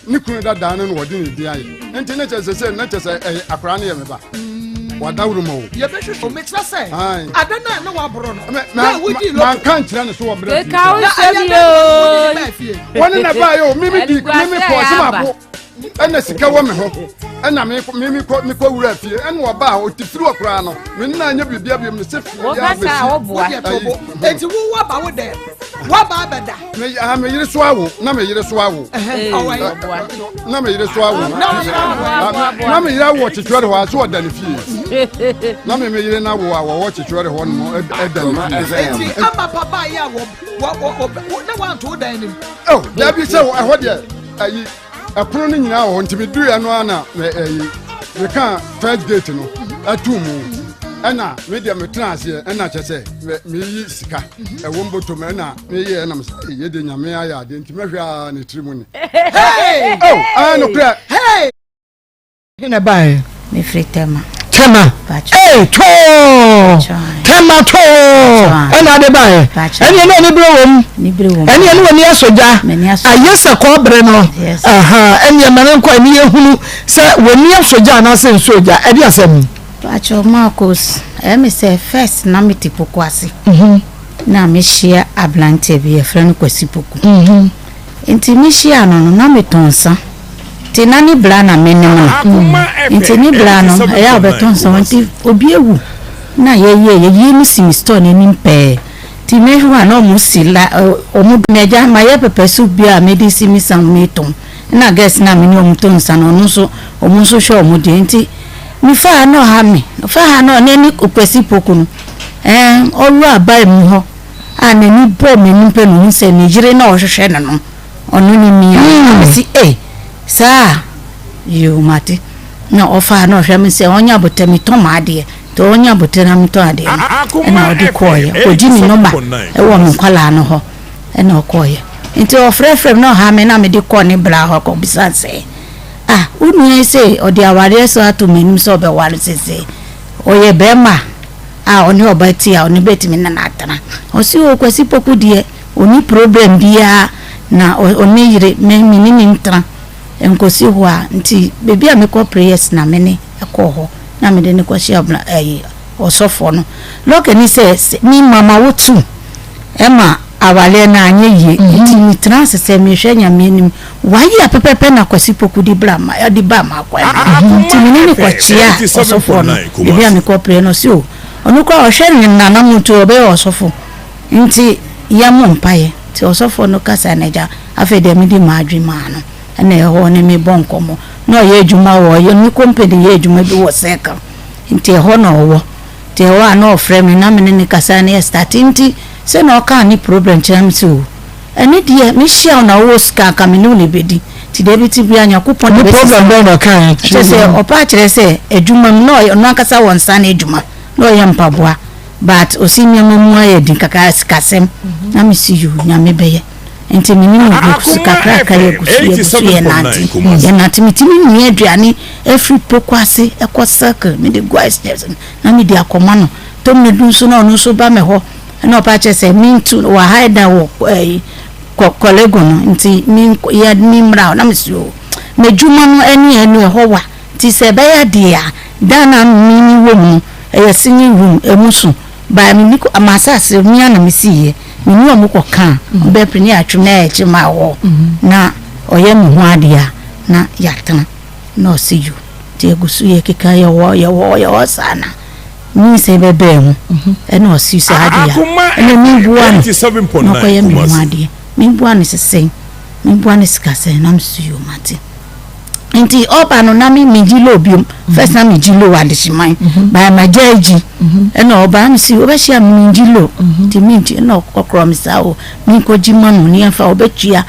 Ne kunu dadaa no na wɔde ne din ayɛ. Nti ne kyɛ sɛ sɛ ne kyɛ sɛ ɛyɛ akwaraa no yɛ me ba. Wadaworo ma o. Yɛbɛhwehwɛ o, mekyerɛ sɛ Ae. ade no a na waboro no Me- na ma- wodi ma- lotto. Manka nkyerɛ ne so wɔ mmerɛ Keka wo Na sɛm ɛyɛ dɛn na wode ne yoo. baa fie? Wɔne na baayɛ o, mimi di Animguase mimi a kɔ ɔsɛ yɛaba. mabo ɛna sika wɔ me ho ɛna me me me kɔ me kɔ wura fie ɛna ɔbaa a ɔte firi hɔ koraa no me nna anyɛ biribia biom no sɛ fie Wo yɛ kasa a abɛsi woboa. Wodeɛ to bo. Enti wo woaba wo dɛm, woaba abɛda. Me ah, me yere so awo na me yere so awo. Ɛhɛn, Ee, ɔwɔ he? ɔboa. Na me yere so awo. Na wo yere awo. Boa, boa, boa. Na me yere awo kyekyerɛ hɔ a so ɔda ne fie. Na me me yere na awo a wɔwɔ kyekyerɛ hɔ no ɛda ne fie. Enti ama papa yɛ a wɔ wɔ wɔ wɔ na wanto wo dan no mu. Oh, dabi sɛ ɛhɔ deɛ ayi ɛpono no nyinaa wɔ hɔ nti meduruiɛ no ara na me ɛyi meka first gate no ɛto mu ɛna me deɛ metena aseɛ ɛna kyɛ sɛ me meyi sika ɛwɔ mbɔtɔ mu ɛna meyɛ ɛna mesɛ yɛ deɛ Nyame ayɛ adeɛ nti mɛhwɛ a ne tiri mu ni. Hey! Oh, ɛɛ nokorɛ. Hey! He na ɛbaeɛ? Mefiri Tema. Tema. Pacho. Ee too. Tema too. Ɛna ade baeɛ. Ɛne ɛne ani bere wɔ mu. Ɛne ɛne w'ani asɔ gya. Ayɛ sɛ kɔɔbere no. Ɛne ɛma ne nkɔ ɛne yɛhunu sɛ w'ani asɔ gya anaasɛ nsuo gya. Ɛde asɛm. Pacho Marcos, ɛyɛ me sɛ first na mete Poku ase. Mhm. Na mehyia aberanteɛ bi yɛfrɛ no Kwasi Poku. Mhm. Nti mehyiaa no no, na metɔn nsa. Nti na ne bra na menim no. Nti ne bra no, ɛyɛ a ɔbɛtɔ nsa hɔ. Nti obi awu na yɛyɛ yɛyie no si me store no anim pɛɛ. Nti mehwɛ a na ɔmo si la ɔmo m'agya mayɛ pepper soup bi a mede si me sa metɔn. Ɛna girls no a me ne ɔmo tɔ nsa no ɔno nso ɔmo nso hwɛ ɔmo deɛ. Nti mefaa ha na ɔha me. Mefaa ha na ɔne ne Kwasi Poku no ɛɛ ɔwura baa mu hɔ. a n'ani bɔɔ m'anim pɛ na ohun sɛ ne yere na ɔhwehwɛ no no, ɔno ne me a. Na mese, Ei, saa a? Yoo, mate. Na ɔfaa na ɔhwɛ me sɛ ɔnyɛ abotɛ metɔn m'adeɛ. Nti ɔnyɛ abotɛ na metɔn adeɛ no, ɛna ɔde kɔɔeɛ. Ɔkɔgye me nɔma wɔ me nkwadaa no hɔ, ɛna ɔkɔɔeɛ. Nti ɔfrɛfrɛ me na ɔha me na mede kɔɔ ne bra hɔ kɔbisa no sɛ, Ah, wo nua yi se ɔde awareɛ so ato m'anim sɛ ɔbɛware seesei. Ɔyɛ bɛrima a? A ɔne ɔba te a ɔno bɛtumi ne no atena. Ɔse oo Kwasi Poku deɛ ɔnni problem biara na ɔne yere me me ne no ntena nkɔsi hɔ a nti baabi a mekɔ prayers na me ne kɔɔ hɔ na mede no kɔhyɛ ɔbra ɛyi ɔsɔfoɔ no. Luck ni sɛ me mama wo tu ɛma awareɛ no anyɛ yie nti metena ase sɛ mehwɛ Nyame anim One year pɛpɛpɛ na Kwasi Poku de bra ma de baa m'akwan mu. Nti me ne no kɔkyea ɔsɔfoɔ no baabi a mekɔ pray no, ɔse o ɔno koraa ɔhwɛ ne nana mu nti ɔbɛyɛ ɔsɔfo nti yɛmmɔ mpaeɛ. Nti ɔsɔfoɔ no kasae na agya afei deɛ mede m'adwene maa no ɛna ɛhɔ ɔne me bɔ nkɔmmɔ. Na ɔyɛ adwuma wɔ ɔyɛ ne company yɛ adwuma bi wɔ circle nti ɛhɔ na ɔwɔ. Nti ɛhɔ a na ɔfrɛ me na me ne no kasa na yɛ start nti sɛnea ɔkaa ne problem kyerɛ me sɛ o Ɛno deɛ me hyia wo na wowɔ sika anka me ne wo na ɛbɛdi nti deɛ ɛbɛti biara Nyankopɔn na Ne problem ɛbɛsesa bɛn na ɔkaeɛ kyerɛ sɛ ɔpɛ akyerɛ sɛ adwuma mu na ɔyɛ ɔno ankasa wɔ nsa ano adwuma na ɔyɛ mpaboa but ɔsi nneɛma mu ayɛ den kakra sikasɛm na me si yoo Nyame bɛyɛ nti me ne no gu so kakrakra yɛgu so yɛgu so yɛnante yɛnante metumi nua aduane afiri poko ase ɛkɔ circle mede gu ice chest na mede akɔma no tɔmina du nso na ɔno nso ba me hɔ Ɛna ɔpa kyerɛ sɛ mentu no wɔ ha da wɔ ɛyi kɔ kɔlego no nti me yɛ me mmra hɔ na me si o m'adwuma no ɛne ɛno ɛhɔ wa nti sɛ ɛbɛyɛ adeɛ a dan na me me wɔ mu no ɛyɛ singing room ɛmu so baa me ni kɔ m'asase me ara na me si yɛ me ni ɔmo kɔ ka ɔbɛ pere ne atwem na ɛkye ma hɔ na ɔyɛ me ho adeɛ a na yɛatena na ɔsi yo nti egu so yɛ keka yɛwɔ yɛwɔ yɛwɔ saa na. Nyinsɛn bɛbɛɛ ho ɛna ɔse saa deɛ a ɛna menboa no na ɔkɔyɛ me ho adeɛ menboa no sɛ sɛn menboa no sika sɛn na mese yoo mate nti ɔba no na me megye low biom first na megye low adehyeman by magya agyi ɛna ɔba na mese wobɛhyia me mengye low nti mengye ɛna ɔkorɔ me saa o menkɔgye ma no ne yɛmfa ɔbɛtua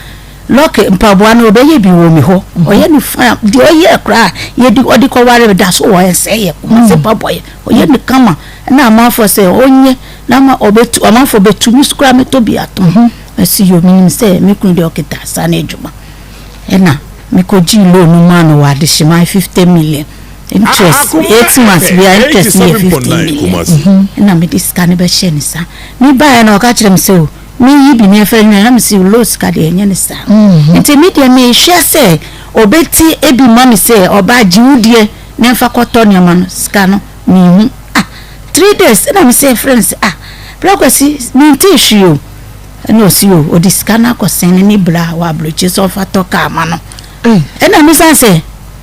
Lucky mpaboa no ɔbɛyɛ bi wɔ me hɔ ɔyɛ no fine deɛ ɔyɛ koraa yɛde ɔde kɔware da so wɔ ɛnsɛ yɛ Kumasi mpaboa yɛ ɔyɛ no kama ɛna amanfoɔ sɛ ɔnyɛ na ama ɔbɛtu amanfoɔ bɛtu me so koraa mɛtɔ bi atɔ ɛsi yɛ menim sɛ me kunu deɛ ɔkita asa no adwuma ɛna mekɔgyee loan no maa no wɔ adehyeman 50 million interest 8 months bia interest no yɛ 50 million ɛna mede sika no bɛhyɛ ne sa mebaeɛ na ɔka kyerɛ me sɛ o. Meyi bi na ɛfɛ nyina na mesi low sika deɛ ɛnyɛ ne saa. Nti me deɛ mehwɛ sɛ ɔbɛti ebi ma me sɛ ɔbaa gye wo deɛ na ɛmfa kɔtɔ nneɛma no sika no menhu. Ah 3 days ɛna mesɛ frɛ no sɛ, "Ah, Bra Kwasi, mentee hwee o." Ɛna ɔsi o ɔde sika no akɔsɛn ne ne bra wɔ aburokyi sɛ ɔfa tɔ kaa ma no. Ɛna mesan sɛ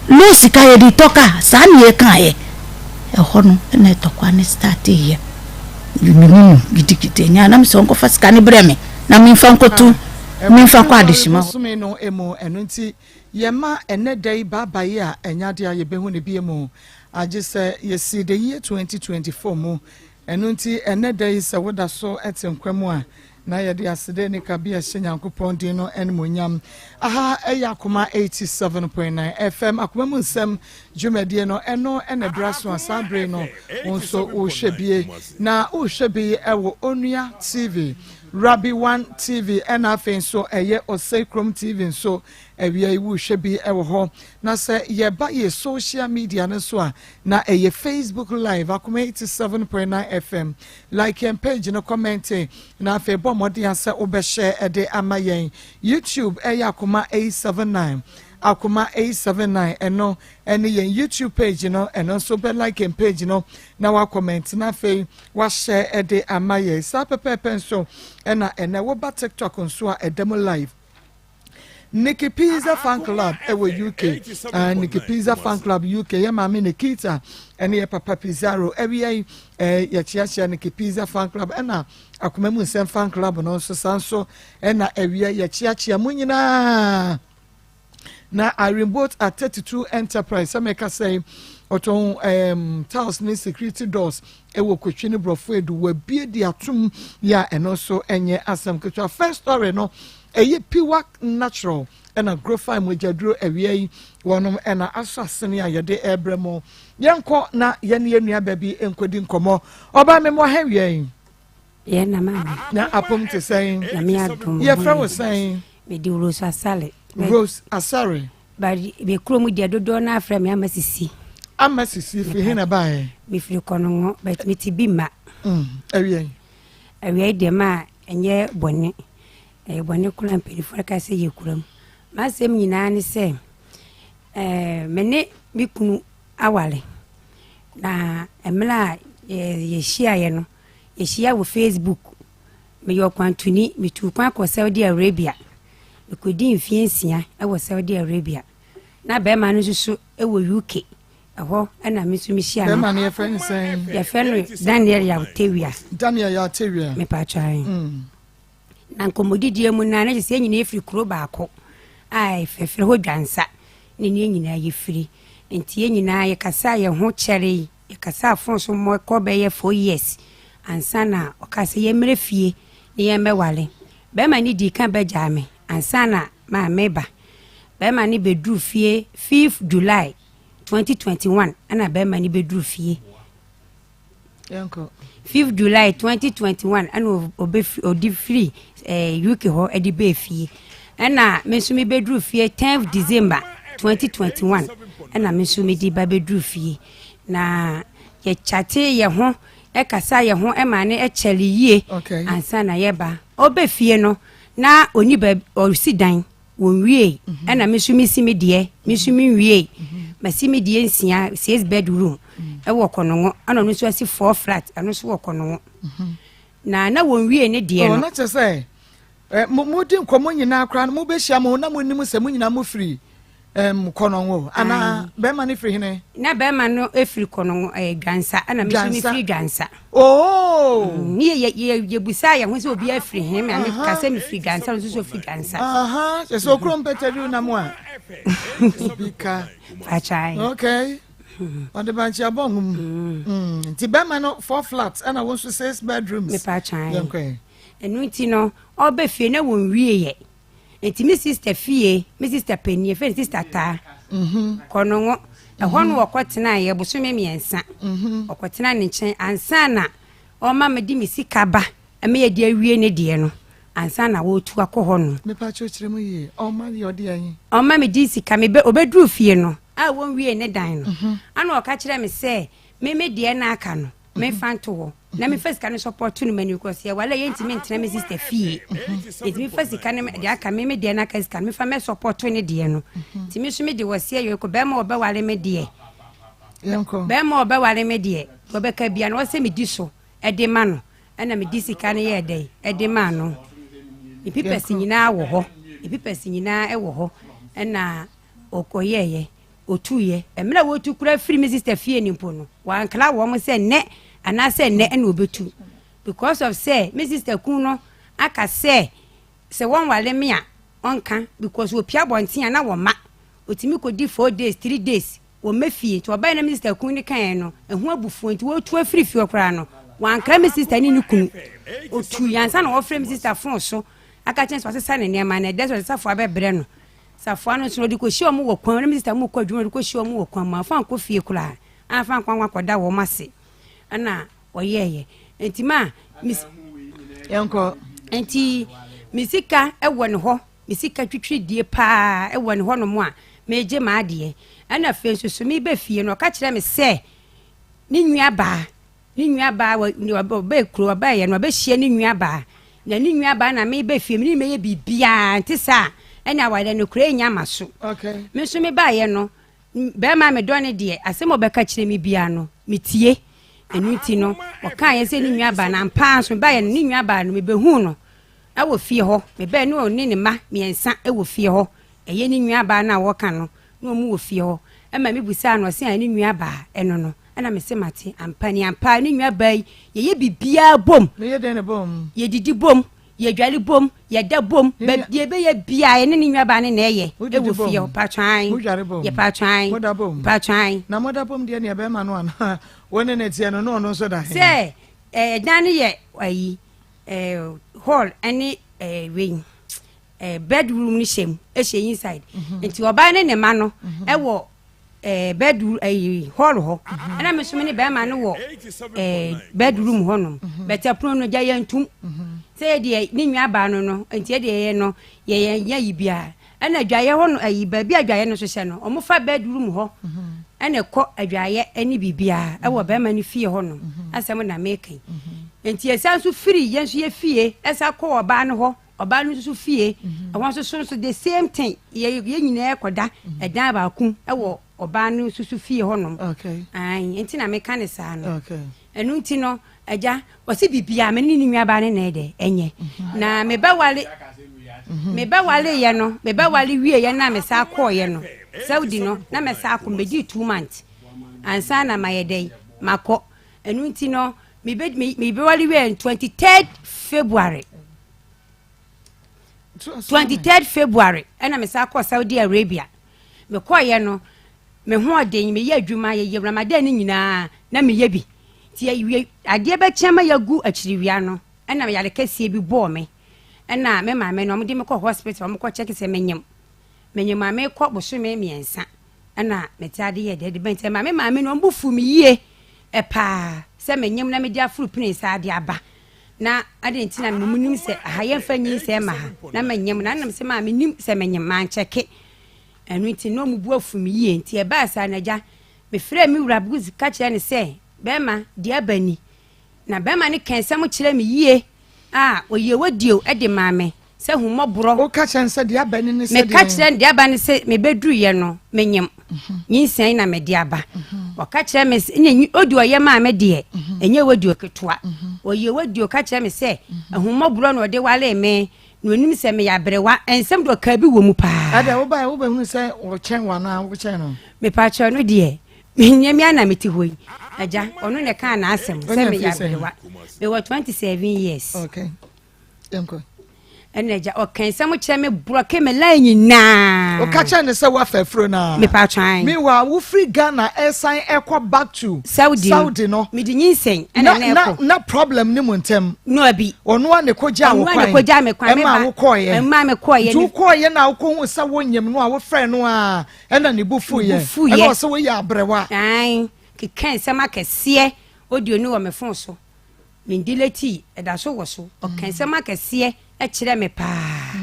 low sika yɛde tɔ kaa saa ne yɛkaeɛ ɛhɔ no, ɛna ɛtɔkwa ne start yɛ mene no gidigidi ɛnyɛ na mesɛ ɔnkɔfa sika no brɛ me na memfa nkɔto, memfa kɔ adehyema hɔ. Bosome no mu ɛno nti yɛma ɛnɛ da yi baabae a ɛnya deɛ a yɛbɛhu ne bie mu agye sɛ yɛsi the year 2024 mu. Ɛno nti ɛnɛ da yi sɛ woda so te nkwa mu a, na yɛde asede ne kabi ɛhyɛ Nyankopɔn din no animonyam. Aha ɛyɛ Akoma 87.9 FM, Akoma mu Nsɛm dwumadie no ɛno ɛna ɛbra so a saa bere no wo nso wohwɛ bie na wohwɛ bi ɛwɔ Onua TV, Rabi One TV, ɛna afei nso ɛyɛ Ɔsɛe Kurom TV nso. Awia yi wohwɛ bi ɛwɔ hɔ. Na sɛ yɛba yɛ social media no nso a, na ɛyɛ Facebook Live, Akoma 87.9 FM. Like yɛn page no, comment, na afei bɔ mmɔden a sɛ wobɛhyɛ ɛde ama yɛn. YouTube ɛyɛ Akoma 879, Akoma 879, ɛno ɛne yɛn YouTube page no. Ɛno nso bɛ like yɛn page no na wa comment na afei wahyɛ ɛde ama yɛn. Saa pɛpɛɛpɛ nso ɛna ɛnɛ woba TikTok nso a, ɛda mu live, Nikki Pizza Fan Club ɛwɔ UK, Nikki Pizza Fan Club UK, yɛ maame Nikita ɛne yɛ papa Pizarro. Ɛwia yi yɛkyeakyea Nikki Pizza Fan Club ɛna Akoma mu Nsɛm Fan Club no nso. Saa nso ɛna ɛwia yɛkyeakyea mu nyinaa. Na Irene Boat at 32 Enterprise, sɛ mɛka sɛ ɔtɔn tiles ne security doors ɛwɔ Kotwi ne Borɔfo Edu, wabie di atum yɛ a ɛno nso ɛnyɛ asɛm ketewa. First story no ɛyɛ Piwak Natural ɛna Grofine mogyaduro. Awia yi wɔnom ɛna asɔ asene a yɛde ɛrebrɛ mo. Yɛnkɔ na yɛne yɛn nua baabi nkɔdi nkɔmmɔ. Ɔbaa mi mo ahɛ wia yi. Yɛn na maame. Na apom te sɛn? Nyame adom. Yɛfrɛ wo sɛn? Mede Rose Asare. Rose Asare. But me kurom deɛ, dodoɔ no afrɛ me Ama Sisi. Ama Sisi, firi he na baeɛ? Mefiri Kɔnɔngɔ, but mete bi ma. Awia yi. Awia yi deɛ ma ɛnyɛ bɔne, ɛyɛ bɔne koraa. Mpanimfoɔ ka sɛ yɛ kurom. M'asɛm nyinaa ne sɛ me ne me kunu aware, na mmerɛ a yɛhyiaeɛ no, yɛhyia wɔ Facebook. Meyɛ ɔkwantuni, metuu kwan kɔ Saudi Arabia. Mekɔdi mfeɛ 6 wɔ Saudi Arabia, na bɛrima no nso so wɔ UK ɛhɔ, ɛna me nso mehyia no. Bɛrima no yɛfrɛ no sɛn? Yɛfrɛ no Daniel Yawtewia. Daniel Yawtewia. Mepatwae. Na nkɔmmɔdidie mu na kyerɛ sɛ yɛn nyinaa yɛfiri kuro baako a yɛfrɛ hɔ Dwansa ne ne yɛn nyinaa yɛfiri. Nti yɛn nyinaa yɛkasa yɛn ho kyɛre, yɛkasa phone so mmɔ kɔ bɛyɛ 4 years ansa na ɔka sɛ yɛmmerɛ fie ne yɛmmɛwale. Bɛrima no dii ka bɛgyaa me ansa na maa meba. Bɛrima no bɛduru fie 5 July 2021, ɛna bɛrima no bɛduru fie 5 July 2021, ɛna ɔde firi UK hɔ ɛde bɛɛ fie. Ɛna me nso mebɛduru fie 10 December 2021, ɛna me nso mede ba bɛduru fie. Na yɛkyate yɛ ho, ɛkasa yɛ ho, ɛma ne ɛkyɛre yie ansa na yɛba. Ɔbɛ fie no na oni ba ɔsi dan wɔnwie, ɛna me nso mesi me deɛ, me nso menwie. Masi me deɛ nsia, six bedroom ɛwɔ Kɔnɔngɔ, ɛna ɔno nso asi four flat, ɛno nso wɔ Kɔnɔngɔ na wɔnwie ne deɛ no. Na kyerɛ sɛ mo di nkɔmɔ nyinaa koraa no, mo bɛhyia mo na mo nim sɛ mo nyinaa mo firi Kɔnɔngɔ anaa bɛrima no firi hene? Na bɛrima no firi Kɔnɔngɔ, ɛyɛ Dwansa, ɛna me nso mefiri Dwansa. Ooo. Ne yɛ yɛ yɛbusa yɛn ho sɛ obi afiri he, ma me ka sɛ mefiri Dwansa, ɔno nso so firi Dwansa. Kyerɛ sɛ okurom pɛtɛ bi nam a bi ka. Fakyae. Okay, ɔde bankye abɔ nhom nti bɛrima no four flat ɛna wɔn nso six bedrooms. Mepakyae. Yɛnkɔ. Ɛno nti no ɔbɛ fie na wɔn wie yɛ, nti me sister fie, me sister panyin efɛ ne sister taa Kɔnɔngɔ ɛhɔ no wɔkɔ yɛ bosome 3. Ɔkɔtena ne nkyɛn ansa na ɔma me de me sika ba ɛmɛ yɛ de awie ne deɛ no ansa na wɔretu akɔ hɔ no. Mepa kyerɛkyerɛ mu yie, ɔma yɛ ɔde ayi. Ɔma me di sika me bɛ ɔbɛduru fie no a wɔnwie ne dan no, ana ɔka kyerɛ me sɛ me me deɛ n'aka no. Memfa nto hɔ na mefa sika no support no mani because yɛwale a yɛntumi ntena me sister fie. Nti mefa sika no deɛ aka me me deɛ no aka sika no mefa mɛ support ne deɛ no. Nti me nso mede wɔseɛ yɛ kɔ bɛrima ɔbɛwale me deɛ. Bɛrima ɔbɛwale me deɛ ɔbɛka bia no ɔsɛ medi so ɛde ma no ɛna mede sika no yɛɛ dɛn ɛde maa no. Ne papers nyinaa wɔ hɔ. Ne papers nyinaa ɛwɔ hɔ ɛna ɔkɔyɛɛyɛ. Ɔtuiɛ. Mmerɛ a wɔretu koraa firi me sister fie no mpo no, wankra wɔn sɛ nnɛ anaasɛ nnɛ ɛna ɔbɛtu. Because of sɛ me sister kun no aka sɛ sɛ wɔnware me a ɔnka because ɔpia abɔnten a na wɔma. Ɔtumi kɔdi 4 days, 3 days wɔmma fie. Nti ɔbaeɛ na me sister kun no kaeɛ no, ɛho abufuo nti wɔretu afiri fie hɔ koraa no, wankra me sister ne ne kunu. Ɔtuiɛ ansa na wɔfrɛ me sister phone so aka kyerɛ no sɛ wasesa ne nneɛma na ɛdɛ sɛ ɔde safoa bɛbrɛ no. Safoa no nso no, ɔde kɔhyia wɔn wɔ kwan mu. Na me sista mu kɔ adwuma, ɔde kɔhyia wɔn wɔ kwan mu. Amfa ankɔ fie koraa, amfa ankɔ ankɔ akɔda wɔn ase. Ɛna ɔyɛɛyɛ. Nti ma me Yɛnkɔ. Nti me sika wɔ ne hɔ, me sika twitwiridie paa wɔ ne hɔnom a megye m'adeɛ. Ɛna afei nso so meba fie no, ɔka kyerɛ me sɛ ne nuabaa Ne nuabaa, wɔ, ɔbaa kuro, ɔbaeɛ no, ɔbɛhyia ne nuabaa. Na ne nuabaa na meba fie, me ne no bɛyɛ biribiara, nte saa a, ɛne awareɛ no koraa ɛnya ma so. Okay. Me nso mebaeɛ no, bɛrima a medɔ no deɛ, asɛm a ɔbɛka kyerɛ me biara no, metie. Ɛno nti no, ɔkaeɛ sɛ ne nuabaa no, ampa ara nso mebaeɛ no, ne nuabaa no, mebɛhuu no wɔ fie hɔ. Mebaeɛ no, ɔne ne mma mmiɛnsa wɔ fie hɔ. Ɛyɛ ne nuabaa no a wɔka no, na wɔn wɔ fie hɔ. Ɛma mebusaa no, ɔse a ne nuabaa ɛno no. Ɛna mese mate, ampa ni ampa ne nuabaa yi, yɛyɛ biribiara bom. Meyɛ dɛn ne bom? Yɛdidi bom, yɛdware bom, yɛda bom, deɛ yɛbɛyɛ biara yɛne ne nuabaa no na ɛyɛ ɛwɔ fie hɔ. Patwan, Modware bom? yɛpatwan, Moda bom? patwan. Na moda bom deɛ neɛ bɛrima no anaa wo ne ne teɛ no na ɔno nso da he? Sɛ ɛdan no yɛ ayi, hall ɛne wei. eh, bedroom no hyɛ mu hyɛ inside mhm. nti ɔbaa ne ne ma no mhm. ɛwɔ eh, bedroom eh, hall hɔ mhm. ɛna me nso me ne bɛrima no wɔ eh, bedroom hɔ nom bɛtɛ pono no gya yɛn ntum sɛ yɛ deɛ ne nua baa no no nti yɛ deɛ yɛ no yɛ yɛn yɛ yi biara ɛna adwaeɛ hɔ no ayi baabi adwaeɛ no nso hyɛ no wɔn fa bedroom hɔ ɛna ɛkɔ adwaeɛ ɛne biribiara ɛwɔ bɛrima no fie hɔ nom asɛm na meka yi nti yɛsan nso firi yɛn nso yɛ fie ɛsa kɔ ɔbaa no hɔ. Ɔbaa no nso fie, ɛhɔ nso so nso the same thing. Yɛ yɛn nyinaa kɔda ɛdan baako wɔ ɔbaa no nso so fie hɔnom. Ayi nti na meka ne saa no. Ɛno nti no agya ɔsi biribiara me ne ne nuabaa ne na ɛdɛ ɛnyɛ. Mhm. Na mebɛwale mhm. mebɛwale yɛ no mebɛwale wie yɛ na mesa kɔɔ yɛ no Saudi no na mesa akɔ mebɛdi 2 months ansa na mayɛ dɛ makɔ. Ɛno nti no mebɛwale wie 23rd February. 23rd February ɛna me san kɔɔ Saudi Arabia mekɔɔyɛ no me ho ɔden meyɛ adwuma yɛyɛ Ramadan no nyinaa na meyɛ bi nti yɛwie adeɛ bɛkyɛn ma yɛagu akyiriwia no ɛna yare kɛseɛ bi bɔɔ me ɛna me maame no wɔde me kɔ hospital wɔn kɔ kyɛke sɛ menyem menyem a mekɔ bosome mmiɛnsa ɛna mete ade yɛ deɛ de bɛn nti ɛma me maame no wɔn bo fu me yie ɛpaa sɛ menyem na mede aforo pene saa de aba Na adɛn nti na menim sɛ aha yɛmfa nyinsɛn mma ha na manyam na nam sɛ maa menim sɛ menyem mankyɛke ɛno nti na ɔmo bu afu me yie nti ɛbaa saa na agya mefrɛɛ me wura Buzi ka kyerɛ ne sɛ bɛrima deɛ aba ni na bɛrima no ka nsɛm kyerɛ me yie a ɔyie wadio de maa me sɛ ahummɔborɔ. Woka kyerɛ no sɛ deɛ aba ni ne sɛ deɛn? Meka kyerɛ no deɛ aba ne sɛ mebɛduruiɛ no menyem nyinsɛn na mede aba. Ɔka kyerɛ me sɛ ne odi ɔyɛ maa me deɛ ɛnyɛ wadio ketewa. Ɔyɛ wadio ka kyerɛ me sɛ ahummɔborɔ na ɔde waree me na onim sɛ meyɛ aberewa. Nsɛm deɛ ɔkaa bi wɔ mu paa. Ɛdɛ wobaeɛ wobɛhunu sɛ ɔkyɛn wo anaa wokyɛn no? Mepakyɛw no deɛ menyɛ me a na mete hɔ yi. Agya ɔno na ɛkaa n'asɛm sɛ meyɛ aberewa. Mewɔ 27 years. Okay. Yɛnkɔ. Ɛna agya ɔka nsɛm kyerɛ me borɔke me line nyinaa. Ɔka kyerɛ ne sɛ woafa afuro no a. Mepa twan. Meanwhile wofiri Ghana ɛsan ɛkɔ back to Saudi Saudi no. Mede nyinsɛn ɛna na ɛkɔ. Na problem ne mu ntɛm. No abi. Ɔno a ne kɔ gyaa wo kwan. Ɔno a ne kɔ gyaa me kwan. Ɛma wo kɔɔyɛ. Ɛma me kɔɔyɛ. Nti wo kɔɔyɛ na wokɔ hu sɛ wonyem no a wofrɛ no a ɛna ne bo fuiɛ. Ɛna ɔsɛ woyɛ abrɛwa. Ae keka nsɛm akɛseɛ audio no wɔ me phone so. Me ndelete, ɛda so wɔ so. Ɔka nsɛm akɛseɛ kyerɛ me paa.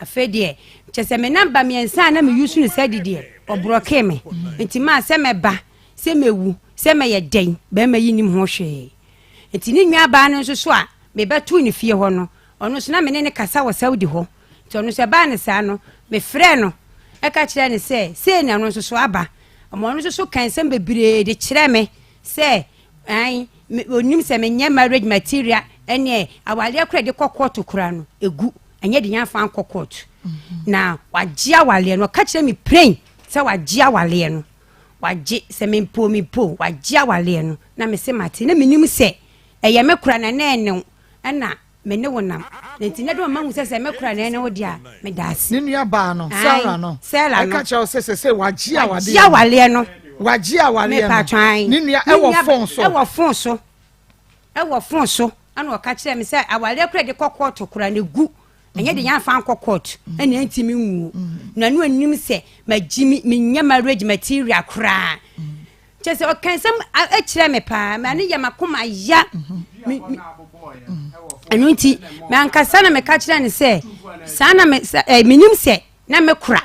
Afei deɛ, kyɛ sɛ me namba mmiɛnsa a na me use no sɛ de deɛ, ɔbrɔkee me. Nti maa sɛ mɛba, sɛ mɛwu, Sɛ mɛyɛ dɛn, barima yi nnim ho hwee. Nti ne nuabaa no nso so a mebɛtoo ne fie hɔ no, ɔno nso na me ne no kasa wɔ Saudi hɔ. Nti ɔno nso ɛbaa no saa no, mefrɛɛ no ka kyerɛɛ no sɛ sei na ɔno nso so aba. Ɔma ɔno nso so kaa nsɛm bebree de kyerɛɛ me sɛ ae, me, ɔnim sɛ menyɛ marriage material, ɛneɛ awareɛ koraa de kɔ kɔɔto koraa no, ɛgu. Ɛnyɛ de yɛamfa ankɔ kɔɔto. Na wagye awareɛ no, ɔka kyerɛ me plain sɛ wagye awareɛ no. Wagye, sɛ mempɛ o mepɛ o, wagye awareɛ no. Na mese mate, na menim sɛ ɛyɛ me kora na na ɛne wo, ɛna me ne wo nam. Na nti na dɛ mahu sɛ sɛ me kora na ɛne wo deɛ a, meda ase. Ne nua baa no, Sarah no, Sarah no, ɛka kyerɛ wo sɛ sɛsɛ wagye awadeɛ wagye awareɛ no. Wagye awareɛ no. Mepatwa ae. Ne nua ɛwɔ fon so. Ɛwɔ fon so. Ɛwɔ fon so. Ɛna ɔka kyerɛ me sɛ awareɛ kora de kɔ kɔɔto kora na egu. Ɛnyɛ de yɛamfa ankɔ court ɛna ɛntumi nwuo. Na no anim sɛ magye me menyɛ marriage material koraa. Kyɛ sɛ ɔka nsɛm kyerɛ me paa ma ne yɛ makoma ya. Ɛno nti mankasa na meka kyerɛ no sɛ saa na me eh, menim sɛ na mekora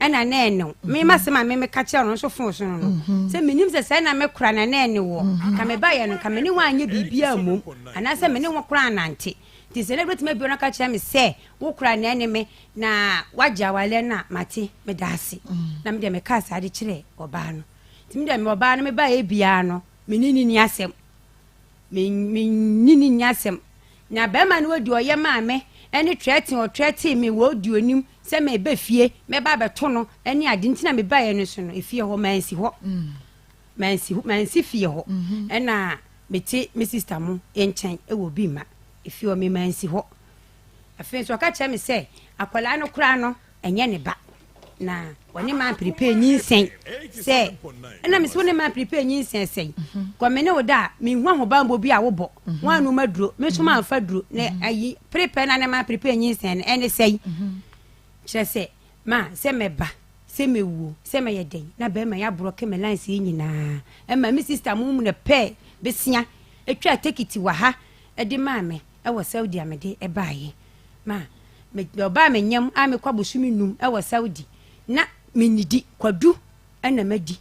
ɛna na ɛne wo. Me masɛm a me meka kyerɛ no nso fon so no no sɛ menim sɛ sɛ na mekora na na ɛne woɔ. Ka mebaeɛ no nka me ne wo anyɛ biribiara mmom anaasɛ me ne wo koraa anante. Nti sɛ na wobɛtumi abue no aka kyerɛ me sɛ wo kora na ɛne me na woagye awareɛ no a, mate, meda ase. Na me deɛ mekaa saa de kyerɛɛ ɔbaa no. Nti me deɛ me ɔbaa no mebaeɛ biara no, me ne no nni asɛm. Me me ne no nni asɛm. Na barima no ɔdi ɔyɛ maa me ɛne trɛte ɔtrɛtee me wɔ ɔdi onim sɛ meba fie mɛba abɛto no ɛne ade nti na mebaeɛ no so no efie hɔ mansi hɔ. Mansi mansi fie hɔ. Ɛna mete me sista mo nkyɛn wɔ bi ma efie hɔ me mansi hɔ. Afei nso ɔka kyerɛ me sɛ akwadaa no koraa no ɛnyɛ ne ba na wɔne maa prepare nyinsɛn sɛ ɛna me sɛ wɔne maa prepare nyinsɛn sɛn kɔ me ne wo da a mehu ahobanbɔ bi a wobɔ wɔn anum aduro me nso manfa duro na ayi prepare na ne maa prepare nyinsɛn no ɛne sɛn kyerɛ sɛ ma sɛ mɛba Sɛ mɛwuo, sɛ mɛyɛ dɛn na bɛrima yi aborɔke me lines yi nyinaa. Ɛma me sister mo mu na pɛɛ besia twaa tekiti wɔ ha de maa me wɔ Saudi a mede baeɛ. Ma me ɔbaa me nyam a mekɔ abosome num wɔ Saudi na mennidi, kwadu na madi.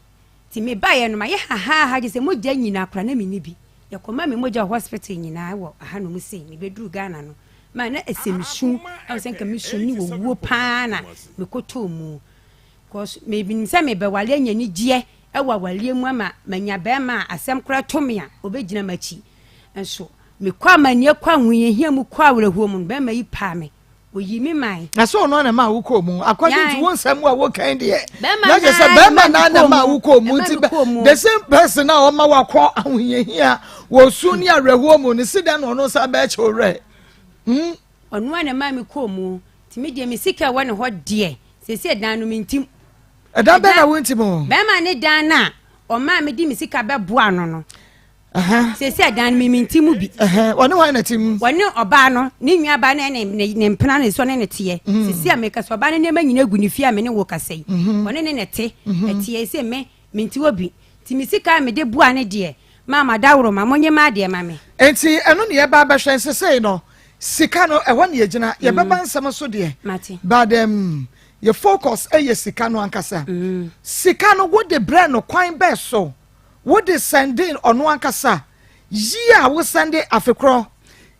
Nti mebaeɛ no mayɛ hahaaha gye sɛ mogya nyinaa koraa na menni bi. Yɛkɔma me mogya wɔ hospital nyinaa wɔ ahanom sei mebɛduru Ghana no. Ma na ɛsɛ me su ɛwɔ sɛ nka me su ne owuo paa na mekɔtɔɔ mu cause menim sɛ mebɛwale anya anigyeɛ ɛwɔ awaleɛ mu ama manya bɛrima a asɛm koraa to me a ɔbɛgyina m'akyi nso mekɔ amanneɛ kɔ ahohiahia mu kɔ awerɛhoɔ mu no bɛrima yi paa me ɔyi me man. Na sɛ ɔno na ɛma wokɔɔ mu according to wo nsɛm a wokan deɛ na kyerɛ sɛ bɛrima na na ɛma wokɔɔ mu nti the same person a ɔma wakɔ ahohiahia wɔ su ne awerɛhoɔ mu no si dɛn na ɔno nsa bɛkyɛ wo werɛ hmm? Ɔno a na ɛma me kɔɔ mu nti me deɛ me sika ɛwɔ ne hɔ deɛ seesei dan no mentim. Ɛdan bɛn na wontim o? Bɛrima ne dan no a ɔmaa me de me sika bɛboa no no Seesei ɛdan no mimi nti mu bi. Wɔne hwan na te mu? Wɔne ɔbaa no, ne nuabaa no ne ne mpena no nso ne ne teɛ. Mm. Seesei a meka sɛ ɔbaa no nneɛma nyinaa gu ne fie a me ne wo kasa yi. Mm-hmm. Wɔne ne na ɛte. Mm-hmm. Ɛteɛ sɛ me mente wɔ bi. Nti me sika a mede boa ne deɛ maa madaworo ma monye ma adeɛ ma me. Nti ɛno ne yɛba abɛhwɛ nsesei no sika no ɛhɔ ne yɛgyina mm. yɛbɛba nsɛm so deɛ. Mate. But um, yɛ focus ɛyɛ sika no ankasa. Mm. Sika no wode brɛ no kwan bɛɛ so. Wode sɛndee ɔno ankasa yi a wo sɛnde afe korɔ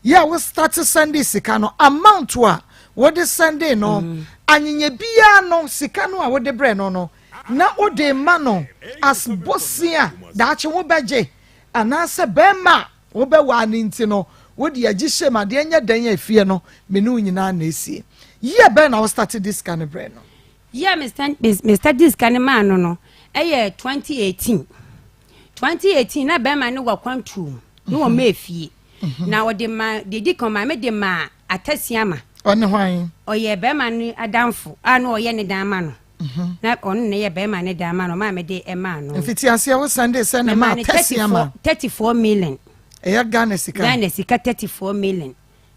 yi a wo starte sɛnde sika no amount a wode sɛndee no mm. anyenyɛ biara no sika no a wode brɛ no no na wode ma no as bosea daakye wobɛgye anaasɛ bɛrima a wobɛwaa no nti no wode agye hyɛ mu adeɛ nyɛ dɛn a efie no me ne wo nyinaa na esie yie bɛn na wo starte de sika no brɛ no. Year a me study sika no maa no no yɛ 2018. 2018 na bɛrima no wɔ akwantuo mu na wɔn mhm. efie mhm. na ɔde ma deɛ di kan maame de ma atasiama. Ɔne hwan? Ɔyɛ bɛrima no adamfo a na ɔyɛ ne dan ma no. Mhm. Na ɔno na yɛ bɛrima ne dan ma no maame de ɛmaa no. Mfiti aseɛ wo sɛnde sɛ ne ma atasiama. 34 million. Ɛyɛ Ghana sika. Ghana sika 34 million.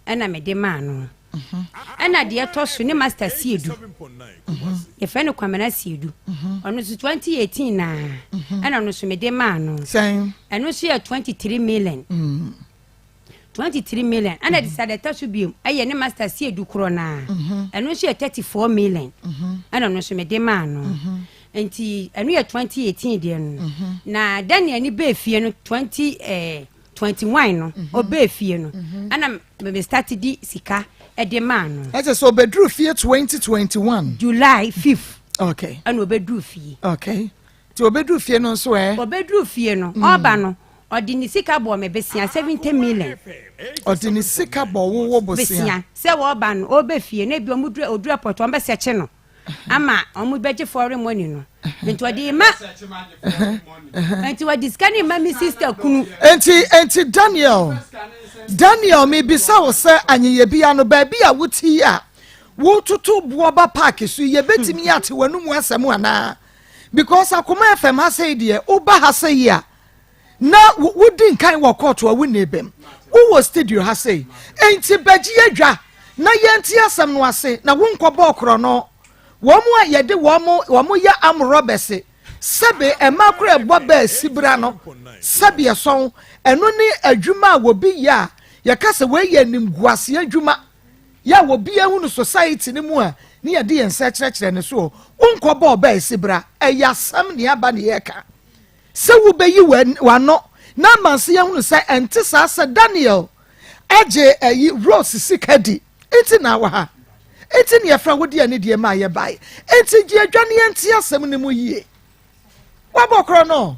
ɛna mede maa no. Ɛna deɛ ɛtɔ so ne master Siedu. Yɛfrɛ no Kwamena Siedu. Ɔno nso 2018 naa ɛna ɔno nso mede maa no. Sɛn? Ɛno nso yɛ 23 million. 23 million. Ɛna de sa deɛ ɛtɔ so biom ɛyɛ ne master Siedu korɔ naa. Ɛno nso yɛ 34 million. Ɛna ɔno nso mede maa no. Nti ɛno yɛ 2018 deɛ no. Mhm. Na Daniel ni bɛɛ fie no 2021 no, mhm. ɔbɛɛ fie no, mhm. ɛna me start di sika ɛde maa no. Ɛsɛ sɛ ɔbɛduru fie 2021. July 5th. Okay. Ɛna ɔbɛduru fie. Okay. Nti ɔbɛduru fie no nso ɛ? Ɔbɛduru fie no, ɔba no, ɔde ne sika bɔɔ me besia 70 million. Ɔde ne sika bɔ wo wo bosea. Besia sɛ wɔba no, ɔbɛ fie no, ebi ɔmo duru ɔduru airport wɔn bɛsɛkye no. Ama wɔn bɛgye foreign money no nti ɔde ma nti ɔde sika ne ma mi sister kunu. Nti nti Daniel Daniel mebisa wo sɛ anyeyɛbia no baabi a wote yi a wototo boɔ ba paaki so yi yɛbɛtumi ate w'anomu asɛm anaa because Akoma FM ha sɛi deɛ woba ha sɛi yi a Na wodi nkan wɔ kɔɔto a wonni bem. Wowɔ studio ha sei. Enti bɛgye adwa na yɛnte asɛm no ase na wonkɔbɔɔ korɔno. Wɔn a yɛde wɔn wɔn yɛ arm robbers, sɛbe mmaa koraa ɛbɔ bɛɛ sibra no, sɛbe ɛsɔn. Ɛno ne adwuma a wɔbi yɛ a yɛka sɛ wei yɛ animguaseɛ adwuma. Yɛ a obi ahu no society no mu a ne yɛde yɛn nsa kyerɛkyerɛ ne soɔ. Wonkɔbɔɔ bɛɛ sibra. Ɛyɛ asɛm ne aba ne yɛka. Sɛ wubeyi w'ano na ama nso yɛahunu sɛ ɛnte saa sɛ Daniel agye ayi Rose sika di nti na wɔ ha nti ne yɛfrɛ wo de anidie maa yɛbae nti gye adwa ne yɛnte asɛm no mu yie. Wabɔ korɔ no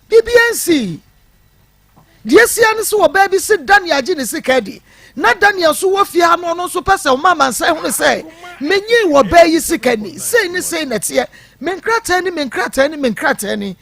biribiara nsii. Deɛ asi ara ne sɛ ɔbaa bi se Daniel agye ne sika adi, na Daniel nso wɔ fie ha no ɔno nso pɛ sɛ ɔma amansan hunu sɛ menyii ɔbaa yi sika ni, sei ne sei na ɛteɛ, me nkrataa ni, me nkrataa ni, me nkrataa ni.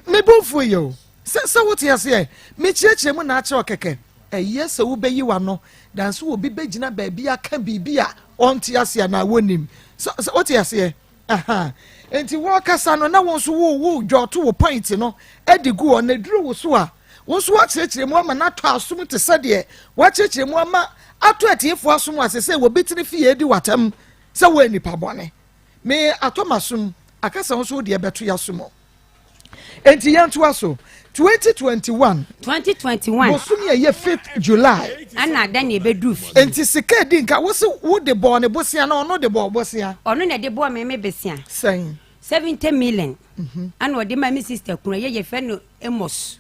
Me bo mfuo yɛ o. Sɛ, sɛ wote aseɛ, mekyerɛkyerɛ mu na akyerɛ kɛkɛ. Ɛyɛ sɛ wobɛyi w'ano dan sɛ obi bɛgyina baabi aka biribi a ɔnte aseɛ anaa wɔnnim. Sɛ, sɛ wote aseɛ. Aha. Nti wɔkasa no na wo nso wo wo dwɔto wo point no de gu hɔ na eduru wo so a wo nso woakyerɛkyerɛ mu ama no atɔ asom te sɛ deɛ woakyerɛkyerɛ mu ama atɔ atiefoɔ asom ase sɛ wɔbi tene fie di w'atam sɛ woyɛ nipa bɔne. Me atɔ m'asom aka sɛ wo nso wo deɛ bɛto y'asom. Enti yɛntoa so. 2021. 2021. Bosome a ɛyɛ 5th July. Ɛna dɛn na ɛbɛduru fie. Enti sika edi nka wo se wo de bɔɔ ne bosea na ɔno de bɔɔ bosea. Ɔno na ɛde bɔɔ me me besea. Sɛn? 70 million. Mhm. Ɛna ɔde maa me sister kunu ɛyɛ yɛfrɛ no Amos.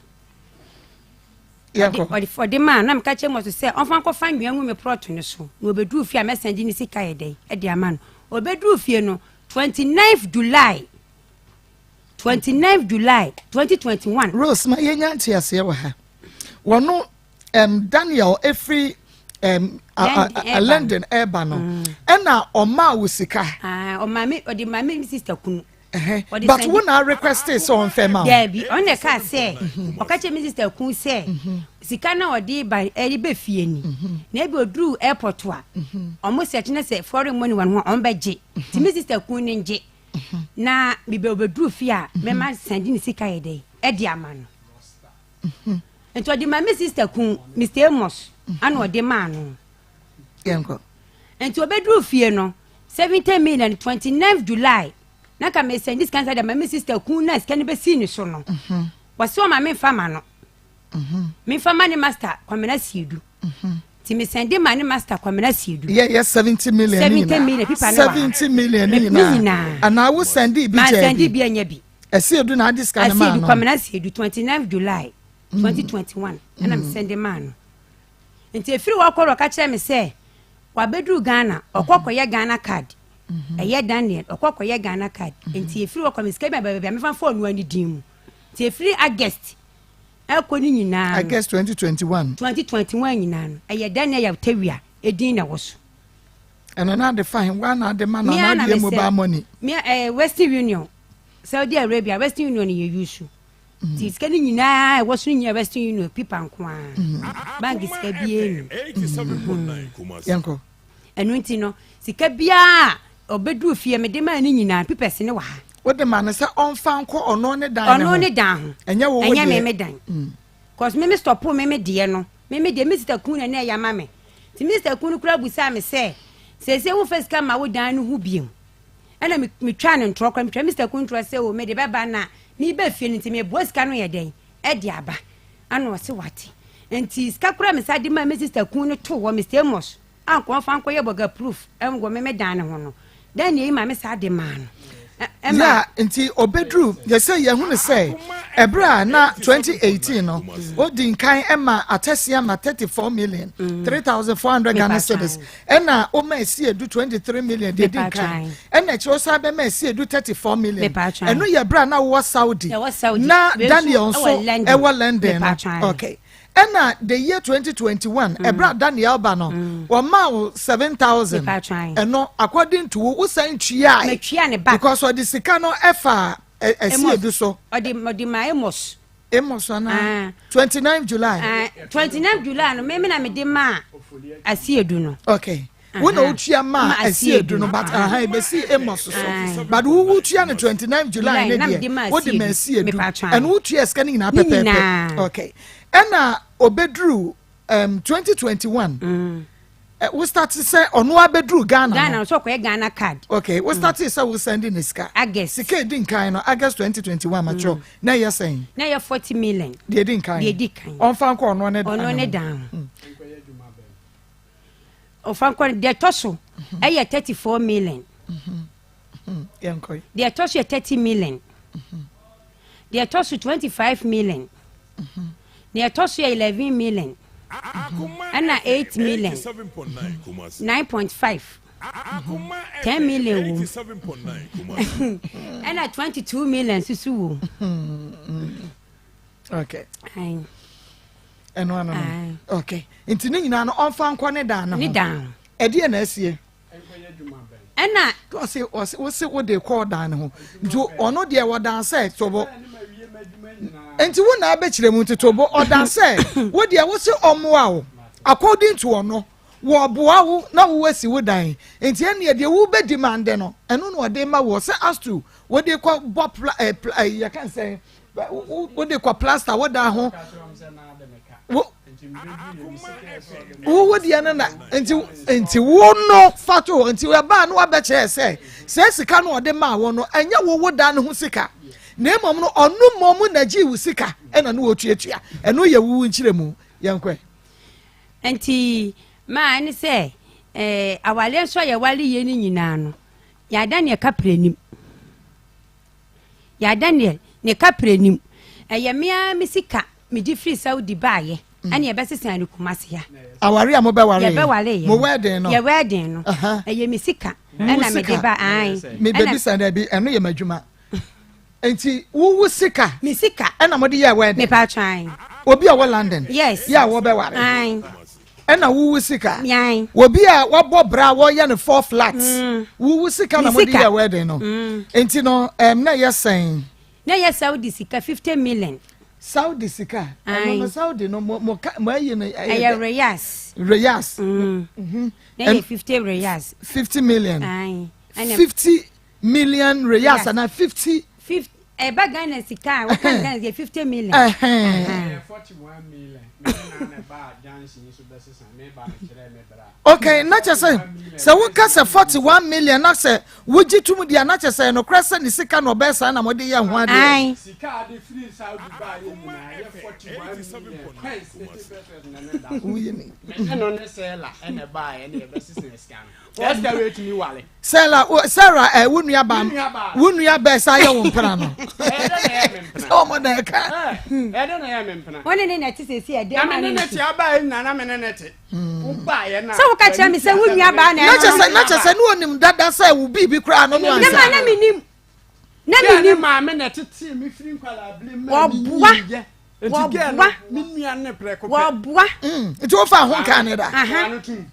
Yɛnkɔ. Ɔde ɔde maa na meka kyerɛ Amos sɛ ɔmfa nkɔfa nnua ngu me prɔto no so na ɔbɛduru fie a mɛsan de ne sika yɛ dɛn ɛde ama no. Ɔbɛduru fie no 29th July 29 July 2021. Rose ma yɛnya nteaseɛ wɔ ha. Wɔno um, Daniel efiri um, London ɛreba no mm. ɛna ɔmaa wo sika. Ah, ɔmaa mi ɔde maa mi sista kunu. But wo na request sɛ ɔnfɛ ma wo. Daabi ɔno na ɛka sɛ mhm. ɔka kyerɛ mi sista kun sɛ mhm. sika na ɔde ba ɛde bɛ fie ni mhm. na ebi oduru airport a ɔmo sɛ ɛkyinɛ sɛ foreign money wɔn ho ɔmo bɛ gye ti mi sista kun ne ngye. na mebɛ obɛduru fie a mɛma sɛnde ne sika yɛ dɛn ɛde ama no nti ɔde ma me sister kun Mr. Amos ana ɔde maa no nti obɛduru fie no 70 million 29 July na ka mesɛnde sika nsa de ma me sister kun na sika no bɛsii ne so no wɔsɛ ɔma memfa ma no memfa ma ne master Kwamena Siedu Nti me sɛnde ma ne master Kwamina Siedu. Yɛ yɛ 70 million ne nyinaa. 70 million pipa ne wa. 70 million ne nyinaa. Anaa wo sɛnde bi kyɛ bi. Ma sɛnde bi anya bi. Ɛsiedu na adi sika ne maa no. Asiedu Kwamina Siedu 29 July 2021 ɛna me sɛnde maa no. Nti efiri hɔ kɔ ɔka kyerɛ me sɛ wabɛduru Ghana ɔkɔ kɔyɛ Ghana card. Ɛyɛ Daniel ɔkɔ kɔyɛ Ghana card. Nti efiri hɔ kɔ me sika bi a baabi a mefa fɔɔ no ani din mu. Nti efiri August ɛkɔ no nyinaa no. August 2021. 2021 nyinaa no, ɛyɛ Daniel Yaw Tawia edin na ɛwɔ so. Ɛno na ade fa he wa na ade ma no anaa ade yɛ mobile money. Me ɛɛ eh, Western Union, Saudi Arabia Western Union yɛ yusu. Mm. Ti sika no nyinaa ɛwɔ so nyinaa Western Union pipa nko ara. Mm. Bank sika biara ni. Mm. Yɛnkɔ. Ɛno nti no, sika biara a ɔbɛduru fie mede maa no nyinaa pipɛs ne wɔ ha. Wode ma no sɛ ɔmfa nkɔ ɔno ne dan ne ho. Ɔno ne dan ho. Ɛnyɛ wo wo deɛ. Ɛnyɛ me me dan. Mm. Cause me me stɔpo me me deɛ no. Me me deɛ me sista kun na na ɛyɛ ama me. Nti me sista kun no koraa busaa me sɛ, seesei womfa sika ma wo dan no ho biom. Ɛna me metwaa no ntorɔ koraa, metwaa me sista kun ntorɔ sɛ o mede bɛba na meba fie no nti meboa sika no yɛ dɛn ɛde aba. Ɛna ɔse wate. Nti sika koraa me sa de maa me sista kun no too hɔ, Mr. Amos. A nka ɔmfa nkɔyɛ bɔga proof wɔ me me dan no ho no, dɛn na eyi ma me saa de maa no. Yeah, nti obeduru yɛsɛ yɛhunu sɛ ɛberɛ a na 2018 no odi nkan ɛma atɛseɛ ma 34 million 3400 Ghana cedis, ɛna ɔma esi edu 23 million deɛ di nkan, ɛna akyerɛ ɔsan bɛma esi edu 34 million. Ɛno yɛ berɛ a na wɔwɔ Saudi na Daniel nso ɛwɔ London no. Okay, ɛna the year 2021, ɛberɛ a Daniel ba no, wɔma wo 7000. Ɛno according to wo, wosan tua because ɔde sika no ɛfa ɛsi edu so. Ɔde ma Amos. Amos ana 29 July. 29 July no, mímí na mi de ma asi edu no. Okay, wo na wotua ma asi edu no, but aha ebesi Amos so, but wo wotua no 29 July ne deɛ, wode ma asi edu. Ɛno wotua sika no nyinaa pɛpɛɛpɛ. Okay, ɛna obeduru 2021, wo start sɛ ɔno abɛduru Ghana. Ghana nso ɔkɔyɛ Ghana card. Okay, wo start sɛ wo send ne sika. August. Sika edi nkan no, August 2021, matwerɛ na ɛyɛ sɛn? Na ɛyɛ 40 million. Deɛ edi nkan. Deɛ edi kan. Ɔnfa nkɔ ɔno ne dan. Ɔno ne dan. Ɔfa nkɔ. Deɛ ɛtɔ so ɛyɛ 34 million. Yɛn kɔ. Deɛ ɛtɔ so yɛ 30 million. Deɛ ɛtɔ so 25 million. Deɛ ɛtɔ so yɛ 11 million, ɛna 8 million, 9.5, 10 million wɔ mu, ɛna 22 million soso wɔ mu. Okay, ɛno ano no. Okay, nti ne nyinaa no ɔnfa nkɔ ne dan no ho. Ne dan. Ɛdeɛ na asie? Ɛna. Ɔsi wosi wode kɔɔ dan ne ho, nti ɔno deɛ wɔdan sɛ tobo, nti wo na abɛkyerɛ mu, nti tobo ɔdan sɛ wo deɛ wosi ɔmoa wo. According to ɔno, wɔboa wo na wo asi wo dan, nti ɛnneɛ deɛ wo bɛ demand no, ɛno na ɔde ma wɔ sɛ as to wode kɔ bɔ pla ɛ pla ɛ yɛka sɛ wode kɔ plaster wo dan ho. Wo deɛ no na nti wo no fa to hɔ, nti ɛbaa no wabɛkyerɛ sɛ sɛ sika no ɔde maa wɔ no, ɛnyɛ wo dan no ho sika, na mmom no ɔno mmom na gye wo sika ɛna no wɔtuatua. Ɛno yɛ wo nkyerɛ mu. Yɛnkɔ. Nti maa ɛne sɛ awaleɛ nso a yɛwale yie no nyinaa no, yɛada neɛ kapere nim, yɛada neɛ ne kapere nim. Ɛyɛ mmea me sika mede firi Saudi baayɛ, ɛne yɛbɛsesa no Kumase ha. Aware a mobɛware? Yɛbɛware yɛ. Mo wedding no. Yɛ wedding no, ɛyɛ me sika ɛna mede ba ae. Mebɛbisa dɛ bi, ɛno yɛ m'adwuma, nti wowu sika? Me sika. Ɛna mode yɛ wedding? Mepa twan. Obi a wɔ London? Yes. Yɛ a wɔbɛware? Ae. Ɛna wowu sika? Ae. Obi a wabɔ bra a wɔyɛ no four flats, wowu sika na mode yɛ wedding no? Nti no na ɛyɛ sɛn? Na yɛ Saudi sika 50 million. Saudi sika ɛno no, Saudi no mo ayi no? Ɛyɛ riyals. Riyals. Na yɛ 50 riyals. 50 million? Ae. 50 million riyals ana 50? 50 ɛba Ghana sika a wɔka Ghana sika 50 million. Ɛhɛn. Okay, na kyɛ sɛ woka sɛ 41 million na sɛ wogye tum deɛ, na kyɛ sɛ nokorɛ sɛ ne sika na ɔbɛyɛ saa na mode yɛ ho adeɛ. Ae. Sika ade firi Saudi baa yɛ nyinaa yɛ 41 million pence 80 pesewas na ne da so. Woyi ni. Mene no ne sɛla ɛna ɛbaa yɛ ne yɛbɛsesa sika no, ɛsika wei tumi wale. Sarah, Sarah, wo nua ba? Me nua ba. Wo nua bɛɛ sa yɛ wo mpena no? Ɛyɛ dɛ na ɛyɛ me mpena? Sɛ ɔmo na ɛka. Ɛyɛ dɛ na ɛyɛ me mpena? Wɔne ne na ɛte sɛ si ɛdɛm. Na me ne ne te abaa yɛ nyinaa, na me ne ne te wobaa yɛ na. Sɛ woka kyerɛ me sɛ wo nua baa na na kyɛ sɛ ne onim dada sɛ wo biribi koraa no ne ma ansa. Na menim, na Gɛɛ ne menim. maame na ɛtetee me firi nkwadaa bere mu a Wɔboa. menyiniiɛ. Nti gɛɛ no Wɔboa. me nua ne prɛko pɛ. Wɔboa. Nti wofa ho nkaa ne da? Aha. Ano tum.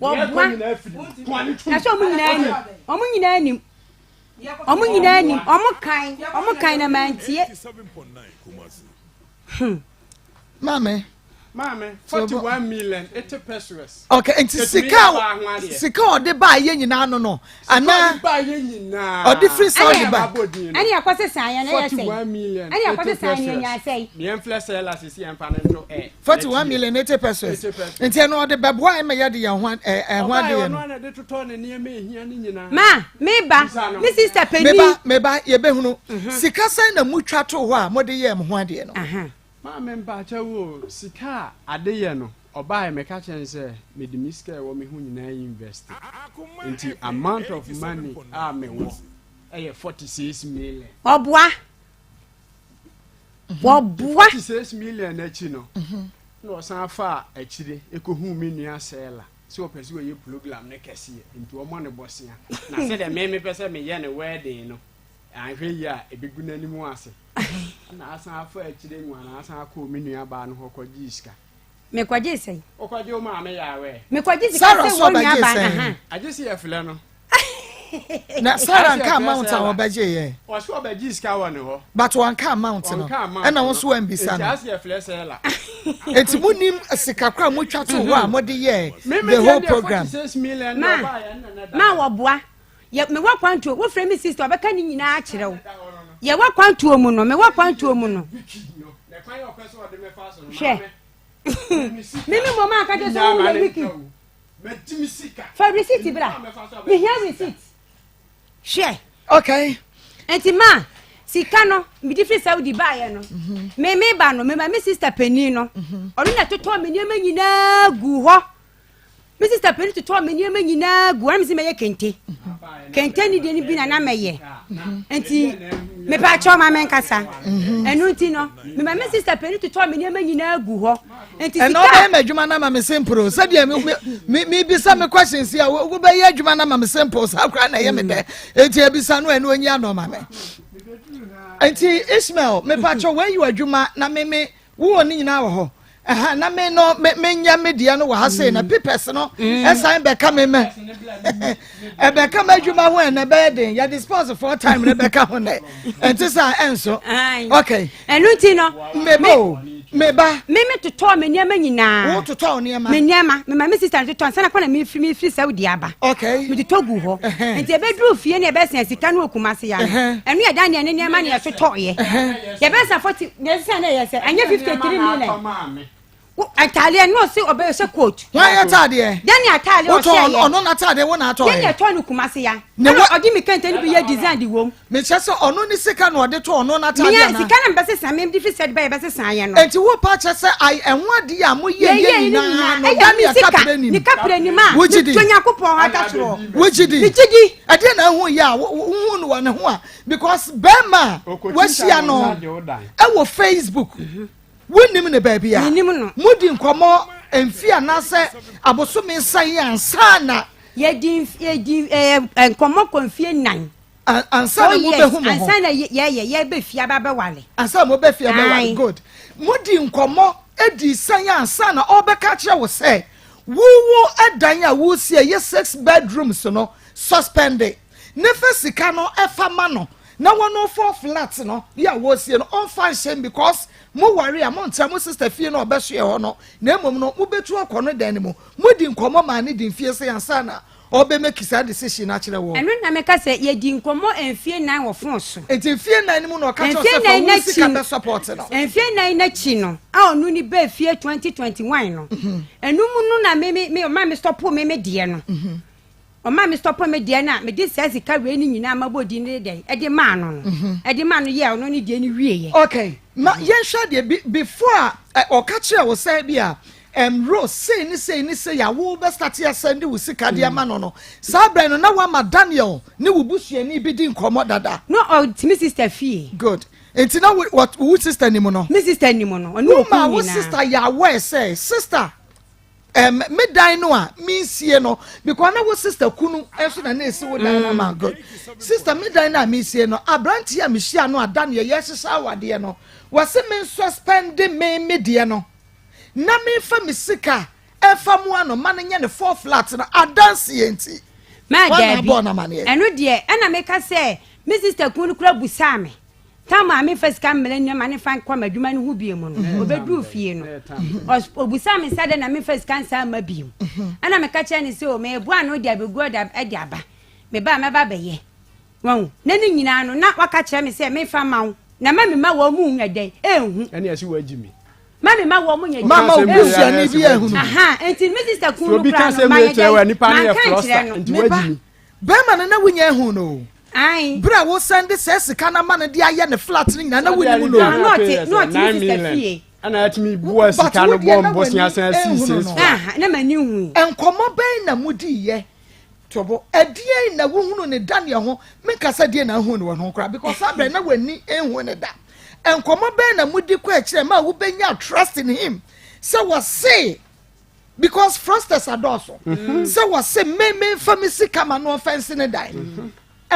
Wɔboa. Nyinaa firi mu. Koa ne tum. Na sɛ ɔmo nyinaa nim, ɔmo nyinaa nim, ɔmo nyinaa nim, ɔmo kan na mantie. Maame. Maame, 41 million 80 pesewas. Okay, nti Ɛtumi sika yɛ baa ho adeɛ. Sika a ɔde baa yɛ nyinaa no anaa? Ɔde baa yɛ nyinaa. Ɔde firi Saudi ba. Abɔ din no. Ɛne ɛkɔ sesa yɛn no yɛ sɛ 41 million ɛne ɛkɔ 80 sesa yɛn pesewas. nya sɛe. Yɛn filɛ sɛ la sisi yɛn fa ne nto ɛ. 41 million 80 pesewas. 80 pesewas. Nti ɛno ɔde bɛboa ɛma yɛde yɛn ho ɛho Ɔbaa yɛ adeɛ ɔno no? ana de totɔ ne nneɛma ehia ne nyinaa. Ma meba. Bisa no. Me sister Meba. panin. Meba, yɛbɛhunu sika sɛn na mutwa to hɔ a mode yɛ mo ho adeɛ no. Aha. Maame, mpakyɛ wo, sika a ade yɛ no. Ɔbaeɛ meka kyerɛɛ no sɛ mede me sika a ɛwɔ me ho nyinaa invest nti amount of money a mewɔ ɛyɛ 46 million. Ɔboa. Wɔboa. 46 million akyi no na ɔsan faa akyire ɛkɔhuu me nua Sela sɛ ɔpɛ sɛ ɔyɛ program no kɛseɛ nti ɔmmɔ no bɔsea na sɛdeɛ me mepɛ sɛ meyɛ no wedding no anhwɛ yie a ɛbɛgu n'anim ase na asan afa akyire mu ana asan akɔɔ me nua baa no hɔ kɔgyee sika. Mekɔgyee sɛn? Wokɔgye wo maame yawɛ. Mekɔgye sika Sarah sɛ so wo nua ɔbɛgye baa sɛn? aha. Agye sɛ yɛfrɛ no. Na Sarah nka amount a wɔbɛgye yɛ. Ɔsɛ ɔbɛgye sika wɔ ne hɔ. But wɔnka amount no. Ɔnka amount Ɛna wo nso wɔambisa Nti no. ase yɛfrɛ Sarah. Enti monim sika koro a motwa too hɔ a mode yɛɛ Me me the deɛ whole deɛ program. 46 million Ma, deɛ ɔbaeɛ no na na da ma hɔ. wɔboa. Yɛ mewɔ kwantuo wofrɛ me sister ɔbɛka ne nyinaa akyerɛ wo. Yɛwɔ kwantuo mu no mewɔ kwantuo mu no. Hwɛ. Me me mmom anka kyerɛ sɛ woyɛ wiki. Fa receipt bra. Mehia receipt. Hwɛ. Okay. Nti ma sika no mede firi Saudi baeɛ no mhm. me me ba no mema me sister panin no mhm. ɔno na totɔɔ me nneɛma nyinaa gu hɔ Me sista panin totɔɔ me nneɛma nyinaa gu ɛna me sɛ mɛyɛ kente kente ne deɛ no bi na na mɛyɛ nti mepa akyɛw ma menkasa ɛno nti no mema me sista panin totɔɔ me nneɛma nyinaa gu hɔ nti sika ɛna ɔbɛyɛ m'adwuma no ama me simple sɛdeɛ mebisa me questions a wobɛyɛ adwuma no ama me simple saa koraa na ɛyɛ me dɛ nti ebisa no ɛno onyi ano ma me nti Ishmael mepa kyɛw wɔayi w'adwuma na me me Wowɔ ne nyinaa wɔ hɔ. Ɛha na me no me menyɛ me deɛ no wɔ ha sei na mm. papers no mm. ɛsan bɛka me mɛ ɛbɛka m'adwuma ho ɛnɛ bɛyɛ den yɛde sports four time ne bɛka ho nɛ ɛnte sɛ ɛnso okay. ɛnu ti no. meba o meba. me me totɔ me nneɛma nyinaa. wo totɔ nneɛma. me nneɛma me ma me sista totɔ nsana kɔ na me firi me firi Saudi aba. okay. me totɔ gu hɔ. Nti ɛbɛduru fie ne ɛbɛsɛn sika no wɔ Kumasi ya no ɛno yɛ Daniel ne nneɛma ne yɛtotɔeɛ yɛbɛsa 40 na ɛsesa na ɛyɛ sɛ ɛnyɛ 53 million ataadeɛ no ɔse ɔbɛhyɛ coat. Wɔn ayɛ ataadeɛ. Daniel ataadeɛ ɔhyɛ yɛ. Ɔno n'ataadeɛ wo na atɔ yɛ. Daniel tɔ no Kumasi ya. Ɛna ɔde mi kente no bi yɛ design de wɔm. Mekyɛ sɛ ɔno ne sika na ɔde tɔ ɔno n'atadeɛ anaa? Mia sika na mebɛsesa me de fi sɛ de bɛyɛ bɛsesa yɛ no. Enti wo pa kyɛ sɛ ai ɛho adeɛ a mo yɛ yɛ nyinaa no Daniel kapre nim. Ne kapre nim a. Wogye di. To Nyankopɔn hɔ ata soro. Wogye di. Megye di. Ɛdeɛ na ɛho yɛ a wohu no wɔ ne ho a because bɛrima a wahyia no ɛwɔ Facebook wonim ne baabi a modi nkɔmmɔ mfi anaasɛ abosome sɛn ansa na. Yɛdi yɛdi ɛɛ nkɔmmɔ kɔ mfie nnan. Ansa na mo bɛ hu mo ho. Ansa na yɛyɛ yɛbɛ fie aba bɛwale. Ansa na mo bɛ fie bɛwale good. Mo di nkɔmɔ edi sɛn ansa na ɔbɛka kyerɛ wo sɛ wowo ɛdan a wosi ɛyɛ six bedrooms no suspend ne fɛ sika no ɛfa ma no na wɔn four flat no yɛ a wɔsie no ɔnfa nhyɛn because mo ware a mo ntra mo sister fie na ɔbɛsoɛ hɔ no na mmom no mo bɛtu akɔ no dan no mu mo di nkɔmɔ maa ne di mfie sɛ ansa na Ɔbɛ make saa decision no akyerɛ wɔ. Ɛno na meka sɛ yɛdi nkɔmmɔ mfie nnan wɔ phone so. Nti mfie nnan no mu na ɔka kyerɛ wo sɛ fa wo sika bɛ support no. Mfie nnan no akyi no a ɔno ne baa fie 2021 no, ɛno mu no na me me me ɔma me stop me me deɛ no. Ɔma me stop me deɛ no a mede saa sika wei no nyinaa mabɔ din no de dɛn ɛde maa no no. Ɛde maa no yɛɛ ɔno ne deɛ no wieɛ. Okay, ma yɛnhwɛ adeɛ bi before a ɔka kyerɛ wo sɛ bi a Ɛm Rose, sei ne sei ne sei a wo bɛ starte asɛnde wo sika de ama no no, saa berɛ no na woama Daniel ne wo busuani bi di nkɔmmɔ dada. Na ɔte me sister fie. Good. Nti na wo, wɔ, wo sister nim no? Me sister nim no, ɔne Wo okunu maa wo nyinaa. sister yɛ aware sɛ, sister, ɛm, me dan no a mensie no, because na wo sister kunu nso na na esi wo dan no ama. Good. Sister, me dan no a mesie no, aberanteɛ a mehyia no a Daniel yɛhyehyɛ awadeɛ no, wɔse me nsuspɛnde me me deɛ no. na memfa me sika mfa mmoa no ma no nyɛ ne four flat no adanseɛ nti. Maa Hwan na daabi. abɔɔ no amaneɛ? Ɛno deɛ ɛna meka sɛ me sister kunu no koraa busaa me tam a memfa sika mmrɛ no ma no mfa nkɔ m'adwuma no ho bio no ɔbɛduruu fie no ɔs ɔbusaa me sɛ adɛn na memfa sika nsan mma bio ɛna meka kyerɛɛ no sɛ o meboa ano de abɛgu ɔde aba meba a mɛba abɛyɛ Wahu? Na ne nyinaa no, na waka kyerɛ me sɛ memfa mma wo, na ma memma wɔn mu nyɛ dɛn? Enhu. Ɛne ɛse wagyi me. Ma memma wɔn mu nyɛ dɛn? Mama wo busuani bi ahunu. Aha, enti me sista kun no koraa no, mayɛ dɛn? Manka nkyerɛ no. Nti wagyi me. Bɛrima no na wonya ahu no o. Ae. Bere a wosan de saa sika no ama no de ayɛ ne flat no nyinaa na wonim no o. Na ɔte, na ɔte me sista fie. Ɛna ɛtumi boa sika no bɔ mbosea san sii six flat. Na m'ani hui. Nkɔmmɔ bɛn na modiiɛ? Tobo, ɛdeɛn na wohunu ne Daniel ho? Menka sɛ deɛn na wohunu no wɔ ne ho koraa because saa berɛ na w'ani nhu ne da. Nkɔmmɔ bɛn na modi kɔ akyirɛ ma wobɛnya trust in him sɛ wɔse because fraudsters adɔɔso mm-hmm. sɛ wɔse me memfa me sika ma no ɔmfa nsi ne dan. Mm-hmm.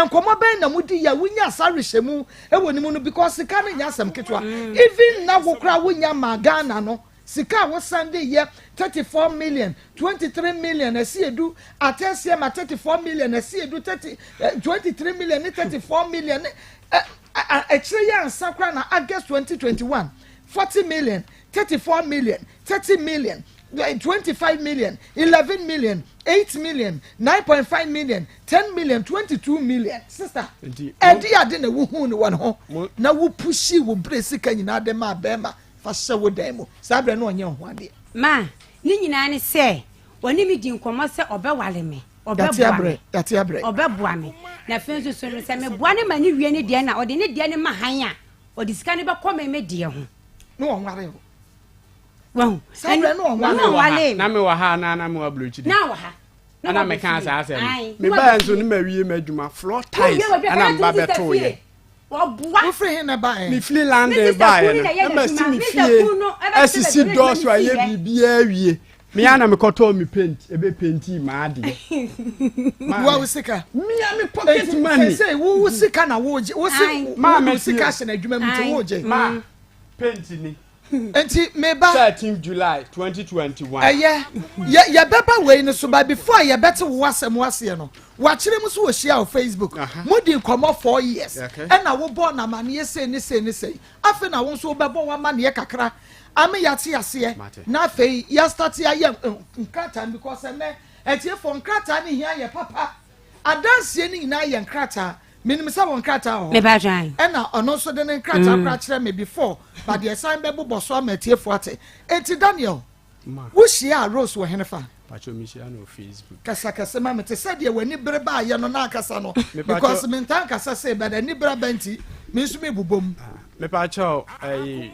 Nkɔmmɔ bɛn na modi yɛ wonya saa awerɛhyɛmu wɔ ne mu no because sika no nyɛ asɛm ketewa mm. Even na wo koraa wonya ma Ghana no Sika a wosan de yɛ 34 million, 23 million ɛsi edu, atɛseɛ ma 34 million ɛsi edu, 30, 23 million ne 34 million ne ɛ ɛ akyire yi ansa koraa na August 2021, 40 million, 34 million, 30 million, 25 million, 11 million, 8 million, 9.5 million, 10 million, 22 million. Sister, ɛde ade na wohuu no wɔn ho na wopushi wo bere sika nyinaa de maa bɛrima Fa hyɛ wo dan mu. Saa berɛ no ɔnyɛ wo ho adeɛ. Ma, ne nyinaa ne sɛ, ɔne me di nkɔmmɔ sɛ ɔbɛware me, ɔbɛboa me, ɔbɛboa me. Na afei nso so no, sɛ meboa no ma no wie ne deɛ na ɔde ne deɛ no ma hann a, ɔde sika no bɛkɔ me me deɛ ho. Ne wɔnware o. Wahu? Saa berɛ no ɔnware. Me. Na mewɔ ha anaa na mewɔ aburokyire? Na wɔ ha. Ɛna mekaa saa asɛm no. Mebaeɛ nso ne mawie m'adwuma, floor tiles ɛna meba bɛtoeɛ. Ɔboa. Wofiri he na ɛbaeɛ? Mefiri London baeɛ no, na masi me fie asisi dɔɔso ayɛ biribiara awie. Me ara na mekɔtɔɔ me paint, ebe paintii m'adeɛ. Wo wo sika? Me ara me pocket money. Sɛ wo wo sika na wogye, wo se wo de wo sika ahyɛ n'adwuma mu nti wogye. Ma paint ni. Nti meba. 13 July 2021. Ɛyɛ, yɛ yɛbɛba wei no so but before a yɛbɛte wo asɛm aseɛ no, wakyerɛ mu so wɔhyia wɔ Facebook. Mo di nkɔmmɔ 4 years. Ɛna wobɔɔ no amaneɛ sei ne sei ne sei. Afei na wo nso wobɛbɔ w'amaneɛ kakra ame yɛate aseɛ. Na afei yɛastate ayɛ nkrataa no because ɛnɛ atiefoɔ nkrataa no hia yɛ papa. Adanseɛ no nyinaa yɛ nkrataa. Menim sɛ wɔ nkrataa wɔ hɔ. Ɛna ɔno nso de ne nkrataa mm. koraa kyerɛ me before but deɛ san bɛbobɔ so ama atiefoɔ ate. Enti Daniel, wohyiaa Rose wɔ hene fa? Kasa kɛse ma me te sɛ deɛ w'ani bere baayɛ no na akasa no because mentaa nkasa sei but ani bere aba nti me nso mebobɔ mu. Ah, mepakyɛw ɛyi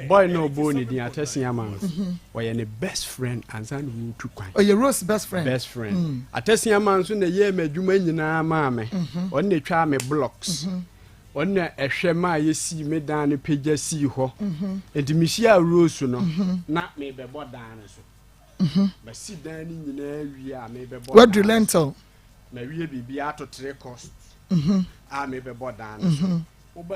boy na ɔbɔɔ ne din atɛsi ama no mhm. ɔyɛ ne best friend ansa na ɔretu kwan. Ɔyɛ Rose best friend. Best friend. Mm. Atɛsi ama nso na ɛyɛɛ m'adwuma nyinaa maa me. Mhm. Ɔno na ɛtwaa me blocks. Mhm. Ɔno na ɛhwɛ maa yɛsii me dan no pagya sii hɔ. Nti mehyiaa Rose no na mebɛbɔ dan no so. Masi dan no nyinaa wie a mebɛbɔ dan no so. Lentil. Mawie biribiara ato tere cost a mebɛbɔ dan no so. Ɛhɔ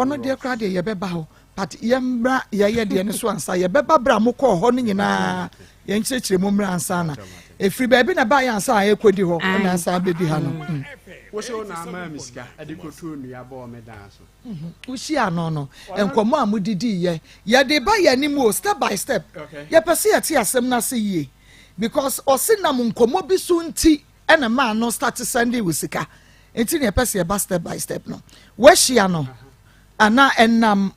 no deɛ koraa deɛ yɛbɛba hɔ but yɛmmra yɛyɛ deɛ no so ansa yɛbɛba berɛ a mokɔɔ hɔ no nyinaa yɛnkyerɛkyerɛ mu mmra ansa na ɛfiri baabi na baayɛ ansa a ɛkɔdi hɔ na ansa bɛdi ha no. Mm. Wohyia no no nkɔmmɔ a modidi yɛ yɛde ba yɛn anim o step by step yɛpɛ sɛ yɛte asɛm no ase yie because ɔse nam nkɔmmɔ bi so nti ɛna maa no start sending wo sika nti na yɛpɛ sɛ yɛba step by step no wahyia no anaa ɛnam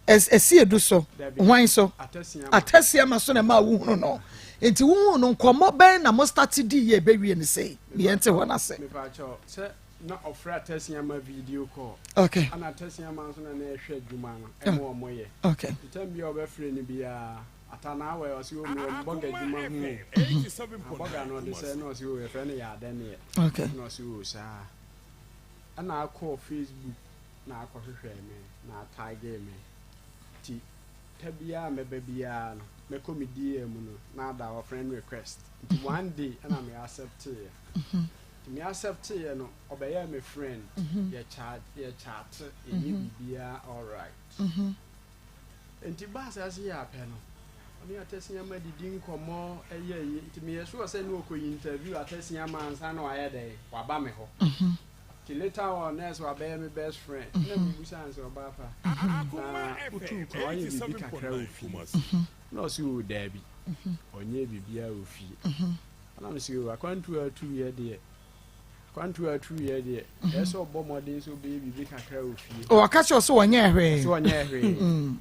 ɛsi edu so hwan so atɛseɛ ma so na ɛma wohunu no nti wohunu no nkɔmmɔ bɛn na mo start di yɛ ɛbɛwie no sei ne yɛnte hɔ no ase na ɔfrɛ atɛseɛ ma video call okay ana atɛseɛ ma nso na na ɛhwɛ adwuma no ɛma ɔmo yɛ okay ntam bi a ɔbɛfrɛ no biara Ata na awɛ ɔsi o mi wɔ bɔga adwuma ho o. Bɔga no ɔde sɛ na ɔsi o yɛfrɛ no yɛ adɛneɛ. Okay. Na ɔsi o saa. Ɛna akɔ Facebook na akɔhwehwɛ me na atagee me. Ti ta biara mɛba biara no mɛkɔ me DM mu no na ada hɔ friend request. Nti one day ɛna me accept yɛ. Nti me accept yɛ no ɔbɛyɛɛ me friend. Yɛ chat yɛ chat yɛyɛ biribiara alright. Enti baa saa ase yɛ apɛ no, ɔne Atasiama didi nkɔmmɔ yɛ ayi. Nti meyɛ sure sɛ ne ɔkɔyi interview Atasiama ansa na wayɛ dɛn, waba me hɔ. Nti later on nurse wabɛyɛ me best friend. Na mebusaa no sɛ ɔbaa pa, na wotuu kwan wayɛ biribi kakra wɔ fie? Na ɔse oo daabi, ɔnyɛɛ biribiara wɔ fie. Ɛna mese oo akwantuo a atuiɛ deɛ, Kwantu a atu yɛ deɛ, ɛyɛ sɛ ɔbɔ mmɔden sɛ ɔbɛyɛ biribi kakra wɔ fie. Ɔka kyerɛ sɛ ɔnyɛ hwee. Sɛ ɔnyɛ hwee.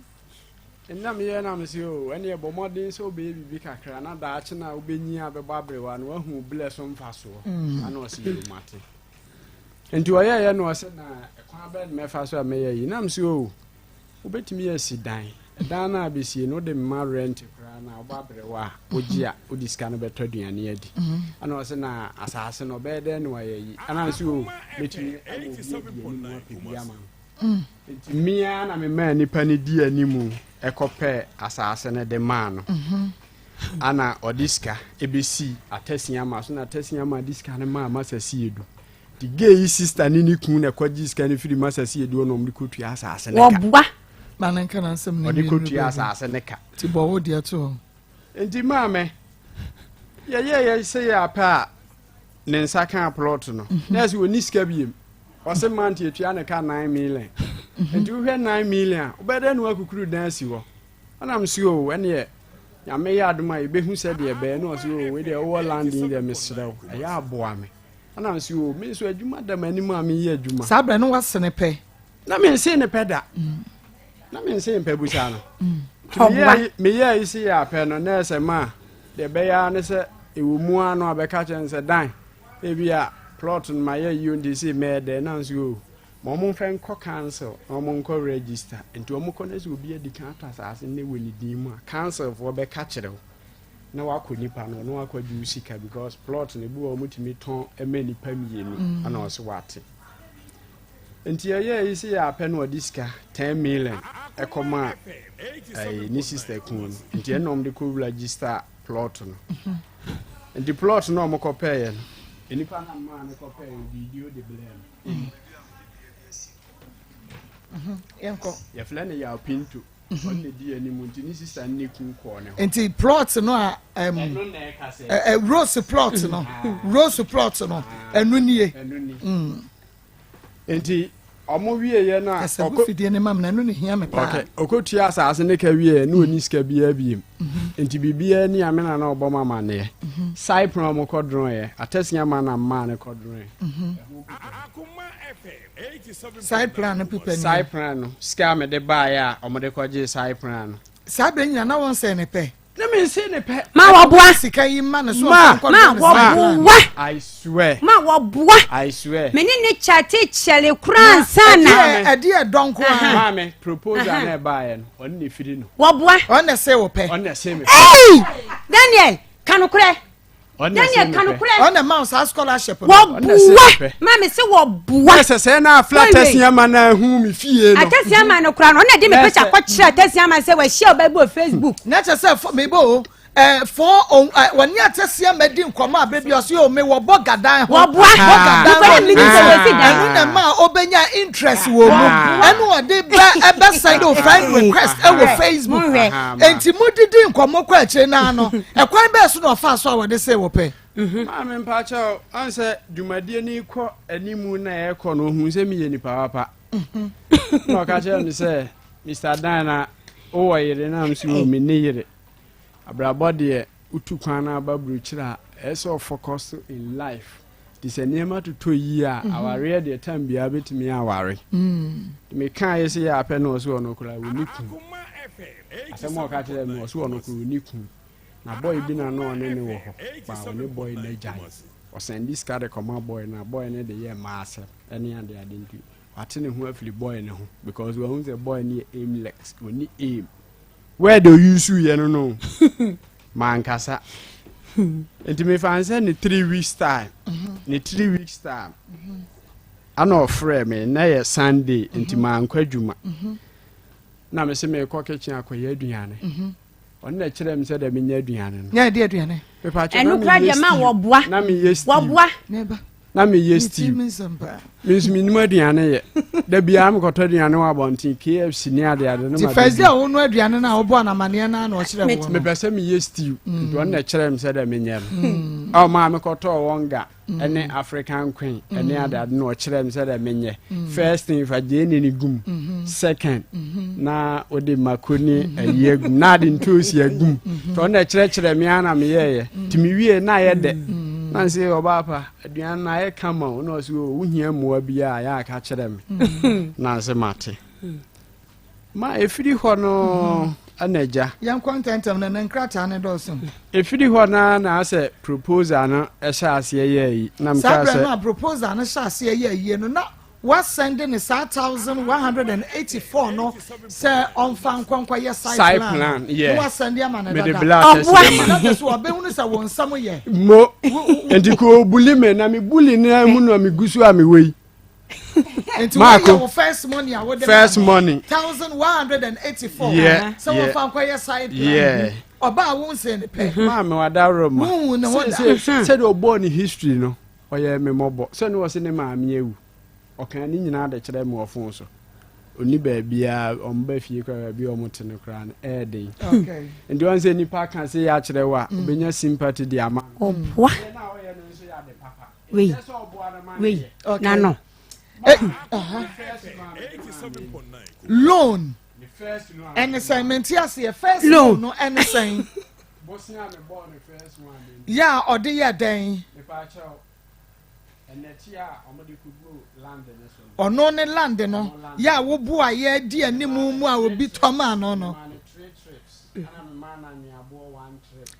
Nna meyɛ na mese o, ɛne ɛbɔ mmɔden sɛ ɔbɛyɛ biribi kakra na daakye no a wobɛnyin a bɛbɔ aberewa no wahu blɛ so mfasoɔ. Mm. Ana ɔse yɛ mate. Nti ɔyɛyɛ na ɔse na ɛkwan bɛn na mɛfa so a mɛyɛ yi. Na mese o, oh, Wobɛtumi asi dan. Ɛdan no a bɛsie no, wode mma rent koraa na wobɔ aberewa a, wogye a, wode sika no bɛtɔ aduane adi. Ɛna ɔse na asase no, ɔbɛyɛ dɛn na wayɛ ayi? Ɛna nso o, mɛtumi ama obi adi anim apɛ bi ama no. Nti me ara na memaa nipa no di anim kɔpɛɛ asase no de maa no. Ana ɔde sika ɛbɛsii Atasiama so na Atasiama de sika no maa Masa Siedu. Nti gay yi sista ne ne kun na ɛkɔgye sika no firi Masa Siedu hɔ na wɔde kɔtua asase no ka. Wɔboa. Ma ne nka n'asɛm no Ɔde nwie kɔtua asase no ka. Nti bɔ wo deɛ to hɔ. Nti maame, yɛyɛɛ yɛ sɛ yɛ apɛ a ne nsa kaa plot no. Mhm. Na ɛsɛ ɔni sika biem. Ɔse mant yɛtua ne ka 9 million. Mhm. Nti wohwɛ 9 million a, wobɛdɛ na wakukuru dan asi hɔ. Ɛna mese o ɛneɛ Nyame yɛ adom a yɛbɛhu sɛdeɛ ɛbɛyɛ. Na ɔse o wei deɛ wowɔ land yi deɛ mesrɛ wo ɛyɛ aboa me. Ɛna mese o me nso adwuma da m'anim a meyɛ adwuma. Saa berɛ no wasene pɛ. Na mensee ne pɛ da. Na mensee mpɛ busa no. Nti meyɛɛ yi se yɛ apɛ no na ɛsɛ ma deɛ ɛbɛyɛ ara ne sɛ ɛwɔ mu ara no abɛka kyerɛ no sɛ dan ebi a plot no mayɛ yio nti se mɛyɛ dɛn na nso o ma wɔn mfɛ nkɔ council na wɔn nkɔ register nti wɔn kɔ na sɛ obi adi kan atɔ asase no wɔ ne din mu a council foɔ bɛka kyerɛ wo na wakɔ nipa no na wakɔ gye wo sika because plot no ebi wɔ wɔn tumi tɔn ɛma nipa mmienu ɛna ɔsɛ wate. Nti ɛyɛɛ yi sɛ yɛ apɛ na ɔde sika 10 million ɛkɔmaa ɛyi ne sister kun no nti ɛna wɔn de kɔ register plot no nti plot no a wɔn kɔ pɛɛyɛ no nipa na mmaa no kɔ pɛɛyɛ video de blɛ no yɛfrɛ no Yaw Pinto ɔno na di anim nti ne sister ne kun kɔɔ ne hɔ nti plot no a ɛm ɛ rose plot no rose plot no ɛno nie. Ɛno ni. Nti ɔmo wieɛ no a Kasa gu fidie no ma me na ɛno na ehia me paa. Okay, ɔkɔtua asaase no ka wieɛ na ɔnni sika biara biem. Nti biribiara ni a me na na ɔbɔ me amaneɛ. Saepron a ɔmo kɔdoroeɛ, Atasia ma na mmaa no kɔdoroeɛ. Saepron no pepa nie. Saepron no, sika a mede baeɛ a ɔmo de kɔgyee Saepron no. Saa berɛ nyinaa na wɔnsɛe ne pɛ. Ne me nse ne pɛ. Ma wɔboa. Sika yi ma no so Ma. ɔmfa nkɔ Ma dɔ ne saa plan. wɔboa. I swear. Ma wɔboa. I swear. Me ne ne kyate kyɛle koraa ansa na. Ɛdeɛ ɛdeɛ dɔ nko ara. Maame proposal na ɛbaeɛ no ɔno na efiri no. Wɔboa. Ɔno na ɛsɛ wo pɛ. Ɔno na ɛsɛ me pɛ. Ei! Daniel, ka nokorɛ. Ɔno na ɛsɛ Daniel, me ka pɛ. nokorɛ. Ɔno na ɛma wo saa scholarship no. Wɔboa. Maame se wɔboa. Ɛsɛ sɛ na afla tɛsi ama na ehu mi fie no. Atɛsi ama no koraa no ɔno na ɛde me picture kɔkyerɛ atɛsi ama sɛ wahyia ɔbaa bi wɔ Facebook. Na kyerɛ sɛ fo mebɔ o ɛɛ fo o ɛ wɔne atɛsi ama di nkɔmɔ abere bi ɔso yɛ o me wɔ bɔ gadan ho. Wɔboa. Bɔ gadan Nokorɛ ho. ne menim sɛ wɔasi dan. Ɛno na ɛma ɔbɛnya interest wɔ mu. Ɛno ɔde bɛ ɛbɛ send o friend request ɛwɔ Facebook. Monhwɛ. Enti mo didi nkɔmɔ kɔ akyire naa no ɛkwan bɛɛ so na ɔfa so a wɔde se wɔpɛ. Maame mpakyɛw, ɔn sɛ dwumadie no rekɔ animu na ɛrekɔ no, ohun sɛ meyɛ nipa papa. Na ɔka kyerɛ me sɛ, Mr. Dan na wowɔ yere na mso wɔ me ne yere. Abrabɔ deɛ wotu kwan no aba burokyire a, ɛyɛ sɛ ɔfocus in life. Nti sɛ nneɛma totɔ yie a, awareɛ deɛ tam biara bɛtumi aware. Mekaeɛ sɛ yɛ apɛ na ɔsɛ ɔno koraa ɔnni kun. Asɛm a ɔka kyerɛ me ɔsɛ ɔno koraa ɔnni kun. Na boy bi na na ɔne no wɔ hɔ but ɔne boy no agyae. Ɔsɛnde sika de kɔma boy no a boy no de yɛ mmaa asɛm ne ade ade nti wate ne ho afiri boy no ho because wahu sɛ boy no yɛ aimless, ɔnni aim. Word ɔuse yɛ no no mankasa. Nti mefa no sɛ ne 3 weeks time, ne 3 weeks time ana ɔfrɛ me na yɛ Sunday nti mankɔ adwuma. Na me se merekɔ kitchen akɔyɛ aduane. Ɔno na ɛkyerɛ me sɛ dɛ menyɛ aduane no. Nyɛ ɛde aduane. Ɛno kora deɛ ma wɔboa. Na meyɛ stew. Wɔboa. Na meyɛ stew. Me nso menim aduane yɛ. Da biara mekɔtɔ aduane wɔ abɔnten KFC ne ade ade no ma. Ti first day a wɔn aduane no a wɔbɔ anamaneɛ no na ɔkyerɛ wɔn. Mepɛ sɛ meyɛ stew. Nti ɔno na ɛkyerɛ me sɛ dɛ menyɛ no. Ɔmaa mekɔtɔɔ wɔn ga. ɛne African queen ɛne mm. ade ade na ɔkyerɛ me sɛ dɛ menyɛ mm. first thing fa gyeene ne gum mm-hmm. second mm-hmm. na wode mako ne mm-hmm. ayi agum na ade ntoosi agum tɔ na ɛkyerɛkyerɛ me ara na meyɛɛyɛ nti mewie na ayɛ dɛ na nsɛ ɔbaa pa aduane na ayɛ kama o na ɔsɛ o wohia mmoa bi a yɛ aka kyerɛ me na nsɛ mate Ma ɛfiri hɔ no na agya. Yɛnkɔ ntɛmntɛm na ne nkrataa no dɔɔso. Ɛfiri hɔ no na asɛ proposal no hyɛ aseɛ yɛ ayi. Na Saa berɛ no a proposal no hyɛ aseɛ yɛ ayie no na Woasɛnde no saa 1,184 no sɛ ɔmfa nkɔ nkɔyɛ site Site plan plan, no, yeah. na woasɛnde ama no Mede dada. bla atɛsi Ɔboa. ama. Na kyerɛ sɛ ɔbɛhunu sɛ wo nsɛm yɛ. Mo, nti ko obuli me na me buli no mu na megu so a mewɔ yi. Nti Maako. woyɛ wo first money a wode First maa no, money. 1,184 Yeah, sɛ yeah. wɔmfa nkɔyɛ site plan. Yeah. Ɔbaa wo nsee no pɛ. Maame wadaworo ma. Wohu ne ho da. Sɛdeɛ ɔbɔɔ ne history no, ɔyɛ me mmɔbɔ. Sɛne ɔse ne maame awu. Ɔkaa ne nyinaa de kyerɛɛ me wɔ fon so. Ɔnni baabiara, wɔn ba fie koraa baabi a wɔte no koraa no, ɛyɛ den. Nti wɔn sɛ nipa ka se yɛ akyerɛ wo a, mm. obɛnya sympathy de ama no. Ɔboa. Wei, wei, n'ano. Eh, loan ɛne sɛn mente aseɛ first loan no ɛne sɛn yɛ a ɔde yɛ dɛn. Ɔno ne land no yɛ a woboa yɛ di anim mu a obi tɔ maa no no.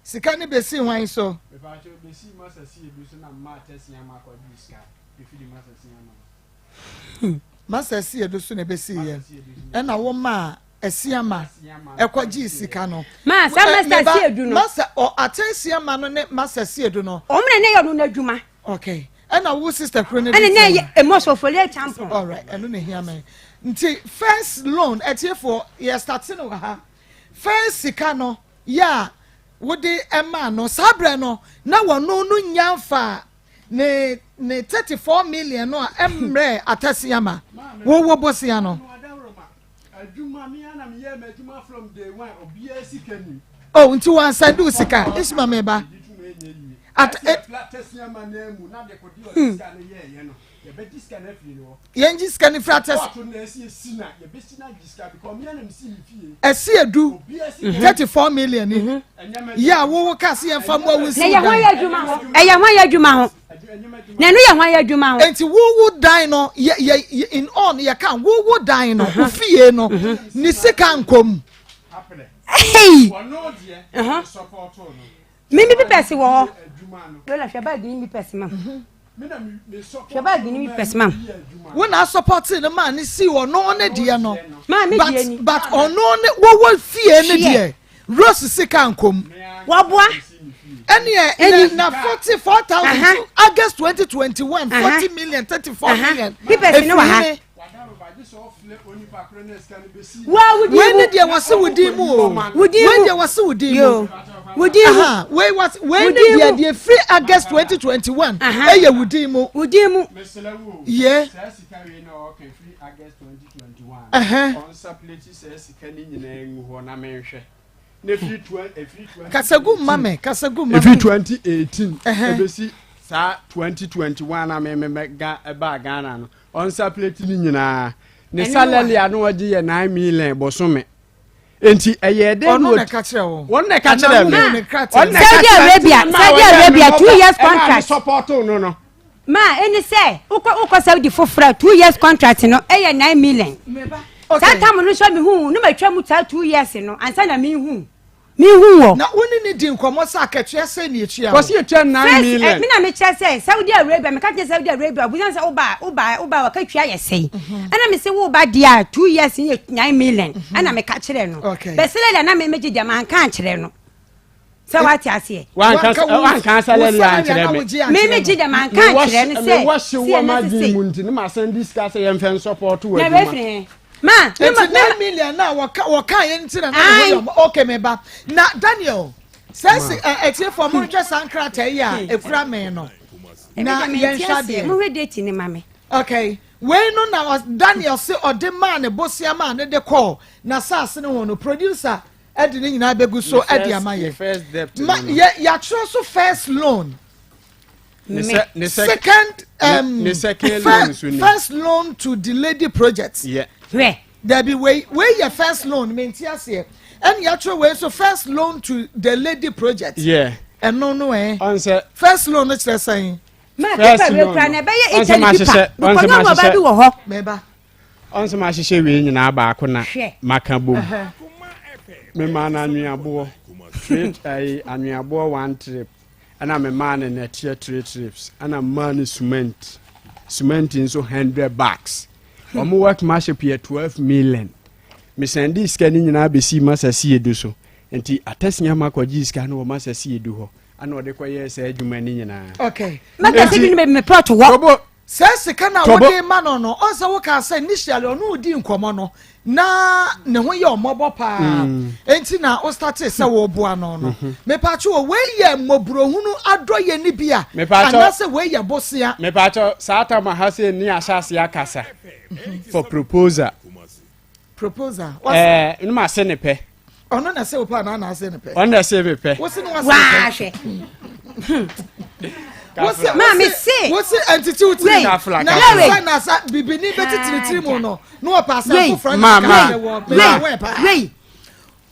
Sika no besi hwan so? Masa Asiedu so na ebesii yɛ. Ɛna wo maa Asiama ɛkɔgyee sika no. Ma saa Masa Asiedu no. Masa ɔ Ate Asiama no ne Masa Asiedu no. Wɔn na ne yɛ ɔno n'adwuma. Okay. Ɛna wo sister kuro no. Ɛna ne yɛ Amos Ofori Acheampong. All right, ɛno na ehia me. Nti first loan ɛtiefoɔ yɛ start no wɔ ha. First sika no yɛ a wode ɛmaa no saa berɛ no na wɔno no nya nfa Ne ne 34 million no a ɛmmerɛ atasiama wo wo bosea no. Oh, nti wansan de wo sika isma me ba. At eh, hmm. Yɛn gye sika no firi atɛs. Ɛsi edu 34 million ni. Mhm. Yɛ a wowo ka se yɛn fa mu awo nsi dan. Na ɛyɛ hwan yɛ adwuma ho? Ɛyɛ hwan yɛ adwuma ho? Na ɛno yɛ hwan yɛ adwuma ho? Nti wowo dan no yɛ yɛ in all yɛ ka wowo dan no wo fie no mhm. ne sika nkɔm. Hey. Me me pipɛs wɔ hɔ. Lola hwɛ baagi ni mi pɛs ma. Hwɛ baagi ni mi pɛs ma. Wo na asɔpɔte no maa ne si ɔno ne deɛ no. Maa me deɛ ni. But ɔno ne wɔwɔ fie ne deɛ. Rose sika nkom. Wɔboa. Ɛneɛ na 44,000 August 2021 40 million 34 million. Pipɛs ne wɔ ha. Wei ne deɛ wɔse wo din mu o. Wei deɛ wɔse wo din mu. Wo din mu. Wei wɔse wei ne deɛ deɛ firi August 2021 ɛyɛ wo din mu. Wo din mu. Yɛ. Kasagu mma me kasagu mma me. Efi 2018 ebesi saa 2021 na me me ga ɛbaa Ghana no. Ɔnsa plate no nyinaa. Ne salary a na ɔgye yɛ 9 million bosome. Enti ɛyɛ dɛ Ɔno na ɛka kyerɛ wo. Wɔn na ɛka kyerɛ me. Ɔno na ɛka kyerɛ Arabia, Saudi Arabia 2 years contract. Ɛna support no no. Ma ɛni sɛ wokɔ wokɔ Saudi foforɔ a 2 years contract no ɛyɛ 9 million. Saa tam no nso mehu no matwa mu saa 2 years no ansa na mehu. Mehu wɔ. Na wo ne no di nkɔmmɔ sɛ akatua sɛn na etua wo? Wɔsi etua 9 million. First, me na mekyerɛ sɛ Saudi Arabia, meka kyerɛ Saudi Arabia, obusa sɛ woba woba woba wakatua yɛ sɛn? Mhm. Ɛna me se woba deɛ a 2 years yɛ 9 million. Mhm. Ɛna meka kyerɛ no. Bɛsɛlɛ deɛ na me megye deɛ manka ankyerɛ no. Sɛ wate aseɛ. Wanka salary ankyerɛ me. Me megye deɛ manka ankyerɛ no sɛ. Mewɔ hyew wɔ m'adwene mu nti ne ma sɛn di sika sɛ yɛmfɛ nsɔpɔto wɔ adwuma. Na wefiri he? Ma, me ma, me million na wɔka wɔka yɛn nti na na ho yɛ ɔmo. Okay, me ba. Na Daniel, sɛ si ɛ ɛtiefo mo nhwɛ saa nkrataa yi a ekura me no. Na yɛn hwɛ adeɛ. Mo hwɛ date ne ma me. Okay, wei no na Daniel se ɔde maa ne bosia maa ne de kɔɔ n'asaase no ho no producer ɛde ne nyinaa bɛgu so ɛde ama yɛ. Ma yɛ yɛatwerɛ so first loan. Ne second ne second loan so ni. First loan to the lady project. Yeah. Hwɛ. Dabi wei wei yɛ first loan mi nti aseɛ ɛna yɛatwerɛ wei so first loan to the lady project. Yeah. Ɛno no ɛ. Ɔnsɛ. First loan no kyerɛ sɛn. Maa pepa wei kura na ɛbɛyɛ Italy pepa because na ɔba bi wɔ hɔ. Mɛba. Ɔnsɛ ma ahyehyɛ wei nyinaa baako na maka bom. Mema no anweaboɔ. Anweaboɔ one trip. Ɛna memaa no nɛteɛ three trips, ɛna memaa no cement. Cement nso 100 bags. Wɔn workmanship yɛ 12 million. Mesɛndee sika no nyinaa bɛsii Masa Siedu so. Nti Atasia ma kɔgyee sika no wɔ Masa Siedu hɔ ana ɔde kɔyɛɛ saa adwuma no nyinaa. Okay. Masa Siedu no baabi me plot wɔ. Saa sika no a wode ma no no, ɔn sɛ wokaa sɛ initially ɔne wo dii nkɔmmɔ no, na ne ho yɛ ɔmmɔbɔ paa, mm. enti na wo startee sɛ woboa no no. Mm-hmm. Mepatwo o, wei yɛ mmɔborɔhunu adɔyɛ no bi a, anaasɛ wei yɛ bosea? Mepatwo, saa tam ha sɛ ni ahyɛ ase akasa for proposal. Proposal. Ɛɛ, eh, no ma se ne pɛ. Ɔno na se wo pɛ anaa na ase ne pɛ? Ɔno na se me pɛ. Wo se no wase ne pɛ. Wahwɛ. Maame se. Wo se ɛntiti wo tiri. Na sɛ na sa bibini bɛ titiri tiri mu no na wɔpɛ asɛm foforɔ na ka kyerɛ wɔ mɛ wɛ paa.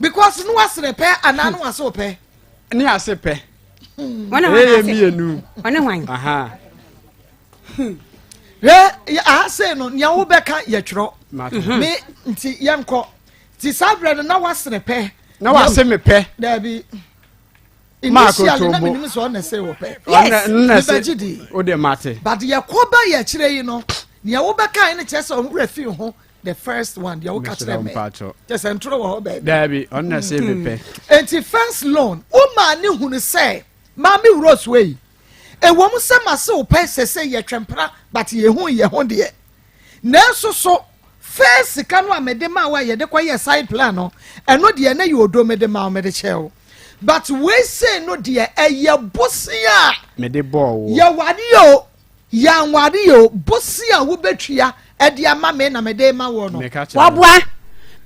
Because no wase ne pɛ anaa no wase wo pɛ. Ne ase pɛ. Wɔne hwan ase? Mmienu. Wɔne hwan? Hwɛ aha sei no nea wobɛka yɛtwerɛ me nti yɛnkɔ nti saa berɛ no na wasene pɛ na wase me pɛ daabi initially na menim sɛ ɔna sɛ wɔ pɛ yes mebɛgye di wode mate but yɛkɔ ba yɛ akyerɛ yi no nea wobɛkae no kyerɛ sɛ ɔwerɛ fii ho the first one deɛ woka kyerɛ me kyɛ sɛ ntorɔ wɔ hɔ baabi daabi ɔno na sɛ me pɛ nti first loan womaa ne hunu sɛ maame Rose wei Ɛwom sɛ mase wo pɛ sɛsɛi yɛtwɛ mpena but yɛhuu yɛ ho deɛ. Nanso so first sika no a mede maa wo a yɛde kɔ yɛɛ side plan no ɛno deɛ na yɛ odo mede maa wo mede kyɛɛ wo but wei sei no deɛ ɛyɛ bosea a mede bɔɔ woɔ. Yɛware o yɛanware o bosea a wobɛtua de ama me na mede rema woɔ no. Meka kyerɛ wo. Wɔboa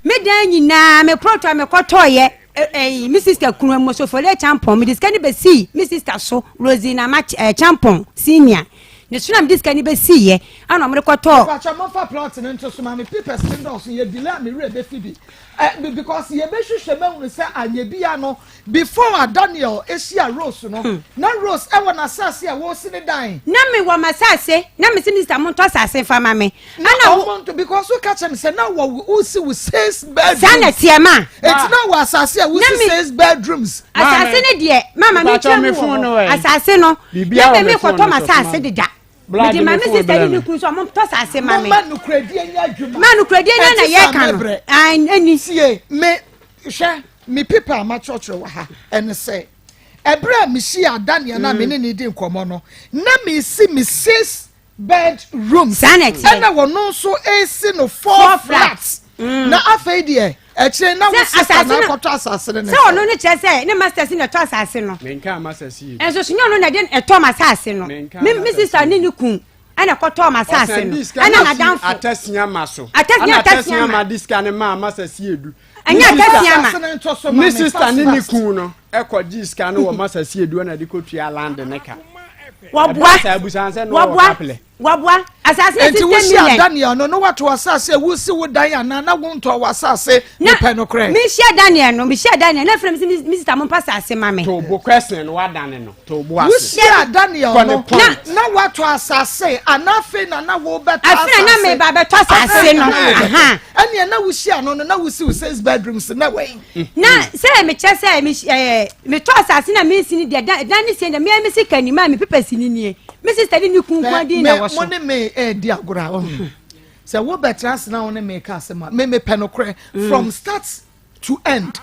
me dan nyinaa me prɔto a mekɔtɔeɛ ɛyi me sista kunu Mosofole Champon mede sika no bɛsii me sista so Rosina ma ɛɛ Champon senior ne so na mede sika no bɛsiiɛ ɛna wɔde kɔtɔɔ. Mepakyɛ momfa plot no nto so ma me papers no ndɔɔso yɛ delay a me werɛ bɛfi bi eh, because yɛbɛhwehwɛ mahunu sɛ anyɛ bia no Before a Daniel hyia Rose no, hmm. na Rose ɛwɔ n'asase a wɔresi ne dan. Na me wɔ m'asase, na me si Mr. Mo ntɔ asase nfa ma me. Na ɔmo nto because wo ka kyerɛ me sɛ na wɔ wosi wo six bedrooms. Saa na teɛ ma. Eti na wɔ asase a wosi six bedrooms. Asase ne deɛ mama mi kyerɛ mu wɔ hɔ asase no na me me kɔtɔ m'asase deda. Mede ma me sista ne ne kunu sɛ ɔmo tɔ asase ma me. Mo ma nukuredie nyɛ adwuma. Ma nukuredie nyɛ na yɛ ka no. Ɛni. Tie me hwɛ. Me paper a makyerɛkyerɛ wɔ ha ne sɛ, ɛberɛ a mehyiaa Daniel no a me ne no redi nkɔmmɔ no, na meresi me six bed rooms, Saa na ɛteɛ. ɛna ɔno nso resi no four Four flats. flats. Mm. Na afei deɛ, akyire na wo Sɛ sister asase na no- akɔtɔ asase no ne Sɛ sɛ. ɔno no kyerɛ sɛ ne masters na ɛtɔ asase no. Menkaa masters yi. Nso so nyɛ ɔno na ɛde ɛtɔ m'asase no. Menkaa Me me masters sister yi. ne ne kun ɛna ɛkɔtɔɔ m'asase Ɔsan no. de sika Ɛna no sii n'adamfo. Atasia ma so. Atasia, Ɛna Atasia Atasia ma. ma de sika no maa masters yi edu. Ɛnyɛ Atasia ma. Ne sista ne ne kun no ɛkɔ gye sika no wɔ masa sie du ɛna de kɔ tua land ne ka. Wɔboa wɔboa wɔboa asase ne Enti sixty wohyia million. Daniel no na wato asase a wosi wo dan anaa na wontɔ w'asase Na mepɛ nokorɛ. mehyia Daniel no mehyia Daniel na afei na me sista mo mpa asase ma me. To bo question no wadane no to bo ase. Wohyia Daniel Kɔ ne no point. na wato asase anaa afei na na wobɛtɔ asase. Afei na na meba abɛtɔ asase no. Afei na na wobɛtɔ. Aha. Ɛnneɛ na wohyia no no na wosi wo six bedrooms na wɛn. Na sɛ mekyɛ sɛ me ɛɛ metɔ asase na mesi ne deɛ dan dan ne sie deɛ mea me sika ni maa me pepa si ne nie me sista ne ne kun nko din na wɔ so. Mo ne me ɛɛdi agorɔ a ɔho sɛ wobɛtena ase na wo ne me ka asɛm a me mepɛ nokorɛ from start to end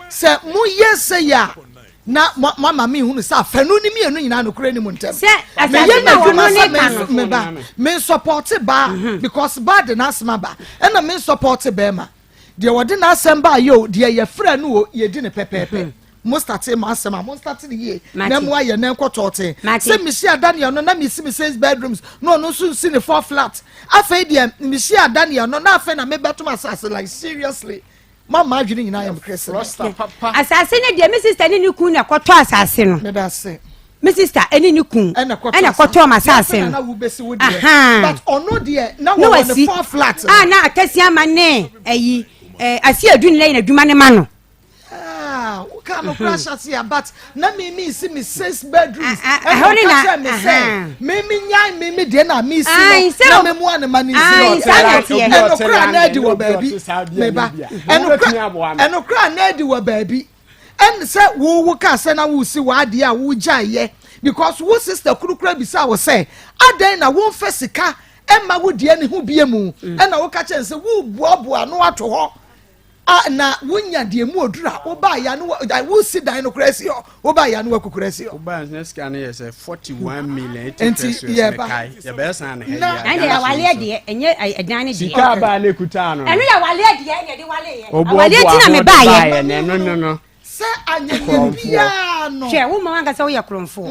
sɛ moyɛ sɛ yɛ a na moama me hunu sɛ afanu ne mmienu nyinaa nokorɛ ni mu ntɛm meyɛ n'adwuma sɛ meba mensɔpɔte baa mhm. because baa de n'asɛm aba ɛna mensɔpɔte bɛrima deɛ wɔde n'asɛm baa yɛ o deɛ yɛfrɛ no o yɛdi ne pɛpɛɛpɛ mhm. mo starte mo asɛm a mo starte ne yie na mo ayɛ na nkɔ tɔɔte sɛ mehyia Daniel no na mesi me six bedrooms na ɔno nso nsi ne four flat afei deɛ mehyia Daniel no na afei na mebɛtom asase like seriously mama adwene nyinaa yɛ mekere sɛ asase ne deɛ me sister ne ne kun na ɛkɔtɔ asase no meda ase me sister ɛne ne kun ɛna kɔtɔ ma asase no but ɔno deɛ na wɔwɔ ne four flat a na atasi ama ne ɛyi asi adu ne yɛ n'adwuma ne ma no Ah, woka no kora hyɛ ase a but na mimi si me six bedrooms ɛna ɔka kyerɛ me sɛ mimi nyan mimi deɛ na mi si no na memu a ne ma ne nsi no ɛno kora na adi wɔ baabi meba ɛno kora na adi wɔ baabi ɛne sɛ wo wo ka sɛ na wosi w'adeɛ a wogyaeɛ. Because wo sister koro koraa bisaa wo sɛ adɛn na womfa sika mma wo deɛ ne ho bie mu mm. ɛna woka kyerɛ no sɛ wobuaboa ano ato hɔ a na wonya deɛ mu oduru a wobaa ya no wosi dan no koraa si hɔ wobaa ya no wakukura si hɔ. wobaa ne sika no yɛ sɛ 41 million nti yɛba yɛbɛyɛ san ne ha yi ɛnna awaleɛ deɛ ɛnyɛ ɛdan ne deɛ sika baa ne kuta no ɛno yɛ awaleɛ deɛ ɛna ɛde waleɛ awaleɛ ti na me baayɛ ɛno no no Sɛ anyanya biara no. Hwɛ, wo mma w'ankasa woyɛ korɔmfoɔ.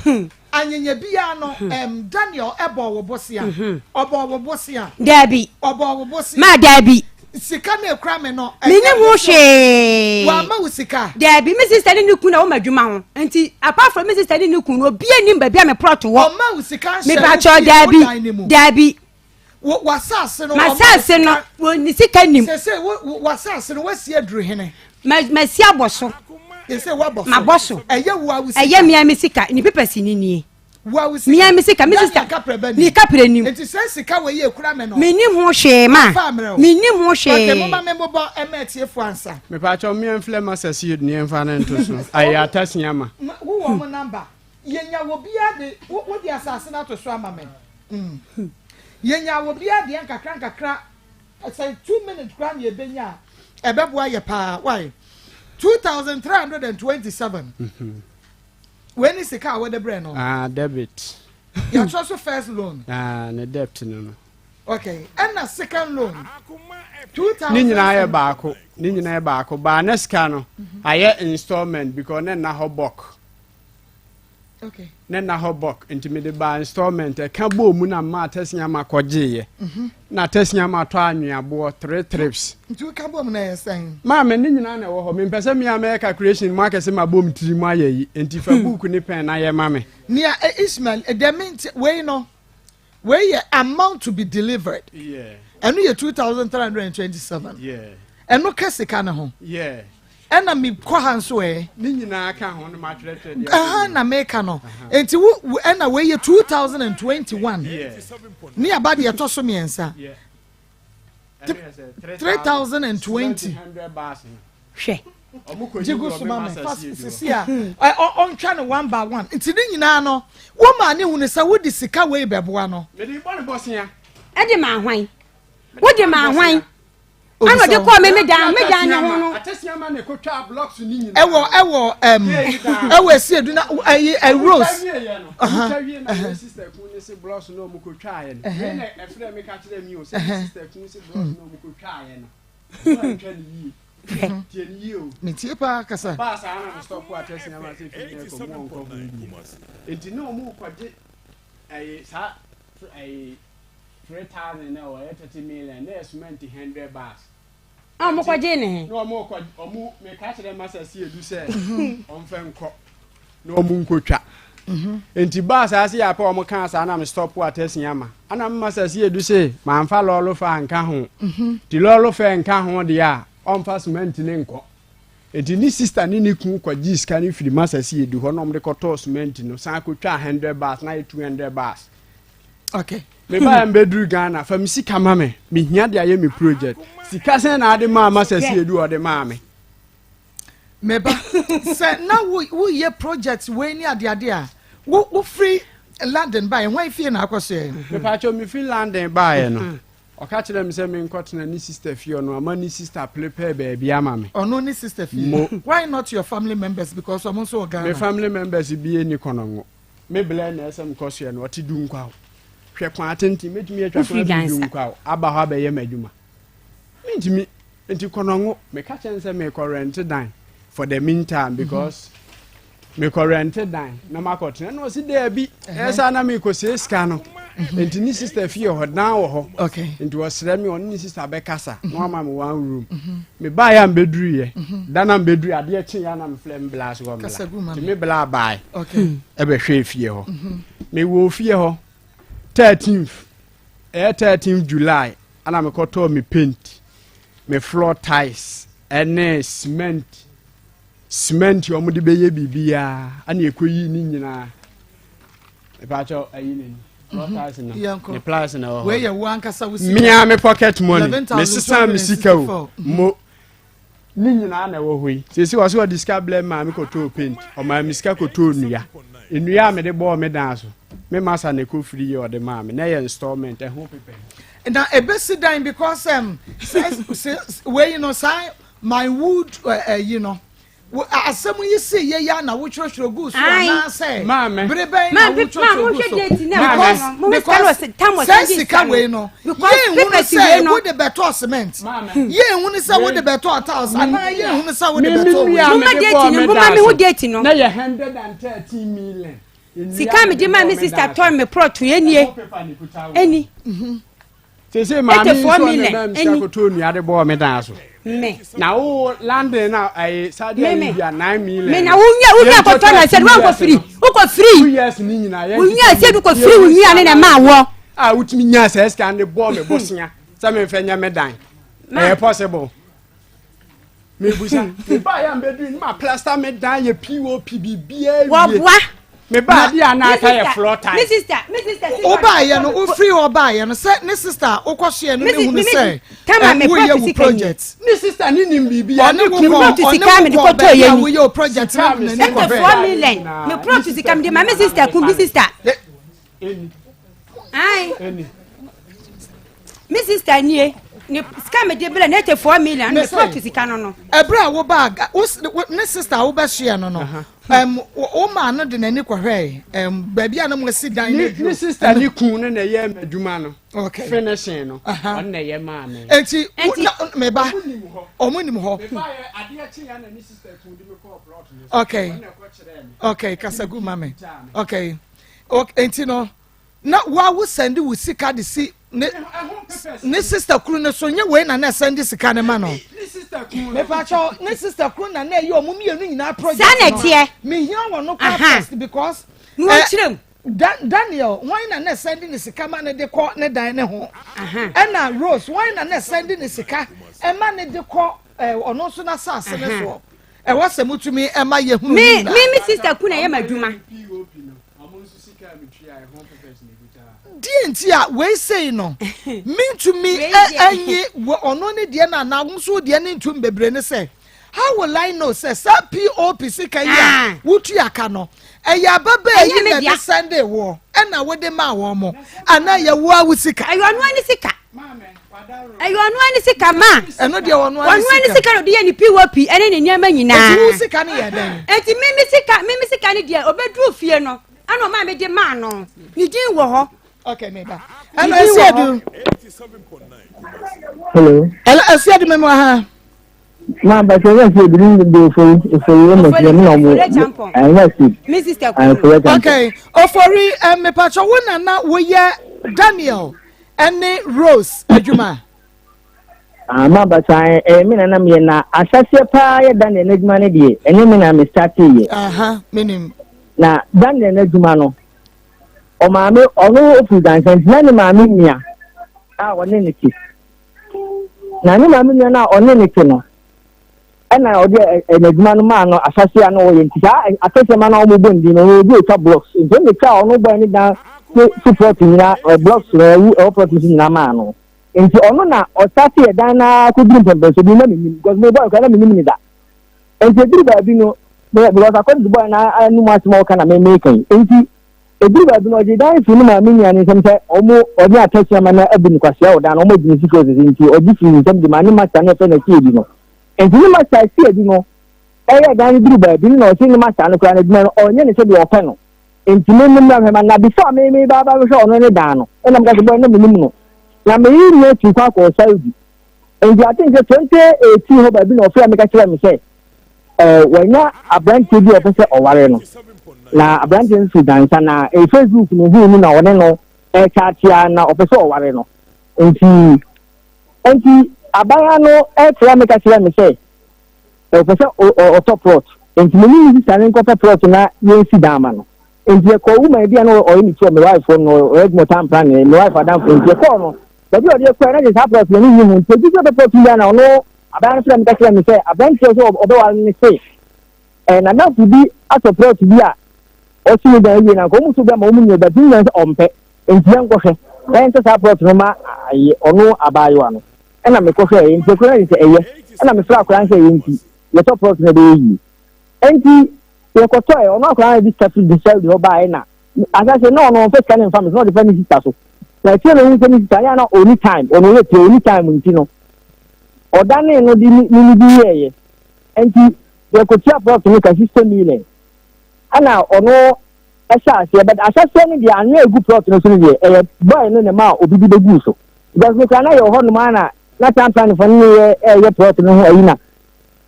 Mm. Anyanya biara no, hmm. um, Daniel ɛbɔɔ wo bosea. Mhm. Ɔbɔɔ wo bosea. Daabi. Ɔbɔɔ wo bosea. Ma daabi. Sika na ekura me no. Menni ho hwee. Wama wo sika. Daabi, me sista ne ne kun na wɔma adwuma ho. Nti apart from me sista ne ne kun no, obi anim baabi a me prɔto wɔ. Ɔma wo sika nhyɛ wo fie wo dan ne mu. Daabi. Wo w'asase no. M'asase no, wo ne sika nim. Sese wo w'asase no w'asi aduru hene. Ma masi abɔ so. Sese w'abɔ so. Mabɔ so. Ɛyɛ wo awo sika. Ɛyɛ mia mi sika ne pepa si ni nie. Wo awo sika. Mia mi sika mi sista. Ne kapra nim. Nti sɛ sika wɔ yi ekura mi no. Mi nim ho hwee ma. Mi nim ho hwee. Okay, mo ma mi bobɔ ɛmɛ etiefo ansa. Mepatwa mmea mflɛ ma sɛ si yɛ nfa ne nto so. Ayɛ atasia ma. Wo wɔ mo namba. Yɛnya wɔ biara de wo de asase no ato so ama me. Mm. Yɛnya wɔ biara deɛ nkakra nkakra sɛ 2 minutes koraa na yɛbɛnya a ɛbɛboa yɛ paa. Why? 2327. Wei ne sika a wɔde brɛ no. Ah, debit. Yɛatwerɛ so first loan. Ah, ne debt no. Okay, ɛna second loan 2000. Ne nyinaa yɛ baako. Ne nyinaa yɛ baako. Baa ne sika no ayɛ installment because ne nna hɔ bɔk. Okay. Ne nna hɔ bɔk nti mede baa installment ɛka bɔɔ mu na mmaa atɛsinyama kɔgyeeɛ. Na atɛsinyama tɔ anweaboɔ three trips. Nti woka bɔɔ mu na ɛyɛ sɛn? Maame ne nyinaa na ɛwɔ hɔ mempɛ sɛ mea mɛyɛ calculation mu akɛse ma bom tiri mu ayɛ yi nti fa book ne pen na yɛ ma me. Nea Ismail deɛ mente wei no wei yɛ amount to be delivered. Ɛno yɛ 2327. Ɛno ka sika ne ho. Ɛna mi kɔ ha nso ɛ. Ne nyinaa ka ho no ma twerɛtwerɛ deɛ. Ɛha na meka no. Nti wo ɛna wei yɛ 2021. Ne aba deɛ ɛtɔ so mmiɛnsa. 3020. Hwɛ. Gye gu so ma me fa sisi a ɔntwa no one by one nti ne nyinaa no wo maa ne hunu sɛ wode sika wei bɛboa no. Mede bɔ ne bɔsea. Ɛde ma ahwan wode ma ahwan ana ɔde kɔɔ me me dan me dan ne ho no. Ɛwɔ ɛwɔ ɛm ɛwɔ esi edu na ɛyi ɛ rose. Ɔtwa wie na ne sister kun ne se blocks na ɔmo kɔ twa ayɛ no. Wei na ɛfrɛ mi ka kyerɛ mi o sɛ ne sister kun se blocks na ɔmo kɔ twa ayɛ no. Ɔntwa ne yie. Tie ne yie o. Metie paa kasa. Baa saa na me stop atɛsi ama sɛ fi ne kɔ mu ɔnkɔ ho bi. Nti na ɔmo kɔgye ɛyi saa ɛyi 3000 na ɔyɛ 30 million na yɛ cement 100 bags. A ɔmo kɔgye ne he. Na ɔmo kɔ ɔmo meka kyerɛ masa si edu sɛ ɔmfɛ nkɔ na ɔmo nkotwa. Nti baa saa se yɛ apɛ ɔmo kaa saa na me stop atɛsi ama ana me masa si edu se manfa lɔɔlo fa nka ho nti lɔɔlo fɛ nka ho deɛ a ɔmfa cement ne nkɔ. Nti ne sister ne ne kun kɔgye sika no firi masa si edu hɔ na ɔmo de kɔtɔɔ cement no san kotwa 100 bags na yɛ 200 bags. Me ba mbɛduru Ghana fa me sika ma me mehia de ayɛ me project sika sɛn na ade maa masa si edu ɔde maa me. Meba sɛ na woyɛ project wei ne adeade a wo wofiri London baeɛ hwan fie na akɔ so ɛ? Mepatwa mefiri London baeɛ no ɔka kyerɛ me sɛ menkɔtena ne sister fie ɔno ama ne sister prepare baabi ama me. Ɔno ne sister fie. Mo. Why not your family members because ɔmo nso wɔ Ghana. Me family members bi ni kɔnɔngo me blɛ na ɛsɛ mekɔ soɛ no ɔte Dunkwaw hwɛ kwan atenten mɛtumi atwa kwan afiri Dunkwaw aba hɔ abɛyɛ m'adwuma mentumi nti kɔnɔngo meka kyɛn sɛ mekɔ rent dan for the meantime because mekɔ rent dan na makɔtena na ɔsi daabi ɛsɛ na mekɔ sie sika no nti ne sister fie hɔ dan wɔ hɔ nti ɔsrɛ me ɔne ne sister bɛkasa na wama me one room mebaeɛ a mbɛduruyɛ da na mbɛduru adeɛ kyeeɛ na mefrɛ me bla so hɔ mbla nti me bla bae ɛbɛhwɛ fie hɔ mewɔ fie hɔ 13th ɛyɛ 13th July ana mekɔtɔɔ me paint, me floor tiles ɛne cement a wɔde bɛyɛ biribiara ana ɛkɔyi ne nyinaa mepaakyɛw ayi n'ani floor tiles no ne pliers na ɛwɔ Wei hɔ yɛ wo ankasa wo sika. Mea me pocket money mesesa me sika o mo ne nyinaa na ɛwɔ hɔ yi sɛsi wɔ so ɔde sika blɛ maa me kɔtɔɔ paint ɔmaa me sika kɔtɔɔ nnua. Nnua a mede bɔɔ me dan so, me masa na ɛkɔ firi yɛ ɔde maa me, na ɛyɛ installment, ɛho pepɛ. Na ebesi dan because um, sɛ sɛ wei no saa my wood ɛyi no asɛm yi si yɛ ya na wotwerɛtwerɛ gu so anaasɛ bere bɛn na wotwerɛtwerɛ gu so because because sɛ sika wei no yɛn hunu sɛ wode bɛtɔ cement yɛn hunu sɛ wode bɛtɔ tiles anaa yɛn hunu sɛ wode bɛtɔ wei. Moma date no moma me ho date no. Na yɛ 113 million. Sika me de ma me sister tɔn me plot yɛ nie ɛni. Sese maame yi nso ɔna maa mi sika kɔtɔ nnua de bɔɔ me dan so. Me. Na wo London na ɛyɛ Saudi Arabia 9 million. Me na wo nua wo nua kɔtɔ na sɛ wankɔ firi wokɔ firi. 2 years ni nyinaa yɛn. Wo nua sɛ du kɔ firi wo nua ne na maa wɔ. A wotumi nyaa sɛ sika de bɔɔ me bosea sɛ memfɛ nyɛ me dan. Ɛyɛ possible. Mebusa meba yɛ mbɛduru ne ma plaster me dan yɛ POP biribiara wie. Wɔboa. Meba adeɛ a na aka yɛ floor tile. Me sister, me sister. Wobaayɛ no, wofiri hɔ baayɛ no, sɛ ne sister a wokɔsoɛ no ne hunu sɛ woyɛ wo project. Ne sister ne nim biribi a ne kunu. Ɔne wo kɔ baabi a woyɛ wo project no de n'ani kɔhwɛ. 4 million. Me plot sika me de ma me sister kun me sister. Ayi. Me sister nie ne sika me de bla ne 84 million me plot sika no. Ɛberɛ a wobaa ne sister a wobɛsoɛ no, wo maa no de n'ani kɔhwɛɛ baabi a na mo asi dan no aduro. Ne sister ne kun no na ɛyɛ adwuma no. Finishing no ɔno na ɛyɛ maa me. Eti na meba ɔmo nim hɔ. Meba yɛ adeɛ kye ya na ne sister kun de me kɔɔ plot no so. Okay, kasagu ma me. Okay, enti no na wa wo send wo sika de si ne sister kuru ne so nye wei na na send sika ne ma no. Mepakyɛw, ne sister kuru na na ɛyɛ ɔmo mmienu nyinaa project no. Saa na ɛteɛ. Mehia wɔn no kora first because. Na wɔn kyerɛ mu. Daniel wɔn na na send ne sika ma ne de kɔ ne dan ne ho, ɛna Rose wɔn na na send ne sika ɛma ne de kɔ ɔno nso n'asase ne soɔ. Ɛwɔ sɛ mutumi ɛma yɛ hunu. Me sister kun na ɛyɛ ma adwuma. Deɛ nti a wei sei no mentumi ɛnyi ɔno ne deɛ no anaa wo nso deɛ ne ntum bebree ne sɛ, how will I know sɛ saa POP sika yi a wotua ka no ɛyɛ ababaa yi na de sɛnde woɔ ɛna wode maa wɔn mo anaa yɛ wo a wo sika? Ɛyɛ ɔno ani sika, ɛyɛ ɔno ani sika ma. Ɛno deɛ ɔno ani sika. Ɔno ani sika na ɔde yɛ ne POP ɛne ne nneɛma nyinaa. Eti wo sika no yɛ dɛn? Eti mimi sika ne deɛ obɛduru fie no ɛna ɔmaa mi de maa no, ne din wɔ hɔ. Okay, mi ba ɛna esi edu. Hello. Ɛna esi edu mɛmu aha. Maa bàtɛ ɛna si edu ní de ofori ofori ɛna si ɛmu na ɔmo ɛna si. Mi sister kunu. Okay, Ofori, mipatwa wo nana woyɛ Daniel ɛne Rose adwuma. Ah, maa bàtɛ ɛyɛ mi nana mi yɛ na ahyɛseɛ paa yɛ Daniel n'adwuma ne deɛ ɛnyɛ mi na mi start yɛ. Aha, minim. Na Daniel n'adwuma no, ɔmaame ɔno ofiri dansa nti na ne maame nua a ɔne ne te na ne maame nua no a ɔne ne te no ɛna ɔde n'adwuma no maa no ahyɛseɛ a na ɔyɛ. Nti saa akɛseɛ ma na ɔmo bɔ ndin no, ɔno obi otwa blocks nti ɔmo twa ɔno bɔ ɛne dan so plot nyinaa, blocks na ɛwu ɛwɔ plot no so nyinaa maa no. Nti ɔno na ɔsate yɛ dan naa kɔduru mpɛmpɛnso bi na menim because mo bɔ nkora na menim ne da. Nti eduru baabi no, because according to boy na anum asɛm a ɔka na mɛmɛ kan, nti eduru baabi no ɔgye dan firi ne maame nua ne nsɛm sɛ ɔmo ɔne atɛsi ama na abu ne kwasia wɔ dan no ɔmo adi ne sika osisi. Nti ɔgye firi ne nsɛm de ma ne master ne ɛfɛ na ɛsi edi no. Nti ne master si edi no ɛyɛ dan no duru baabi no na ɔsi ne master no koraa n'adwuma no ɔnyɛ ne sɛdeɛ ɔpɛ no. Nti me me mmra hwɛ ma na before me me ba ba hwɛ ɔno ne dan no ɛna mo ka sɛ boy na me nim no na me yi nua tu kwan kɔ Saudi. Nti I think sɛ 2018 hɔ baabi na ɔfrɛ mi ka kyerɛ mi sɛ wɔnya aberanteɛ bi a ɔpɛ sɛ ɔware no na aberanteɛ no firi dansa na Facebook no hu no na ɔne no ɛkyakyea na ɔpɛ sɛ ɔware no. Nti abaayewa no ɛfrɛ mi ka kyerɛ mi sɛ ɔpɛ sɛ ɔtɔ plot nti me ne ne sista ne nkɔpɛ plot na yɛnsi dan ama no. Nti yɛkɔ woman bi a na ɔyɛ ne tuo me wife no ɔyɛ adwuma ɔtan plan ne me wife adamfo. Nti yɛkɔɔ no baabi a ɔde kɔɛ na de saa plot no ne nyi ho. Nti obi sɛ ɔpɛ plot bi a na ɔno abaayewa no frɛ me ka kyerɛ me sɛ aberanteɛ sɛ ɔbɛware no ne se n'adamfo bi atɔ plot bi a ɔsi ne dan wie na nka ɔmo so bi ama ɔmo nyɛ but ne nyɛ sɛ ɔmpɛ nti yɛnkɔhwɛ na yɛntɔ saa plot no ma ayɛ ɔno abaayewa no. Ɛna mekɔhwɛ ɛyɛ nti akura ne sɛ ɛyɛ ɛna mefrɛ akora no sɛ ɛyɛ nti yɛtɔ plot no ɛbɛyɛ yie nti. Yɛkɔtɔɛ, ɔno akwadaa no de sika firi Saudi hɔ baeɛ na ahyɛaseɛ na ɔno ɔmfa sika no mfa me so na ɔde fa ne sista so. Na akyire na ohun sɛ ne sista yɛ na ɔni time, ɔno yɛ tie ɔni time nti no ɔdanee no de ne ne bi yɛɛyɛ. Nti yɛkɔtua plot no ka 60 million. Ɛna ɔno ɛhyɛ aseɛ but ahyɛaseɛ no deɛ anwea egu plot no so no deɛ ɛyɛ boy no na ɛma obi bi bɛguu so. Because me koraa na yɛwɔ hɔ nom ara na na town planning fo no ne yɛ ɛyɛ plot no ho ayi na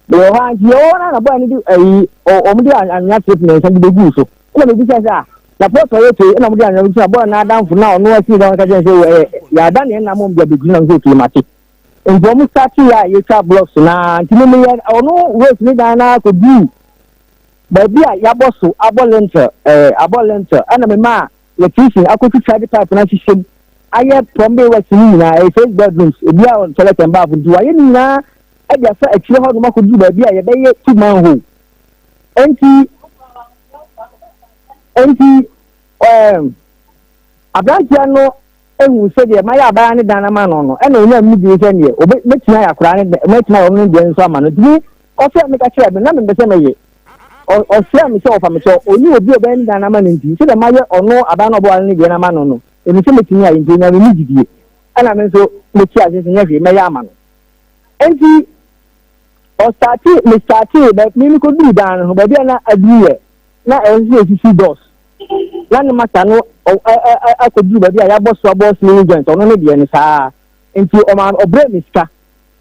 Mewɔ hɔ a nti yɛwɔ hɔ no na bɔɔ no de ayi wɔn de anwea trip mmiɛnsa bi bɛguu so. Ɛna mebisa sɛ a na pɔtɔ yɛ tei ɛna wɔn de anwea bɛgu so na bɔɔ no adamfo na ɔno asi na ɔka kyerɛ sɛ ɛyɛ yɛada ne ɛnam wɔn de abɛgu na nso okay mate. Nti wɔn start yɛ a yɛtwa blocks na nti me meyɛ ɔno rose ne dan na akɔduu baabi a yɛabɔ so abɔ lintel ɛɛ abɔ lintel ɛna me maa electrician akɔtwitwa de pipe no ahyehyɛ mu ayɛ plumbing works no nyinaa ɛyɛ six bedrooms ebi a toilet and bath nti wɔayɛ ne nyinaa de afa akyire hɔ nom akɔduru baabi a yɛbɛyɛ two manhole. Enti, enti ɛɛm, aberanteɛ no ehu sɛdeɛ mayɛ abaayewa ne dan ama no no, ɛna onyaa mu gyee sɛ neɛ obe mɛtumi ayɛ akwaraa ne dɛ mɛtumi ayɛ ɔno ne deɛ nso ama no. Nti ɔfrɛ me ka kyerɛ me na mempɛ sɛ mɛyɛ. Ɔsrɛ me sɛ ɔfa me kyɛw, ɔni obi a ɔbɛyɛ ne dan ama no nti, sɛdeɛ mayɛ ɔno abaayewa no ɔbɔware ne deɛ no ama no no, ɛnim sɛ mɛtumi ayɛ nti onyaa me mu gyidie. Ɛna me nso mete ase sɛ nyɛ hwee mɛyɛ ama no. Enti ɔstartee, me startee, bɛ me mekɔduru dan no ho, baabi a na aduru yɛ, na ɛsɛ sɛ yɛsisi doors. Na ne masa no ɔ ɛ ɛ ɛ akɔduru baabi a yɛabɔ so abɔ ceiling joint, ɔno ne deɛ no saa. Nti ɔma ɔbrɛɛ me sika.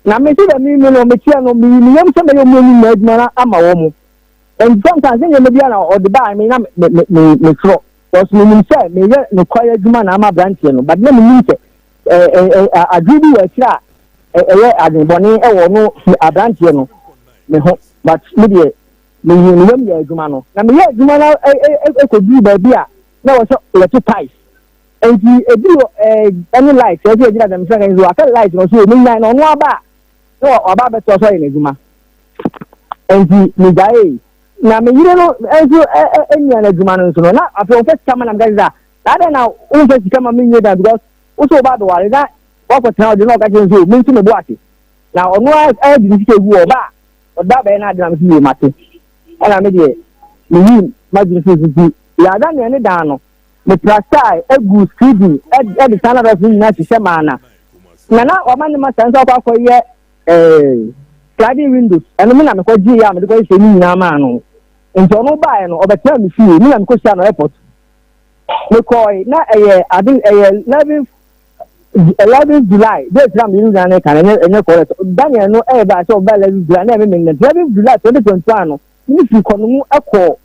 Na me sɛ dɛ me me no meteɛ no, meyi me yam sɛ mɛyɛ ɔmo anim adwuma no ama wɔn. Nti sometimes ne nneɛma bi a na ɔde baa me na me me me metwerɛ. Because menim sɛ meyɛ nokware adwuma na ama aberanteɛ no, but na menim sɛ adwene bi wɔ akyire a ɛyɛ adwene bɔne wɔ no aberanteɛ no me ho but me deɛ meyi me yam yɛ adwuma no na meyɛ adwuma no ɛkɔduru baabi a na wɔ sɛ yɛto ties nti ɛduru ɛne light ɛsɛ yɛgyina dɛm sɛ nso aka light no so menyan na ɔno aba a na waba abɛtoa so ayɛ n'adwuma nti megyaee na me yere no nso ɛnua n'adwuma no nso no na afei ɔmfa sika ma na meka sɛ na adɛn na womfa sika ma menyɛ dan because wo sɛ woba abɛware na woakɔtena ɔde na ɔka kyerɛ nso me nso mebo ase na ɔno ara de ne sika gu ɔba a ɔda bɛyɛ no ade na mese yie mate ɛna me deɛ meyi m'adwene so nti yɛada nea ne dan no me plastae agu screening ɛde saa na dɔso nyinaa hyehyɛ maa na na na wama ne ma saa nso akɔ akɔyɛ ɛɛ sliding windows ɛno me na mekɔ gye yɛ a mede kɔ hyehyɛ ne nyinaa maa no nti ɔno baeɛ no ɔbɛtena me fie me na mekɔ hyia no airport mekɔe na ɛyɛ ade ɛyɛ 11 11 July date na meyere nyinaa ne ka no ɛnyɛ ɛnyɛ correct Daniel no ɛyɛ ba sɛ ɔba 11 July na ɛmɛ mɛ 11 July 2021 no ne firi kɔ no mu ɛkɔ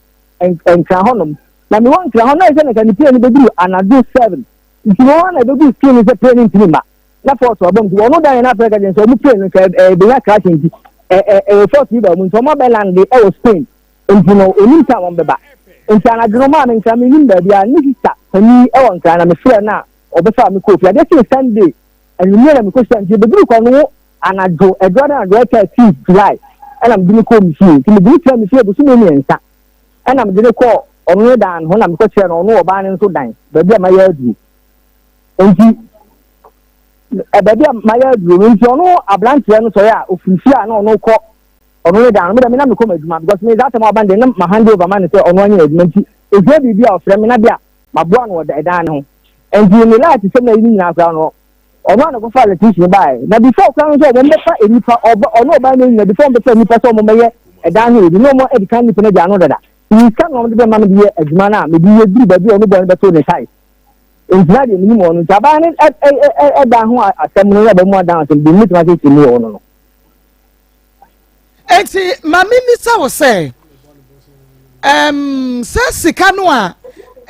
nkran hɔnom na mewɔ nkran hɔ na ɛsɛ na nka ne plane no bɛduru anadwo 7 nti wɔ hɔ na ɛbɛgu screen no sɛ plane no ntumi mma na force ɔbɔ nti ɔno Daniel no afrɛ ka kyerɛ sɛ ɔmo plane no nka ɛbɛnya crash nti ɛɛ force bi ba ɔmo nti ɔmo abɛlande ɛwɔ Spain Nti no onim sɛ wɔn bɛba. Nti anadwo no ɔmaa me nkra mennim baabi a ne sista panin wɔ nkra na mefrɛɛ no a ɔbɛfaa me kɔɔ fie. Adeɛ kyee Sunday anwummerɛ na mekɔhyia nti yɛbɛduru kɔ no anadwo ɛdora no anadwo 13 July ɛna mede no kɔɔ me fie. Nti mede no tenaa me fie bosome mmiɛnsa ɛna mede no kɔɔ ɔno ne dan ho na mekɔkyerɛ no ɔno ɔbaa no nso dan baabi a mayɛ aduro. Nti baabi a mayɛ aduro no nti ɔno aberanteɛ no sɔre a ɔfiri fie a na ɔno kɔ Ɔno ne dan no, me deɛ me na mekɔ m'adwuma because me saa asɛm a ɔba no deɛ na ma hand over ma no sɛ ɔno anyɛ n'adwuma nti ohia biribi a ɔfrɛ me na bia maboa no wɔ ɛdan no ho nti ne light sɛm na yi ne nyinaa koraa no ɔno a na kɔfa electrician baeɛ na before koraa no sɛ wɔn bɛfa nnipa ɔba ɔno ɔbaa no nyina before wɔn bɛfa nnipa sɛ wɔn bɛyɛ ɛdan no ebi na wɔn adi kan nnipa no agya ano dada nsa na wɔn de bɛma me de yɛ adwuma no a mede yɛ duru baabi a ɔno bɔ no bɛto ne tae nti na deɛ menim ɔno nti abaa no ɛdan ho asɛm no na ɛbɛmu adan asɛm bi mmetumi asiesie mu wɔ hɔ no no. Enti ma mimmisa wo sɛ, ɛm, sɛ sika no a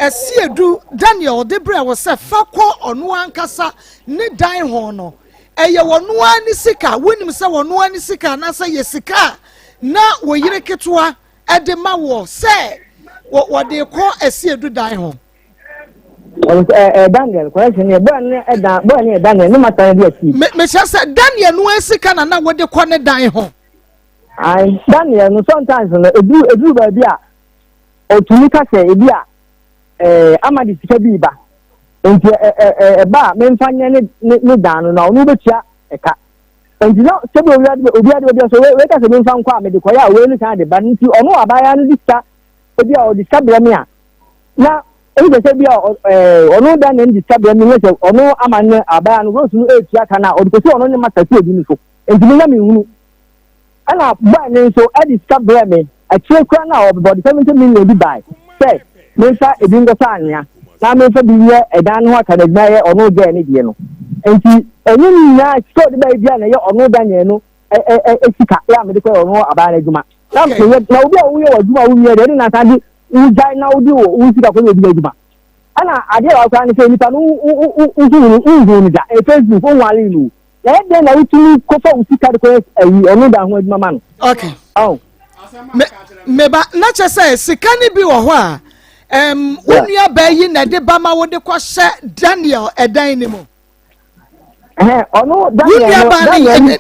Asiedu Daniel de brɛɛ wo sɛ fa kɔ ɔno ankasa ne dan ho no, ɛyɛ ɔno ara ne sika? Wonim sɛ ɔno ara ne sika anaasɛ yɛ sika a na wo yere ketewa de ma woɔ sɛ wɔde kɔ Asiedu dan ho? Daniel correction yɛ bɔɔ ne ɛdan bɔɔ ne Daniel ne mata ne de akyi. Mehyɛ sɛ Daniel no sika na na wɔde kɔ ne dan ho. Ayi Daniel no sometimes no eduru eduru baabi a otumi ka sɛ ebi a ɛɛ ama de sika bi ba nti ɛ ɛ ɛ ɛba a memfa nyɛ ne ne ne dan no na ɔno bɛtua ɛka nti na sɛbi obi ade obi ade obi so wei ka sɛ memfa nkɔ a mede kɔyɛ a wei no san de ba nti ɔno abaayewa no de sika. Ebi a ɔde sika brɛ me a, na ebi kyerɛ sɛ bi a ɛɛ ɔno da na ɛde sika brɛ me nyɛ sɛ ɔno ama ne abaa no Rose no etua ka na ɔde kɔsi ɔno ne masa si ebi no so. Nti me na me nhunu. Ɛna boy no nso ɛde sika brɛ me akyire koraa na ɔde 70 million bi bae sɛ memfa ebi nkɔtɔ anwea na memfa bi nyɛ ɛdan no ho aka n'adwuma yɛ ɔno gɛɛ ne deɛ no. Nti ɛnyɛ ne nyinaa sika ɔde bae biara na ɛyɛ ɔno Daniel no sika yɛ a mede kɔyɛ ɔno abaa no adwuma. Na meyɛ na obi a woyɛ w'adwuma a wowie deɛ ɛne na san de wogyae na wode wo sika kɔyɛ obi adwuma. Ɛna adeɛ baako koraa ne sɛ nipa no wohu no wonhu no da ɛyɛ Facebook wonwale no. Na ɛyɛ dɛn na wotumi kɔfa wo sika de kɔyɛ ayi ɔno da ho adwuma ma no? Okay. Oh. Me meba na kyɛ sɛ sika no bi wɔ hɔ a um, wo nua baa yi na ɛde ba ma wode kɔhyɛ Daniel ɛdan no mu. Ɔno Daniel no Daniel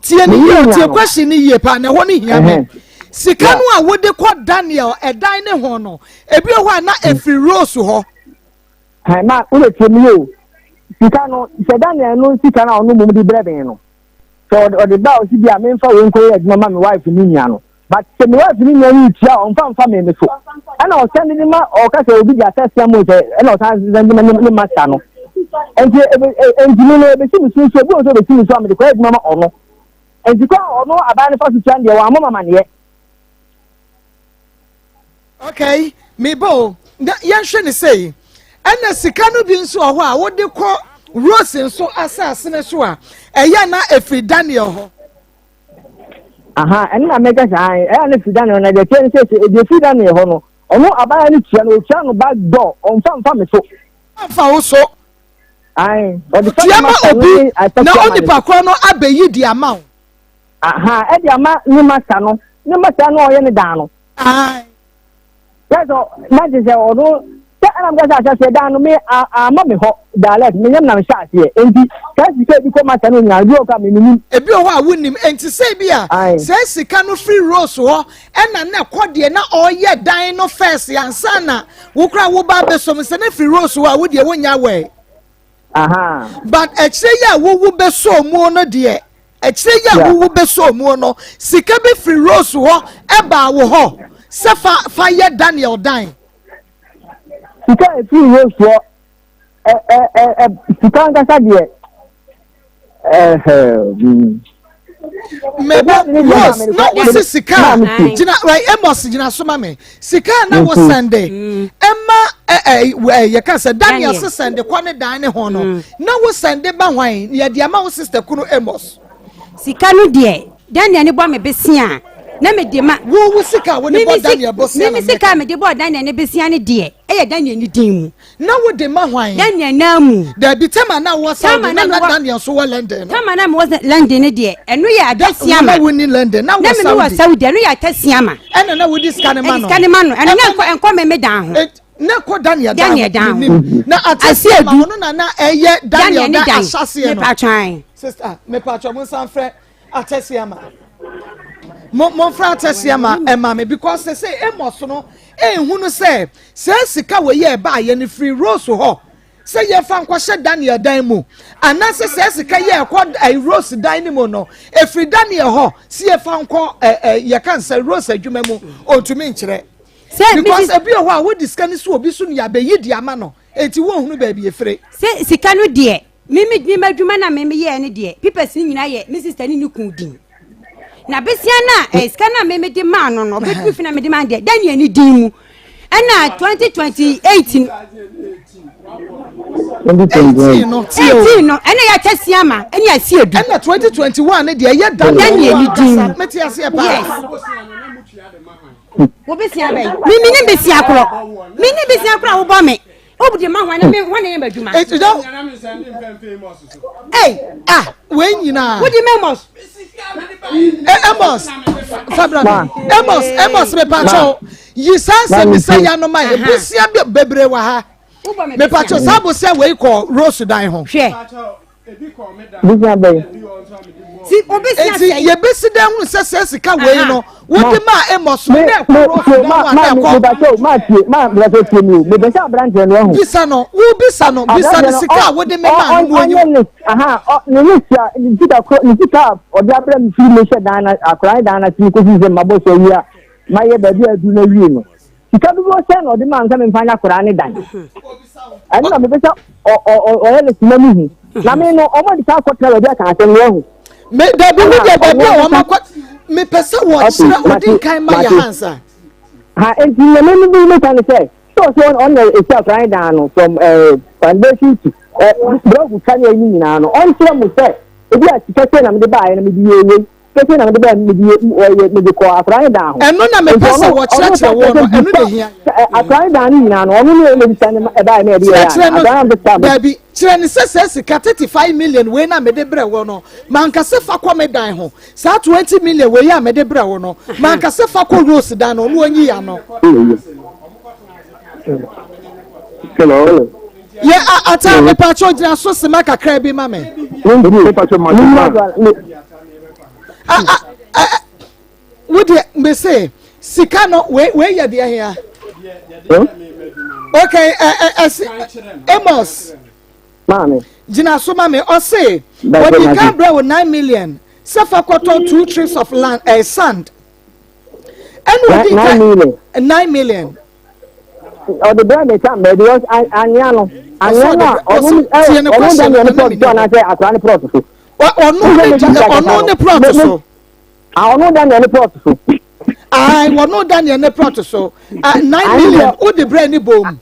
tie ne yie tie question ne yie paa na ɛhɔ ne hia me. Sika no a wode kɔ Daniel ɛdan ne ho no ebi wɔ hɔ a na efiri Rose hɔ. Hɛn ma wode tie me o. Sika no, sɛ Daniel no sika no a ɔno mmom de brɛ me no, sɛ ɔde ba a ɔsi bi a memfa wei nkɔyɛ adwuma ma me wife ne nua no. But sɛ me wife ne nua no retua a, ɔmfa mfa me me so. Ɛna ɔsɛnde de ma ɔka sɛ obi de asɛsea mu sɛ ɛna ɔsan sɛnde ma ne master no. Nti nti me no ebesi me so nso ebi wɔ sɛ obesi me so a mede kɔyɛ adwuma ma ɔno. Nti kɔ a ɔno aban no fa so tua no deɛ wammɔ me amaneɛ. Okay, me ba o, na yɛnhwɛ ne sei. Ɛna sika no bi nso wɔ hɔ a wode kɔ Rose nso asase no so a, ɛyɛ na ɛfiri Daniel hɔ. Aha, ɛno na mɛka sɛ ae, ɛyɛ na ɛfiri Daniel na deɛ ɛteɛ ne sɛ sɛ deɛ ɛfiri Daniel hɔ no, ɔno abaayewa no tua no, ɔtua no back door, ɔmfa mfa me so. Ɔmfa wo so. Ae, ɔde fa Tua ne ma master no obi ne na asase ama ne onipa so. korɔ no abɛyi de ama wo. Aha, ɛde ama ne master no, ne master no a ɔyɛ ne dan no. Ae. Yɛ sɛ na kyerɛ sɛ ɔno sɛ ɛna meka sɛ ahyɛseɛ dan no me ama me hɔ direct menyam na mehyɛ aseɛ nti saa sika bi kɔ masa no nyinaa ebi wɔ hɔ a menim. Ebi wɔ hɔ a wonim nti sɛ bi a saa sika no firi Rose hɔ ɛna na ɛkɔ deɛ na ɔreyɛ dan no first ansa na wo koraa wo ba abɛsom sɛ na firi Rose hɔ a wo deɛ wonya aware. But akyire yi a wowu bɛsɔɔ mu no deɛ Akyire yi a wowu bɛsɔɔ muo no, sika bi firi Rose hɔ baa wo hɔ sɛ fa fa yɛ Daniel dan. Sika a ɛfiri Rose hɔ ɛ ɛ ɛ ɛ sika ankasa deɛ ɛhɛ hmm. Meba Rose na wosi sika a gyina right Amos gyina so ma me sika a na wo sɛnde ɛma ɛ ɛ ɛ yɛka sɛ Daniel se sɛnde kɔ ne dan ne ho no mm. na wo sɛnde ba hwan yɛde ama wo sister kunu Amos. Sika no deɛ Daniel ne bɔ me besia na me de ma. Wo wo sika a wo ne bɔ Daniel bosia na meka. Me sika a me de bɔ Daniel ne besia ne deɛ ɛyɛ Daniel ne din mu. Na wo de ma hwan? Daniel nan mu. Dabi tama na wɔ Saudi na na Daniel nso wɔ London no. Tama na mewɔ London no deɛ ɛno yɛ atasiama. Na wo ni London na wɔ Saudi. Na me wɔ Saudi ɛno yɛ atasiama. Ɛna na wodi sika ne ma no. Ɛde sika ne ma no ɛno na nkɔ nkɔ mɛmɛ dan ho. Na kɔ Daniel dan ho. Daniel dan ho. Na atasiama ɔno na na ɛyɛ Daniel dan ahyɛseɛ no. Mepatwan. Sister mepatwan mo nsan frɛ atasiama. Mo mo nfrɛ atasiama ɛma me because sɛ sɛ Amos no ehunu sɛ Saa sika wei a ɛbaeɛ no firi Rose hɔ sɛ yɛmfa nkɔhyɛ Daniel dan mu, anaasɛ saa sika yi a ɛkɔ eh, Rose dan no mu no, ɛfiri Daniel hɔ sɛ yɛfa nkɔ eh, eh, yɛka nsɛ Rose adwuma mu, ɔntumi nkyerɛ. Because ebi wɔ hɔ a wode sika no si obi so ne yɛabɛyi de ama no, enti wonhunu baabi ɛfire. Sɛ sika no deɛ, Me me me m'adwuma na me meyɛɛ no deɛ papers no nyinaa yɛ me sister ne ne kun din na besia no a eh, sika no a me mede maa no no ɔbɛduru fi na mede maa no deɛ Daniel ne din mu ɛna 2028 18 no tie o 18 no ɛna yɛakyɛ sia ma ɛne asi edu ɛna 2021 ne deɛ ɛyɛ Daniel ne din mu mete aseɛ paa yes wo besia bɛyi me me ne besia korɔ me ne besia korɔ a wobɔ me Wo de ma hwan na me hwan na yɛ m'adwuma. Eti dɛ. Ei ah wei nyinaa. Wo de ma Amos. Eh, Amos fabra mi Amos Amos mepa kyɛw yi saa nsɛm bisa ya no ma yɛ bosia bebree wɔ ha mepa kyɛw saa bosia wei kɔ Rose dan ho. Hwɛ. Bosia bɛn? Si obi si Eti asɛe. yɛbɛsi dɛn hunu sɛ sɛ sika wei no wode maa Amos no na ɛkɔ Rose dan ho a na ɛkɔ. Mepakyɛw maa tie maa mepakyɛw tie mi o mepɛ sɛ aberanteɛ no ahu. Bisa no wobisa no bisa no sika a wode me maa no na ɔnyi. Ɔnyɛ ne aha ɔ ne ne sika ne sika koro ne sika a ɔde abrɛ me firi me hyɛ dan na akora ne dan na se kosi sɛ mabɔ so awie a mayɛ baabi a aduru no awie no. Sika dodoɔ sɛn na ɔde maa me sɛ memfa nyɛ akwadaa ne dan? Ɛno na mepɛ sɛ ɔyɛ ne soma mu hu. Na me no, ɔmo de saa akɔtena baabi aka asɛm no ahu. Me dabi wo deɛ baabi a wɔn akɔ mepɛ sɛ wɔkyerɛ odi nkan ma yɛ hansa. Ha nti na me me meka ne sɛ sɛ ɔsɛ ɔno na esi akwadaa ne dan no from eh, foundation to eh, blɔk twa ne ayi nyinaa no ɔnkyerɛ mo sɛ ebi a sika sɛ na mede baeɛ na mede yɛ wei. Sese na mede bɛɛ mede yɛ mede kɔ akora ne dan ho. Ɛno na mepɛ sɛ wɔkyerɛkyerɛ wo no, ɛno na ehia. Akora ne dan no nyinaa no, ɔno ne ɛna sika no ɛbaeɛ na ɛde yɛ Kyerɛkyerɛ no, daabi, kyerɛ no sɛ saa sika 35 million wei na mede brɛ wo no, manka sɛ fa kɔ me dan ho. Saa 20 million wei a mede brɛ wo no, manka sɛ fa kɔ Rose dan no, ɔno ɔnyi ano. Hello. Yɛ a ata mepatwa gyina so sima kakra bi ma me. Wo deɛ mese sika no wei wei yɛ deɛ hia. Okay, ɛ ɛ ɛsi Amos. Maame. Gyina so ma me ɔse wɔde kan brɛ wo 9 million sɛ fa kɔtɔ two trips of land sand. Ɛna odi kan 9 million. Ɔde brɛ me sa mɛ because anwea no anwea no a ɔno ɔno Daniel ne plot so anaasɛ akora ne plot so. Ɔno ne ɔno ne plot so. Ɔno Daniel ne plot so. Ayi, ɔno Daniel ne plot so, 9 million o de brɛ ne bom.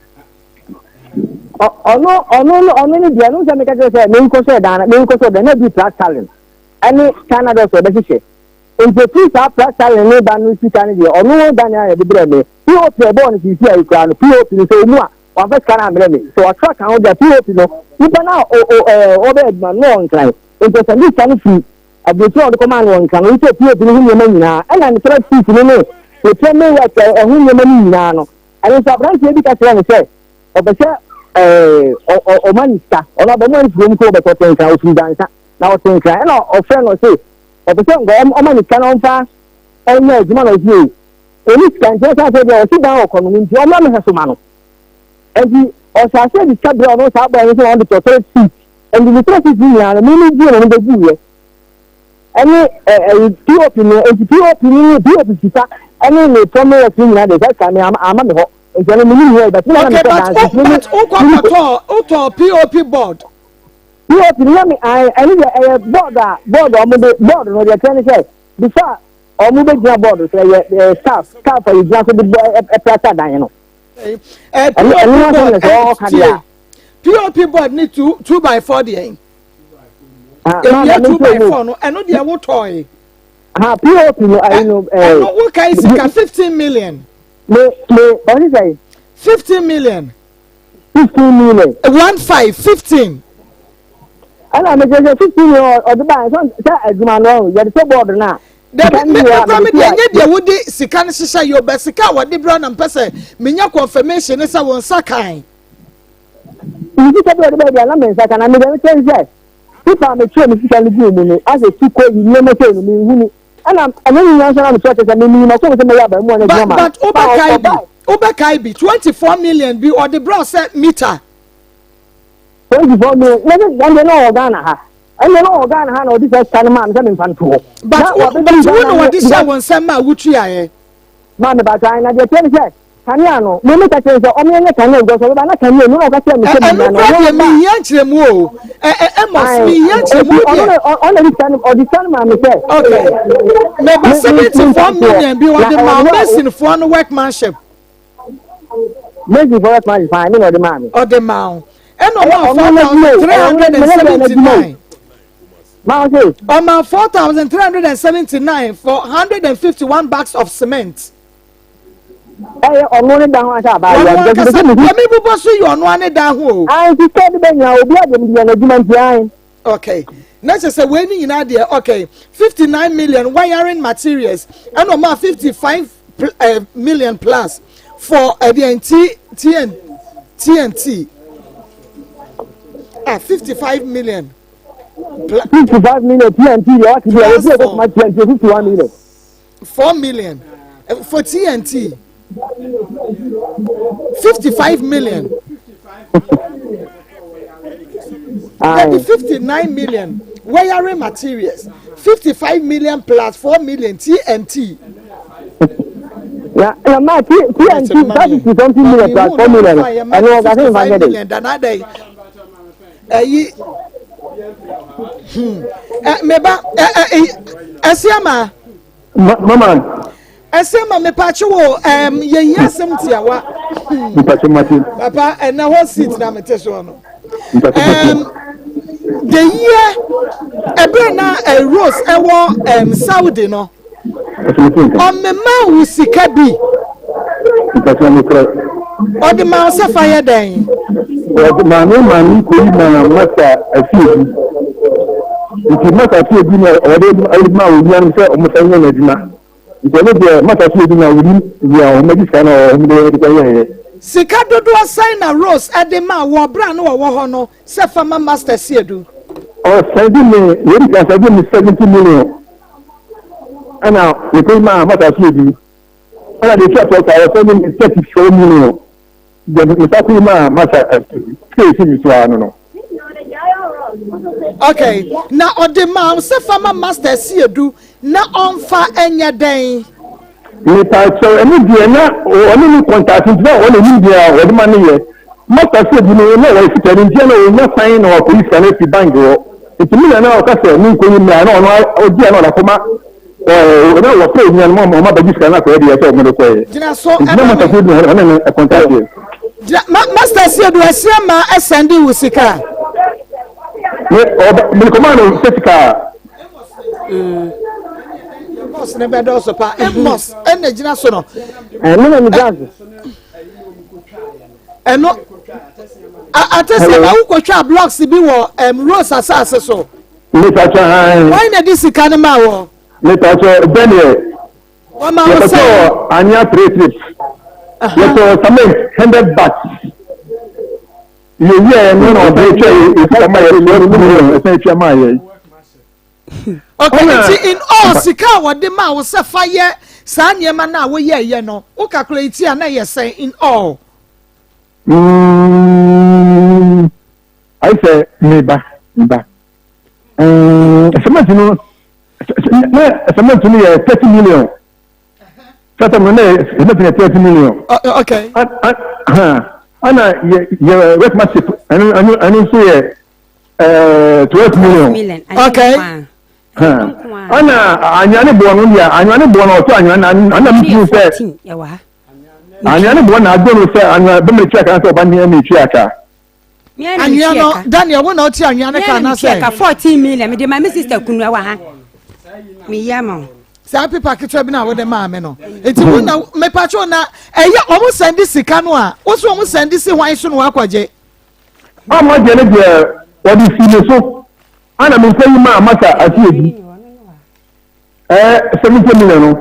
Ɔno ɔno ɔno ne deɛ ɔno sɛ meka kyerɛ sɛ menkɔ sɛ dan menkɔ sɛ dan na bi plastering ɛne China dɔ sɛ ɔbɛhyehyɛ nti efiri saa plastering ne ba no sika no deɛ ɔno Daniel yɛ de brɛ me. POP a ɛbɔɔ no seesei a ekura no, POP no sɛ ɔmu a, wamfa sika no ammrɛ me. Sɛ watwerɛ ka ho deɛ a, POP no, nipa no a ɔbɛyɛ adwuma no na ɔwɔ Nkran. Nti ɔsɛnde sika no firi aburokyire a ɔde kɔmaa no wɔ Nkran no, ɔsɛ POP no ho nneɛma nyinaa, ɛna ne toilet seat no ne ne plumbing work ɛho nneɛma no nyinaa no. Ɛno nso aberanteɛ bi ka kyerɛɛ no sɛ ɔpɛ sɛ ɔma no sika. Ɔno abarimaa no firi hɔ mu sɛ ɔbɛtɔ ɔte Nkran, ɔfiri Dansa na ɔte Nkran. Ɛna ɔfrɛ no ɔse ɔpɛ sɛ nka ɔma no sika na ɔmfa nyɛ adwuma na ɔse o. Ɔnni sika nti ɔsan sɛ deɛ ɔsi dan wɔ kɔ no nti ɔmmra me hwɛ so ma no. Nti ɔhyɛ aseɛ de sika brɛ ɔno saa bɔyɛ no sɛ ɔde tɔ toilet seat. Nti ne toilet seat no nyinaa no me me gyee no no bɛguiɛ. Ɛne ɛyi POP no nti POP no ne POP sika ɛne ne plumbing work no nyinaa deɛ saa sika me ama me hɔ. Nti ɛno menim hɔ but me na na Okay, mepɛ but dan nti me but wokɔ kɔtɔɔ wotɔɔ POP board. POP no na me ɛne deɛ ɛyɛ board a board a wɔde board no deɛ kyerɛ ne sɛ before Ɔmo bɛ gyina bɔɔdo so ɛyɛ ɛɛ staff staff a yɛgyina so de bɔ ɛplasta dan no. Ɛɛ POP board ɛɛ tie POP board ne 2 2 by 4 deɛ. Ewia 2 by 4 no ɛno deɛ wotɔɔ yi. Ha POP no ayi no ɛɛ. Ɛno wo ka yi sika 15 million. Me ɔsi sɛ. 15 million. 15 million. 15 15. Ɛna mi sɛ sɛ 15 million ɔde ba yɛ sɛ adwuma no yɛde sɛ board no a. Dabi, me me kura me deɛ nye deɛ wode sika no hyehyɛ yɛ ɔbɛ sika a wɔde brɛ na mpɛ sɛ menya confirmation ne sɛ wɔn nsa kan. Ne sika bi a ɔde bɛyɛ deɛ na me nsa kan na me deɛ me kyɛn sɛ pipa a metwerɛ me sika no guu mu no asɛ si kɔ yi nneɛma sɛ no menhunu ɛna ɛno nyinaa nso na metwerɛ kyɛ sɛ memeyi makɔm sɛ mɛyɛ abaamua no adwuma ma but wobɛkae bi wobɛkae bi 24 million bi ɔde brɛ sɛ meter. 24 million na sɛ ɛndeɛ na ɔwɔ Ghana ha ɛndeɛ na ɔwɔ Ghana ha na ɔde sɛ sika no maa me sɛ memfa nto hɔ. But wo but wo na wɔde hyɛ wɔn nsɛm ma wotuaeɛ. Maa me bàtà na deɛ kyerɛ ne sɛ kanea no mo mi ka kyerɛ sɛ ɔmo nyɛ kanea because ɔbɛba na kanea mu na ɔka kyerɛ mi sɛ mi nya no. Ɛno kura deɛ mi hia nkyerɛmu o ɛ ɛ Amos mi hia nkyerɛmu deɛ. Ɔno de sika no ɔde sika no maa mi sɛ. Okay, mɛba 74 million bi ɔde maa masonfoɔ no workmanship. Masonfoɔ workmanship fine ne na ɔde maa mi. Ɔde maa o ɛna ɔmaa 4,379. Maa se. Ɔmaa 4,379 for 151 bags of cement. Ɛyɛ ɔno ne dan ho asa abaayewa. Ɔno ankasa deɛ mi bobɔ so yɛ ɔno ane dan ho o. Ayi sika de bɛ nya obi a deɛ mi di yɛn adwuma nti ayi. Okay, na kyerɛ sɛ wei ni nyinaa deɛ, okay, 59 million wiring materials ɛna ɔmaa 55 million plus for ɛdeɛ T T N TNT, ah, 55 million. 55 million TNT deɛ wati deɛ obi a ɔbɛtuma TNT 51 million. 4 million for TNT, 55 million. Dabi, 59 million wiring materials, 55 million plus 4 million TNT. Na na ma ti ti and ti that is something million plus 4 million. Ɛno ɔka sɛ nfa nyɛ de. Ɛyi ɛ meba ɛ ɛ ɛsi ama. Mama. Ɛsi ama mepakye wo ɛm yɛyi asɛm tiawa. Mepakye mate. Papa ɛnna hɔ seat na mete soɔ no. Mepakye mate. The year ɛbɛrɛ na ɛ Rose ɛwɔ ɛm Saudi no. Ɔmema wo sika bi. Ɔde ma wo sɛ fa yɛ dɛn? Ɔde maa me maa me kɔyi maa masa afie bi. Nti masa afie bi na ɔde ma onua no sɛ ɔmo fa nyɛ n'adwuma. Nti ɔno deɛ masa afie bi na onim nea ɔmo agye sika na ɔmo de de kɔyɛɛyɛ. Sika dodoɔ sɛn na Rose de maa wo ɔberɛ a na ɔwɔ hɔ no sɛ fa ma Master Siedu? Ɔsɛnde me, wei de ɔsɛnde me 70 million ɛna mekɔyi maa masa afie bi. Ɛna de tua tɔ ka ɔsɛnde me 34 million. Deɛ mesa kɔyi maa masa afie bi. Sika esi mi so ara no. Okay, na ɔde maa wo sɛ fa ma Master Siedu na ɔmfa ɛnyɛ dɛn? Mepaakyɛw, ɛno deɛ na ɔne ne contact nti na ɔne nim deɛ ɔde ma ne yɛ. Master Siedu no na ɔyɛ sika no nti na ɔnya kwan na wakɔyi sika no afi bank hɔ. Nti mi na na ɔka sɛ menkɔyi mmra na ɔno ɔgye a na ɔde akɔma ɛɛ na wɔfrɛ onua no ma ɔma bɛgye sika no akɔyɛ deɛ sɛ ɔmo de kɔyɛ. Gyina so. Nti na ɛma Master me. Siedu ɔne ne contact yɛ. Gyina ma Master Siedu ɛsia ma ɛsɛnde wo sika. Me ɔba mekɔmaa no sɛ sika a. Amos ne bɛdɔɔso pa. Amos ɛna gyina so no. Ɛno na mi gas. Ɛno ate sɛ na wokɔtwa blocks bi wɔ Rose asase so. Mepaakyɛw han. Wɔn na de sika no maa wɔ? Mepaakyɛw Daniel. Wɔma wo sɛ? Yɛkɔtɔɔ anwea three trips. Yɛtɔɔ cement 100 bags. Yɛwiɛ no na ɔde twɛ yɛ sika ma yɛ 12 million ɛsɛn twɛ maa yɛ. Okay, nti in all sika a wɔde maa wo sɛ fa yɛ saa nneɛma no a woyɛɛyɛ no, wo calculate a na yɛ sɛn in all? Ayi sɛ meba meba. Cement no na cement no yɛ 30 million. Sasa no na cement yɛ 30 million. Okay. Ana yɛ yɛ workmanship ɛno ɛno ɛno nso yɛ 12 million. Okay. Ana anwea ne boɔ no deɛ, anwea ne boɔ no ɔtɔ anwea na ana mi tumi sɛ anwea ne boɔ na ado no sɛ anwea bɛmɛ etua ka sɛ ɔba ne ɛmɛ etua ka. Anwea no, Daniel, wo na ɔte anwea no ka na sɛ? Ka 14 million mede ma me sister kunu ɛwɔ ha meyi ama wo. Saa pepa ketewa bi na wode maa me no, nti wo na mepatwo na ɛyɛ ɔmo sɛnde sika no a wo so ɔmo sɛnde si hwan so na wakɔgye? Ama deɛ ne deɛ wɔde si ne so ana me nsa yi maa masa ase ebi 70 million no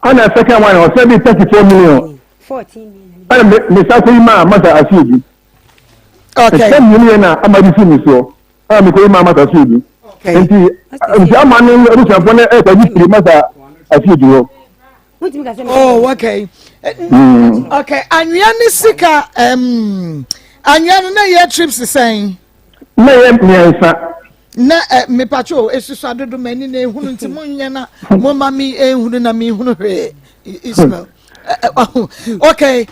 ana second one ɔsɛ bi 34 million ɛna me me nsa kɔ yi maa masa ase ebi. Okay. Ɛsɛ mmienu yɛ na ama de si ne soɔ ɛna me kɔ yi maa masa ase ebi. Nti ama ne abusuafoɔ no ɛkɔ gye firi masa ase ebi hɔ. Oh, okay. Okay, anwea ne sika anwea no na yɛ trips sɛn? Na yɛ mmiɛnsa. Na mepatwo esusu adodo m'ani na ehunu nti mo nyɛ na mo ma mi ehunu na mi ehunu hwee Ismail. Okay.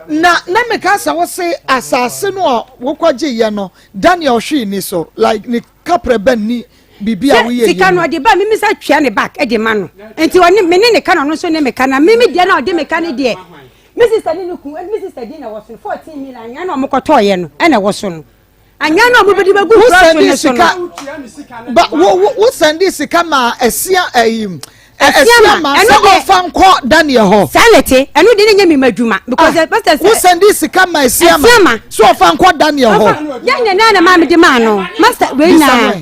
Na meka sɛ wose asase no a wokɔgye yɛ no, Daniel hwee ni so like ne kaprɛ bɛn ni biribi a woyɛ? Sika no ɔde ba mimi sɛ twia ne back de ma no, nti ɔne me ne ne ka na ɔno nso ne me ka na mimi deɛ na ɔde me ka ne deɛ me sister ne ne kun me sister din na ɛwɔ so no 14 million anwea na ɔmo kɔtɔɔyɛ no ɛna ɛwɔ so no anwea na ɔmo bɛde bɛgu kura so ne so no. Ba wo wo wo sɛnde sika ma ɛsia ɛyi ɛsia ma sɛ ɔfa nkɔ Daniel hɔ. Saa na ɛte, ɛno de ne nyɛ mi ma adwuma because pastor sɛ. Wo sɛnde sika ma ɛsia ma sɛ ɔfa nkɔ Daniel hɔ. Yɛn nyɛ na maa mi de maa no master wei na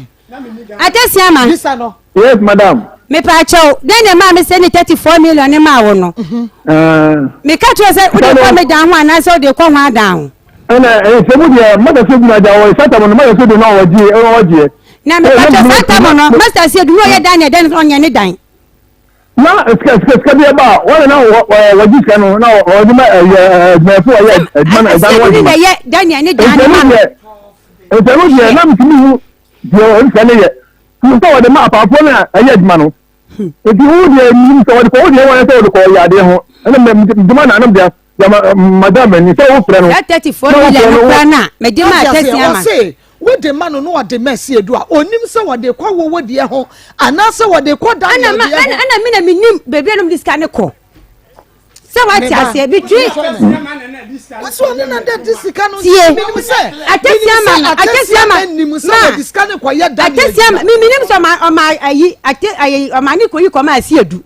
atɛsia ma. Bisa no. Yes, madam. Mepaakyɛw, dɛn na ɛmaa me sɛ ne 34 million ne maa wo no? Meka kyerɛ sɛ wode kɔ me dan ho anaasɛ wode kɔ ho adan ho? Ɛna nsɛmu deɛ masa sɛ gyina gya wɔ sata mu no masa sɛ de na ɔgye ɛna ɔgyeɛ. Na mepaakyɛw, saa tam no masa sɛ du na ɔyɛ dan na ɛdɛn ɔnyɛ ne dan. Na sika bi ɛba a wɔn na wɔgye sika no na wɔde ma ɛyɛ adwumayɛfo wɔyɛ adwuma na ɛdan no wɔgye ma. Ɛsɛ Daniel ne dan no ma no. Nsɛmu deɛ na metumi hu deɛ ɔde sika no yɛ sɛ wɔde ma apaafoɔ no a ɛyɛ adwuma no. Nti wo deɛ nim sɛ wɔde kɔ wo deɛ wɔn sɛ wɔde kɔ yadeɛ ho ɛna mɛ dwuma na anam deɛ yama madam ani sɛ wofrɛ no. That 34 million no kora na mede ma atɛsi ama. Ɔse wode ma no na ɔde ma asi edu a onim sɛ wɔde kɔ wowo deɛ ho anaasɛ wɔde kɔ Daniel deɛ ho. Ɛna mi na mi nim beebi a nom de sika ne kɔ. Sɛ wate aseɛ between. Wɔsi ɔne na dɛ de sika no. Tie minim sɛ atɛsi ama no atɛsi ama minim sɛ wɔde sika no kɔ yɛ Daniel. Atɛsi ama mi minim sɛ ɔma ɔma ayi ate ayi ɔma ne kɔ yi kɔ ma asi edu.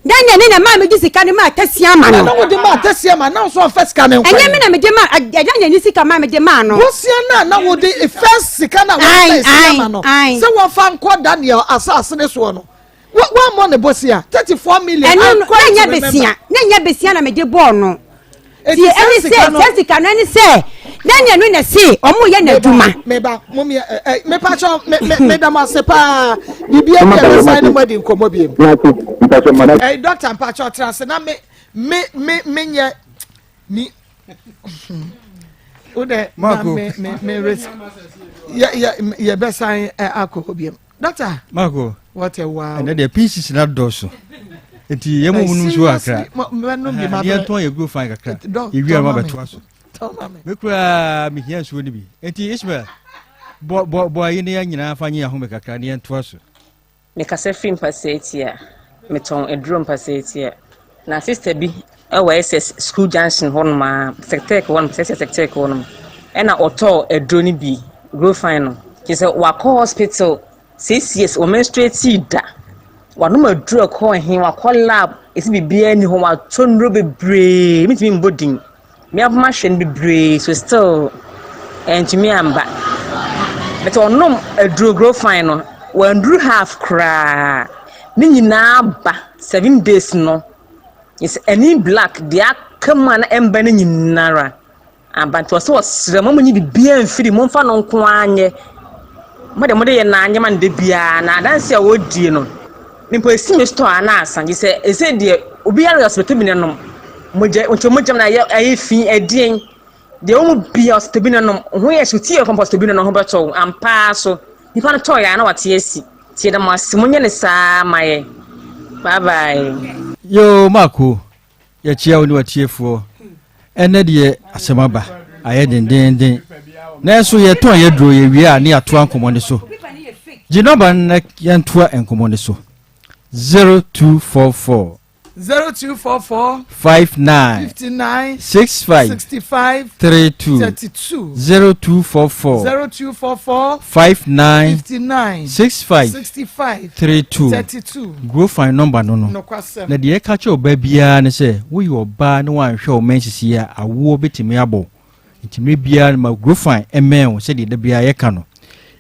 Daniel ne na maa mi di sika no maa atɛsi ama no. Na wɔde ma atɛsi ama na nso ɔfɛ sika no nkɔ. Ɛnyɛ mi na mi de ma Daniel ne sika maa mi de maa no. Bosia na na wɔde first sika na wɔde sika ma no sɛ wɔfa nkɔ Daniel asase ne soɔ no. Wɔammɔ ne bosea 34 million. Ɛno no na nyɛ besia na nyɛ besia na mede bɔɔ no. Tie ɛne sɛ sɛ sika no ɛne sɛ Daniel no na se ɔmo yɛ n'adwuma. Meba mo mi ɛ ɛ mepa kyɛw me me meda mo ase paa biribi ɛbi a bɛsan ne mo adi nkɔmɔ bi mu. Ɛ dɔkta mpa kyɛw tena ase na me me me me nyɛ mi wo dɛ na me me me risk yɛ yɛ yɛ bɛsan akɔ hɔ bi mu. Doctor. Marco. What a wow. Ɛnɛ deɛ pieces na dɔɔso. Nti yɛn mu mu nsuo kakra. Ne yɛn tɔn yɛ guro fan kakra. Yɛwi a ma bɛtoa so. Me koraa mehia nsuo no bi. Nti Ishmael bɔ bɔ bɔ ayi ne yɛn nyinaa fa nye ahome kakra ne yɛn toa so. Mekasa firi Mpasatia. Metɔn aduro Mpasatia. Na sister bi wɔ SS school junction hɔnom a, Sectec hɔnom, SS Sectec hɔnom. Ɛna ɔtɔɔ aduro no bi, Grofine no. Kyerɛ sɛ wakɔ hospital 6 years, ɔmenstruate da. Wanom aduro ɛkɔɔ he, wakɔ lab, ɛsi biribiara nni hɔ, watɔ nnuro bebree, mentumi mbɔ din. Me ara mpo mahwɛ no bebree so still ɛntumi amba. But ɔnom aduro Grofine no, wanduru half koraa. Ne nyinaa ba 7 days no. Yes, ɛni black deɛ aka mu a na ɛmba no nyinara aba. Nti ɔsɛ ɔsrɛ mo, monyi biribiara mfiri mu, momfa no nko ara nyɛ. Mo de mode yɛ naa nyɛ ma no da biara na adanse a wɔdie no, mpo esi me store a na asa. Gye sɛ ɛsɛ deɛ obiara yɛ ɔsɛ bi na nom. Mogya nti mogya na ɛyɛ ɛyɛ fi ɛdeɛn. Deɛ wɔn mu biara ɔsɛ bi na nom. Ho yɛ so tie kɔmpɔ ɔsɛ bi na nom ho bɛtɔ wo. Ampa so. Nipa no tɔɔ yɛ a na wate asi. Tie da mo ase monyɛ ne saa ma yɛ. Bye bye. Yoo Marco, yɛkyia wo ne w'atiefoɔ. Ɛnnɛ deɛ asɛm aba, ayɛ dendeenden. Nanso yɛtɔn yɛ duro yɛwie a ne yɛatoa nkɔmmɔ no so. Gye nɔmba no na yɛntoa nkɔmmɔ no so. 0244 0244 59 59 65 65 32 32 0244 0244 59 59 65 65 32 32. Grofine nɔmba no no. Nokwasɛm. Na deɛ ɛka kyerɛ ɔbaa biara ne sɛ woyɛ ɔbaa na woanhwɛ wo mma nsisi a awoɔ bɛtumi abɔ wo. Nti mmerɛ biara no ma Grofine mmɛn wo sɛdeɛ da biara yɛka no.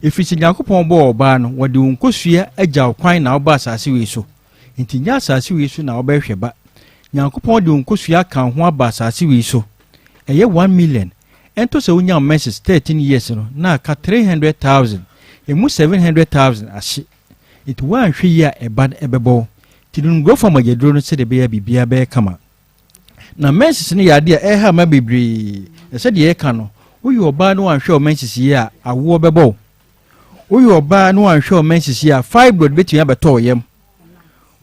Ɛfiri sɛ Nyankopɔn bɔɔ ɔbaa no wɔde wo nkosua agya wo kwan na wobaa asase wei so. Nti nyɛ asase wei so na wobɛhwehwɛ ba. Nyankopɔn de wo nkosua aka wo ho aba asase wei so. Ɛyɛ 1 million. Ɛntɔ sɛ wonya wo menses 13 years no na aka 300,000. Ɛmu 700,000 ahye. Nti woanhwɛ yie a ɛba no ɛbɛbɔ wo. Nti nom Grofine mogyaduro no sɛdeɛ ɛbɛyɛ a biribiara bɛyɛ kama. Na menses no yɛ adeɛ a ɛha mma bebree. Na sɛdeɛ yɛka no, woyɛ ɔbaa na woanhwɛ wo menses yie a, awoɔ bɛbɔ wo. Woyɛ ɔbaa na woanhwɛ wo menses yie a, fibroid bɛtumi abɛtɔ wo yam.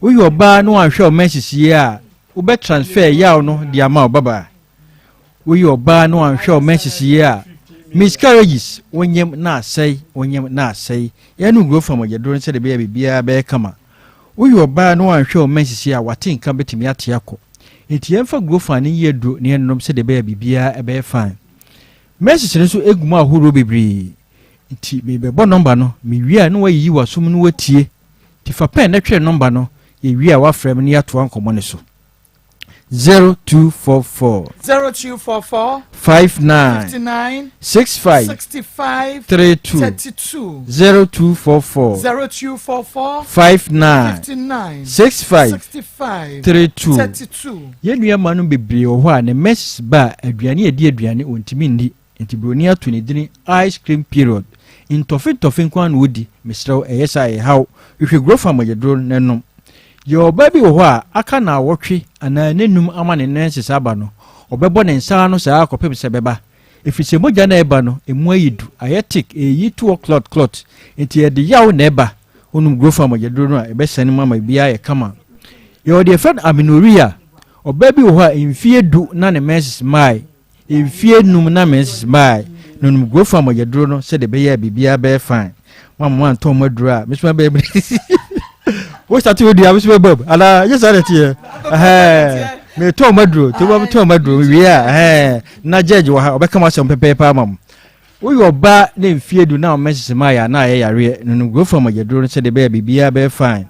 Woyɛ ɔbaa na woanhwɛ wo menses yie a, wobɛ transfer yaw no de ama wo babaa. Woyɛ ɔbaa na woanhwɛ wo menses yie a, miscarriages, wonyem na asɛe, wonyem na asɛe. Yɛnom Grofine mogyaduro no sɛdeɛ ɛbɛyɛ a biribiara bɛyɛ kama. Woyɛ ɔbaa na woanhwɛ wo menses yie a, wate nka bɛtumi ate akɔ. Enti yɛmfa Grofine no nyɛ aduro na yɛnnom sɛdeɛ ɛbɛyɛ a biribiara bɛyɛ fine. Menses no nso gu mu ahoroɔ bebree. Nti merebɛbɔ nɔmba no, mewie a na woayiyi w'asom na woatie. Nti fa pɛn na twerɛ nɔmba no, yɛwie a woafrɛ me na yɛatoa nkɔmmɔ no so. 0244 0244 59 59 65 65 32 32 0244 0244 59 59 65 65 32 32. Yɛn nua mmaa no bebree wɔ hɔ a ne menses ba a aduane a ɛdi aduane wɔntumi nni. Nti buroni ato ne dini ice cream period. Ntɔfe ntɔfe nko ara na ɔdi. Mesrɛ wo ɛyɛ saa a ɛhaw. Hwehwɛ Grofan mogyaduro no na nom. Yɛwɔ ɔbaa bi wɔ hɔ a aka naawɔtwe anaa nnanum ama ne menses aba no, ɔbɛbɔ ne nsa ano saa ara kɔpem sɛ ɛbɛba. Ɛfiri sɛ mogya no a ɛba no, ɛmu ayɛ du, ayɛ thick, ɛreyi toɔ clot clot. Nti ɛde yaw na ɛba. Wonom Grofan mogyaduro no a, ɛbɛsane mu ama biribiara ayɛ kama. Yɛwɔ deɛ yɛfrɛ no amenorrhea. Ɔbaa bi wɔ hɔ a, mfeɛ du na ne menses mmae. Mfeɛ num na menses mmae. Na onom Grofan mogyaduro no sɛdeɛ ɛbɛyɛ a biribiara bɛyɛ fine. Mo a mo antɔn mo aduro a, mesoma bɛyɛ wo start wo dua mesoma bɛm anaa ɛnyɛ saa na ɛteɛ ɛhɛn metɔn mo aduro te wɔn tɔn mo aduro wie a ɛhɛn na judge wɔ ha ɔbɛka mo asɛm pɛpɛɛpɛ ama mo. Woyɛ ɔbaa na mfie du na wo menses mmaeɛ a na ayɛ yareɛ no nom Grofan mogyaduro no sɛdeɛ ɛbɛyɛ a biribiara bɛyɛ fine.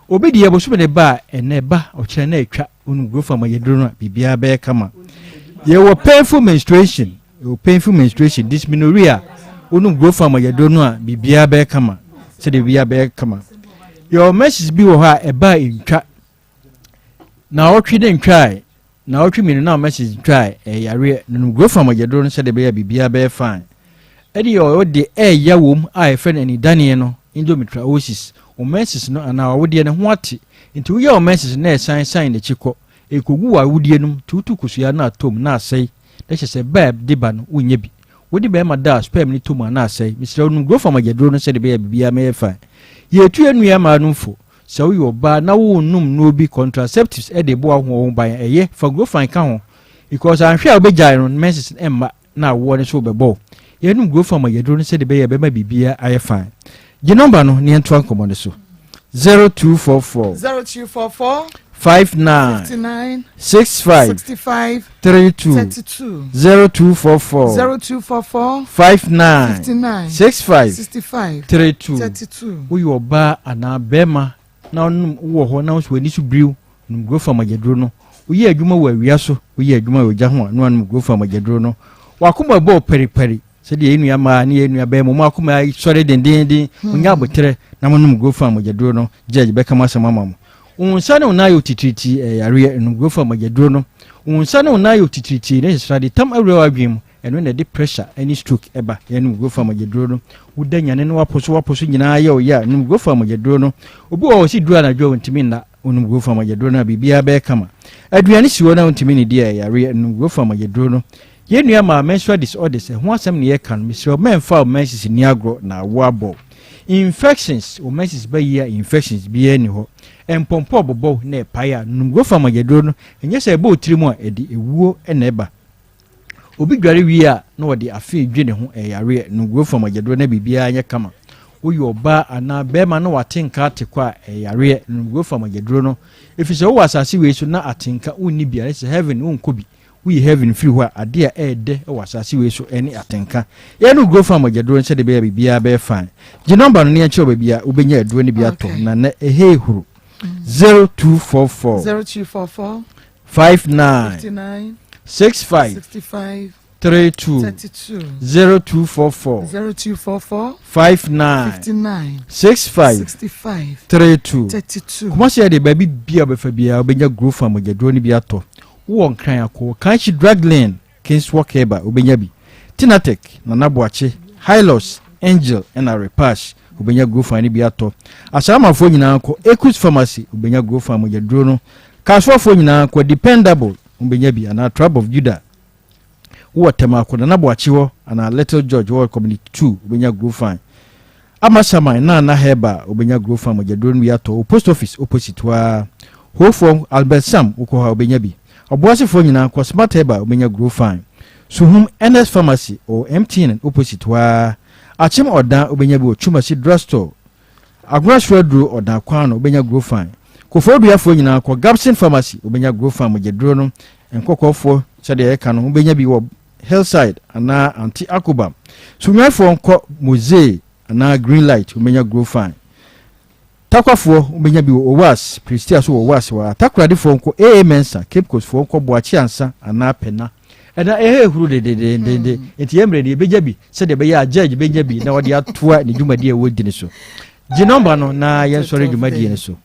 Obi deɛ bosome ne ba a ɛnɛ ɛba ɔkyena na atwa wonom Grofan mogyaduro no a biribiara bɛyɛ kama. Yɛwɔ painful menstruation yɛwɔ painful menstruation dysmenorrhea wonom Grofan mogyaduro no a biribiara bɛyɛ kama sɛdeɛ biribiara bɛyɛ kama. Yɛwɔ menses bi wɔ hɔ a ɛba a ɛntwa naawɔtwe ne ntwae Naawɔtwe mmienu na message ntwae ɛyɛ yareɛ nonom grofam ɔgyaduro no sɛdeɛ ɛbɛyɛ a biribiara bɛyɛ fine. Ɛdeɛ ɔwɔ deɛ ɛɛya wom a yɛfrɛ no anidaneɛ no endometriosis wo menses no anaa w'awodeɛ no ho ate nti woyɛ wo menses no na ɛsan san n'akyi kɔ ɛkɔgu w'awodeɛ no mu nti wotu kosua no atɔ mu na asɛe na kyerɛ sɛ ba a ɛde ba no wonnya bi wode bɛrima da a sperm no tɔ mu a na asɛe mesrɛ wo nom grofam agyaduro no sɛdeɛ ɛbɛyɛ a biribiara bɛyɛ fine. Yɛtu yɛn nua mmaa no fo Sɛ woyɛ ɔbaa na wonnom nnuro bi, contraceptives, de bɔ w'ahoɔ ho ban a, ɛyɛ, fa Grofan ka ho because anhwɛ a wobɛgyae no, menses no mma na awoɔ no nso bɛbɔ wo. Yɛnom Grofan ma yɛaduro no sɛdeɛ ɛbɛyɛ a ɛbɛma biribiara ayɛ fine. Gye nɔmba no na yɛntoa nkɔmmɔ no so. 0244. 0244. 59 59 65 65 32 32 0244 0244 59 59 65 65 32 32 Woyɛ ɔbaa anaa barima na wonom wowɔ hɔ na wo nso w'ani so biriw nom Grofa mogyaduro no. Woyɛ adwuma wɔ awia so, woyɛ adwuma wɔ ogya ho a, na woanom Grofa mogyaduro no. W'akoma bɔ paripari Sɛdeɛ yɛn nua mmaa ne yɛn nua bɛrima wɔn akoma sɔre dendeenden, monya aboterɛ na monom Grofan mogyaduro no, judge bɛka mo asɛm ama mo. Wo nsa ne wo nan ayɛ otitiritii, ɛyɛ yareɛ, nom Grofan mogyaduro no. Wo nsa ne wo nan ayɛ otitiritii na srade tam awura w'adwene mu, ɛno na ɛde pressure ne stroke ba, yɛnom Grofan mogyaduro no. Woda nyane na woapo so woapo so nyinaa yɛ wo ya, nom Grofan mogyaduro no. Obi wɔ hɔ ɔsi duru anadwo a ɔntumi nna, Wonom Grofan mogyaduro no a biribiara bɛyɛ kama. Aduane si hɔ na wontumi nnidi a ɛyɛ yareɛ, nom Grofan mogyaduro no. Yɛn nua maa menstrual disorders, ɛho asɛm na yɛreka no, mesrɛ wo mɛmfa wo menses nni agorɔ na awo abɔ wo. Infections, wo menses ba yie a infections biara nni hɔ. Mpɔmpɔ bobɔ wo na ɛpae a, nom Grofan mogyaduro no, ɛnyɛ sɛ ɛbɔ wo tirim a, ɛde ewuo na ɛba. Obi dware wie a na ɔde afe redwe ne ho, ɛyɛ yareɛ. Nom Grofan mogyaduro na biribiara nyɛ kama. Woyɛ ɔbaa anaa barima na wate nka ate kɔ a, ɛyɛ yareɛ. Nom Grofan mogyaduro no, ɛfiri sɛ wowɔ asase wei so na atenka wonni bi a, na kyerɛ sɛ heaven wonkɔ bi. Woyi heaven firi hɔ a, adeɛ a ɛyɛ dɛ wɔ asase wei so ne atenka. Yɛnom Grofan mogyaduro no sɛdeɛ ɛbɛyɛ a biribiara bɛyɛ fine. Gye nɔmba no na yɛnkyerɛ wo baabi a wobɛnya aduro no bi atɔ na nnɛ ɛhei huru. 0244 0244 59 59 65 65 32 32 0244 0244 59 59 65 65 32 32 Kumasi yɛ de baabi bia wobɛfa biara wobɛnya Grofan mogyaduro no bi atɔ. Wowɔ Nkran a kɔ Kanshi Drug Lane, Kingswalk Herbal wobɛnya bi. Tinatek, Nana Boakye, Hylos, Angel ɛna Repash wobɛnya Grofan no bi atɔ. Asaramafoɔ nyinaa kɔ Ekus Pharmacy wobɛnya Grofan mogyaduro no. Kasoafoɔ nyinaa kɔ Dependable wobɛnya bi anaa Tribe of Judah. Wowɔ Tema kɔ Nana Boakye hɔ anaa Little George hɔ Community 2 wobɛnya Grofan. Amasaman Nana Herbal wobɛnya Grofan mogyaduro no bi atɔ wɔ Post Office opposite hɔ ara. Hofoɔ Albert Sam wokɔ hɔ a wobɛnya bi. Ɔboasefoɔ nyinaa kɔ Smart Herbal wobɛnya Grofan. Suhum Ernest Pharmacy wɔ MTN opposite hɔ ara. Akyem Ɔdan wobɛnya bi wɔ Twumasi Drugstore. Agona so aduro Ɔdan kwan no wobɛnya Grofan. Kofoɔduafoɔ nyinaa kɔ Gabson Pharmacy wobɛnya Grofan mogyaduro no. Nkɔkɔɔfoɔ sɛdeɛ yɛka no wobɛnya bi wɔ Hillside anaa Aunty Akobam. Sunyanifoɔ nkɔ Mozee anaa Green Light wobɛnya Grofan. Takwafoɔ wobɛnya bi wɔ Owas, Prestea so wɔ Owas hɔ ara. Takoradifoɔ nkɔ AA Mensah, Cape Coast foɔ nkɔ Boakye Ansa anaa Pɛna. Ɛna ɛhɛ ehuru dedendenden nti yɛn mmerɛ no yɛbɛnya bi sɛdeɛ ɛbɛyɛ a judge bɛnya bi na ɔde atoa ne dwumadie a ɛwɔ di no so. Gye nɔmba no na yɛnsɔre dwumadie no so.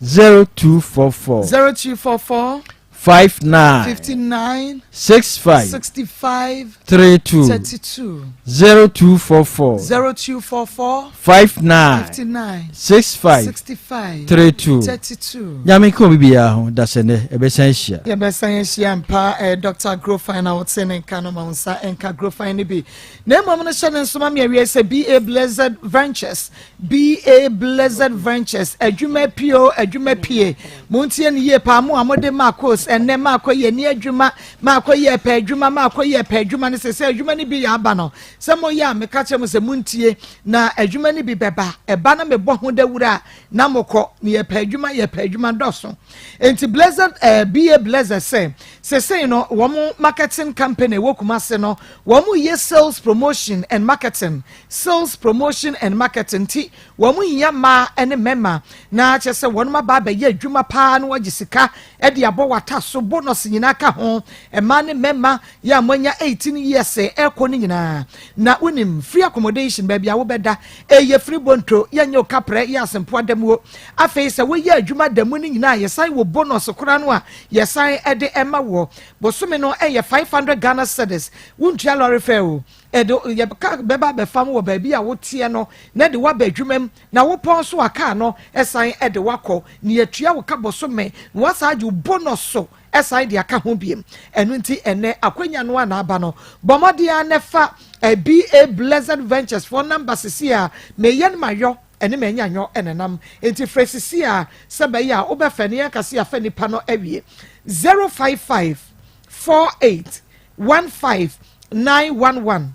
0244 0244. 59 59 65 65 32 32 0244 0244 59 59 65 65 32 32. Nyame nka obi biara ho da sɛ nɛ ɛbɛsan ahyia. Yɛbɛsan ahyia mpa eh, Dr. Grofine na wote ne nka no ma wo nsa nka Grofine no bi. Na mmom no hyɛ ne nsoma me awie sɛ BA Blessed Ventures BA Blessed Ventures adwuma pie o adwuma pie montie no yie paa mo a mode Marcos ɛnɛ maakɔ yɛ ni adwuma maakɔ yɛ pɛ adwuma maakɔ yɛ pɛ adwuma no sɛ sɛ adwuma no bi yɛ aba no sɛ moyɛ a meka kyerɛ mo sɛ montie na adwuma no bi bɛba ɛba na mebɔ ho dawuro a na mokɔ na yɛpɛ adwuma yɛpɛ adwuma dɔso nti Blessed eh, BA Blessed sɛ sesei no wɔn marketing company wɔ Kumase no wɔn yɛ sales promotion and marketing Sales, Promotion and Marketing nti wɔn hia mmaa ne mmarima na kyerɛ sɛ wɔn aba abɛyɛ adwuma paa na wɔagye sika de abɔ wata so bonus nyinaa ka ho mmaa ne mmarima yɛ a moanya 18 years ɛkɔ no nyinaa na wonim free accommodation baabi a wobɛda ɛyɛ free bonto yɛnyɛ wo kaprɛ yɛ asempoa damuo afei sɛ woyɛ adwuma da mu no nyinaa yɛsan wɔ bonus koraa no a yɛsan de ɛma woɔ bosome no ɛyɛ 500 Ghana cedis wontua lɔre fare o Ɛde yɛ kaa bɛba abɛfam wɔ baabi a woteɛ no na ɛde wo aba adwuma mu, na wopɔn nso a kaa no san de wo akɔ, na yɛatua wo ka bosome, na wɔasan agye wo bonus so san de aka ho biom. Ɛno nti ɛnnɛ akwanya no a na aba no, bɔ mmɔden ara na fa BA Blessed Ventures foɔ number sisi a meyɛ no mayɔ ɛne manya nyɔ ɛnenam. Enti frɛ sisi a sɛ bɛyɛ a wobɛfɛ na yɛnka sɛ yɛafa nipa no awie. 055 48 15 911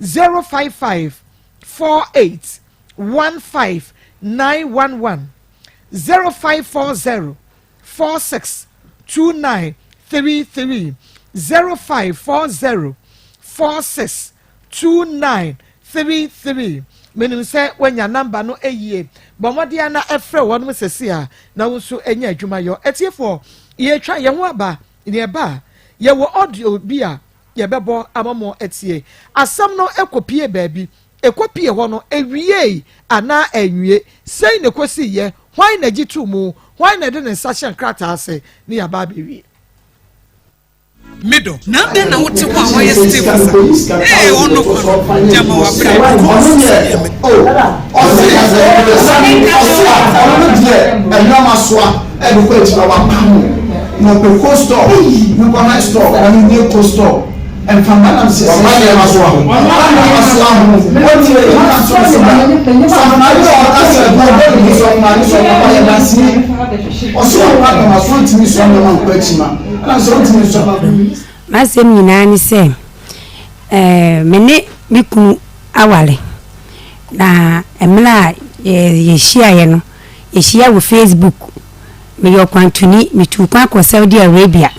055 48 15 911 0540 46 29 33 0540 46 29 33 Menim sɛ woanya namba no yie. Bɔ mmɔden ara na frɛ wɔnom sɛsi a na wo nso anya adwuma yɔ. Atiefoɔ, yɛretwa yɛn ho aba. Nea ɛba a, yɛwɔ audio bi a yɛbɛbɔ ama mo atie. Asɛm no kɔpuee baabi. Ɛkɔpuee hɔ no, ɛwiei anaa anwie? Sɛn na ɛkɔsiiɛ? Hwan na ɛgye too mu? Hwan na ɛde ne nsa hyɛɛ nkrataa ase? Ne yɛaba abɛwie. Me dɔ, na adɛn na wote hɔ a woayɛ stiff sa? Ee, ɔno kwa no, gyama wabrɛ. Ɔno deɛ o ɔse ɔse ɔno no deɛ ɛnam asoa ɛde kɔ akyi na wapam no na ɔpɛ ko store mekɔ high store ɔno nie ko store mfama nam sɛ Wama nneɛma so aho. Wama nneɛma so aho ɔnti ɛna so sɛ ba sɔfo sɛ ɔka sɛ ɔbɔ ne ho sɔfo maame sɔfo papa yɛ danseni ɔse ɔpa nneɛma so ɔntumi soa nneɛma nkɔ akyi ma ɛna sɛ ɔntumi soa ma M'asɛm nyinaa ne sɛ, me ne me kunu aware, na mmerɛ a yɛhyiaeɛ no, yɛhyia wɔ Facebook. Meyɛ ɔkwantuni, metuu kwan kɔɔ Saudi Arabia.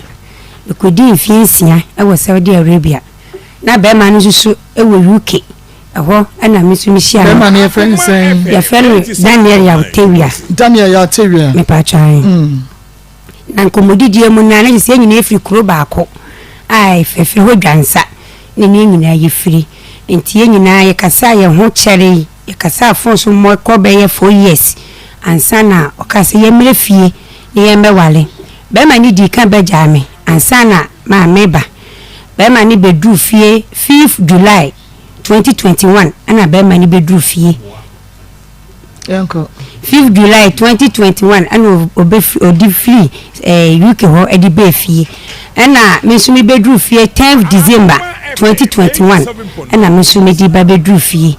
Mekɔdii mfeɛ nsia wɔ Saudi Arabia. Na bɛrima no nso so wɔ UK, ɛhɔ na me nso mehyia no. Bɛrima no yɛfrɛ no sɛn? Yɛfrɛ no Daniel Yawtewia. Daniel Yawtewia. Mepatwa. Na nkɔmmɔdidie mu no a, na kyerɛ sɛ yɛn nyinaa firi kuro baako a yɛfrɛ hɔ Dwansa na ne yɛn nyinaa yɛfiri. Nti yɛn nyinaa yɛkasaa yɛn ho kyɛree, yɛkasaa fon so mmɔ kɔ bɛyɛ four years ansa na ɔkaa sɛ yɛmmrɛ fie na yɛmmɛware. Bɛrima no dii kan bɛgyaa me ansa na maa meba. Bɛrima no bɛduruu fie fifth July 2021 ɛna bɛrima no bɛduruu fie. Yɛnkɔ. Fifth July 2021 ɛna ɔbɛfiri ɔde firi ɛɛ UK hɔ ɛde bɛɛ fie ɛna me nso me bɛduru fie tenth December 2021 ɛna me nso me de ba bɛduru fie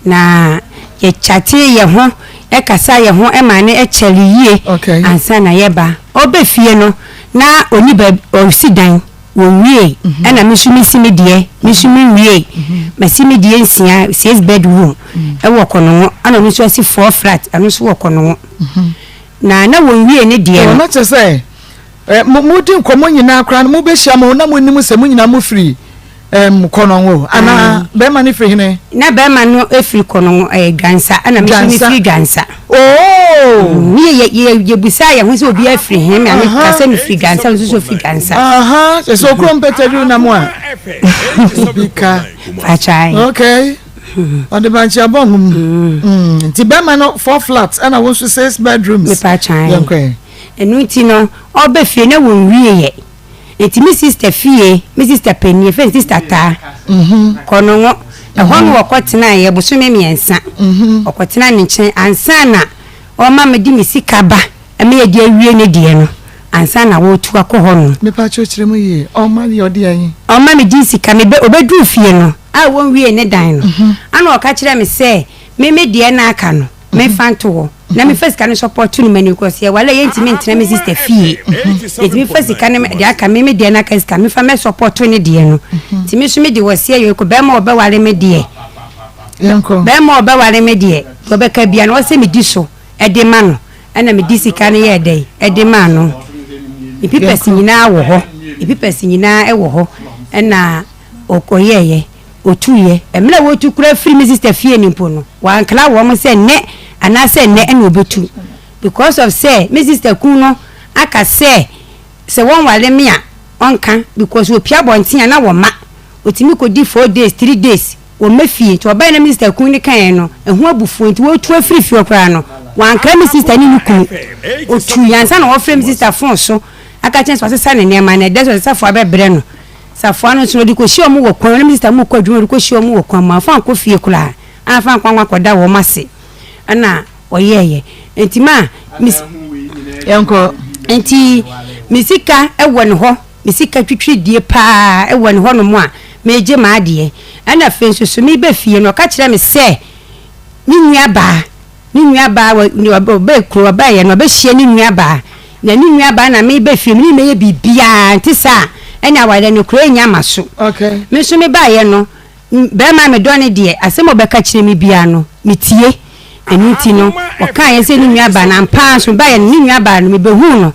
na yɛ kyatee yɛ ho ɛkasa yɛ ho ɛma ne ɛkyɛre yie Okay. ansa na yɛba ɔbɛ fie no na ɔni baabi ɔsi dan. Wɔwiei ɛna me nso mesi me deɛ, me nso menwiei. Masi me deɛ nsia, six bed room ɛwɔ Kɔnɔngo, ɛna ɔno nso asi four flat, ɛno nso wɔ Kɔnɔngo. Na na wɔnwiei ne deɛ no. Na kyerɛ sɛ ɛ mo modi nkɔmmɔ nyinaa koraa no mobɛhyia mo na monim sɛ mo nyinaa mofiri ɛm Kɔnɔngo anaa bɛrima no firi hene? Na bɛrima no firi Kɔnɔngo ɛɛ Dwansa ɛna me nso mefiri Dwansa. Oh! Mm, yɛ yɛ yɛbusaa yɛn ho sɛ obiara firi he, me a meka sɛ mefiri Dwansa, nso sɛ ofiri Dwansa. Aha, kyɛ sɛ okuro mpɛtɛ duru nam a. Obi ka. Fakyae. Okay. Ɔde bankye abɔ ho mu. Mm. Nti bɛrima no four flats ɛna wo nso six bedrooms. Mepa kyae. Yɛnkɔ. Ɛno nti no, ɔba fie na wɔnwieɛ. Nti me sister fie, me sister panin, yɛfrɛ no sister Taa, Kɔnɔngo, ɛhɔ na wɔkɔtenaeɛ bosome mmiɛnsa. Ɔkɔtenaa ne nkyɛn ansa na ɔma mede me sika ba ma yɛde awie ne deɛ no ansa na wɔretu akɔ hɔ nom. Mepa kyɛw kyerɛ mu yie, ɔma deɛ ɔde ayi? Ɔma mede sika, mebɛ, ɔbɛduru fie no a wɔnwiee ne dan no, ɛna ɔka kyerɛɛ me sɛ me me deɛ no aka no, memfa nto hɔ na mefa sika no sɔpɔto no mani kɔ sɛ wala yɛntumi ntena me sister fie nti mefa sika no deɛ aka me me deɛ no aka sika mefa mɛsɔpɔto ne deɛ no nti me nso mede wɔseɛ yɛ kɔ bɛrima ɔbɛware me deɛ bɛrima ɔbɛware me deɛ deɛ ɔbɛka bia no ɔsɛ medi so ɛde ma no ɛna mede sika no yɛɛ dɛn ɛde maa no ne pipɛs nyinaa wɔ hɔ ne pipɛs nyinaa ɛwɔ hɔ ɛna ɔyɛɛyɛ Otuiɛ. Mmerɛ a wɔretu koraa firi me sister fie no mpo no, wankra wɔn sɛ nnɛ anaasɛ nnɛ na ɔbɛtu. Because of sɛ me sister kunu no aka sɛ sɛ wɔnware me a ɔnka because wɔpue abɔnten a na wɔma. Ɔtumi kɔdi 4 days, 3 days wɔmma fie. Nti ɔbaeɛ na me sister kunu no kaeɛ no, ɛho abufuo nti wɔretu afiri fie hɔ koraa no, wankra me sister ne ne kunu. Ɔtuiɛ ansa na wɔfrɛ me sister phone so aka kyerɛ no sɛ wasesa ne nneɛma na ɛdɛ sɛ ɔde safoa bɛbrɛ no. Safoa no nso, ɔde kɔhyia wɔn wɔ kwan mu. Na me sista mu rekɔ adwuma, ɔde kɔhyia wɔn wɔ kwan mu. Amfa ankɔ fie koraa, amfa ankɔ ankɔ akɔda wɔn ase. Ɛna ɔyɛeɛ. Nti ma me Yɛnkɔ. Nti me sika wɔ ne hɔ, me sika twitwiridie paa wɔ ne hɔnom a meregye m'adeɛ. Ɛna afei nso so meba fie no, ɔka kyerɛɛ me sɛ ne nuabaa Ne nuabaa wɔ ne ɔbaa kuro ɔbaeɛ no ɔbɛhyia ne nuabaa na ne nuabaa na meba fie me ne mɛyɛ biribiara nte saa ɛne awareɛ no kuro ɛnya ma so okay. Me nso mebaeɛ no bɛrima a medɔ ne deɛ asɛm a ɔbɛka kyerɛ me biara no metie ɛno nti no ɔkaeɛ sɛ ne nuabaa no ampaa nso mebaeɛ no ne nuabaa no mebɛhuu no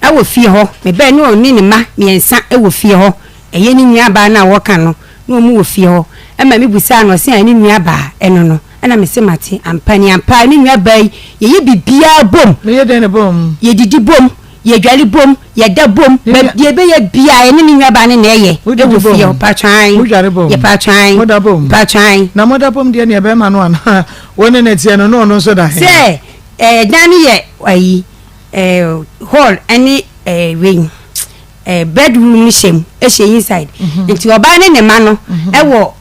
ɛwɔ fie hɔ mebɛɛ ne ɔne ne mma mmiɛnsa ɛwɔ fie hɔ ɛyɛ ne nuabaa no a wɔka no na wɔn wɔ fie hɔ ɛma mebusaa no ɔse a ne nuabaa ɛno no Ɛna mese mate, ampa ni ampa me nua baa yi yɛyɛ biribiara bom. Meyɛ dɛn ne bom? Yɛdidi bom, yɛdware bom, yɛda bom, deɛ yɛbɛyɛ biara yɛne me nua baa no na ɛyɛ Wodidi ɛwɔ bom? fie hɔ, patwaan, Modware bom? yɛpatwaan, Moda bom? patwaan. Na moda bom deɛ neɛ bɛrima no anaa wo ne no teɛ no na ɔno nso da he? Sɛ ɛɛ dan no yɛ ayi ɛɛ hall ɛne ɛɛ wei ɛɛ bedroom no hyɛ mu ɛhyɛ inside nti ɔbaa ne ne ma no ɛwɔ.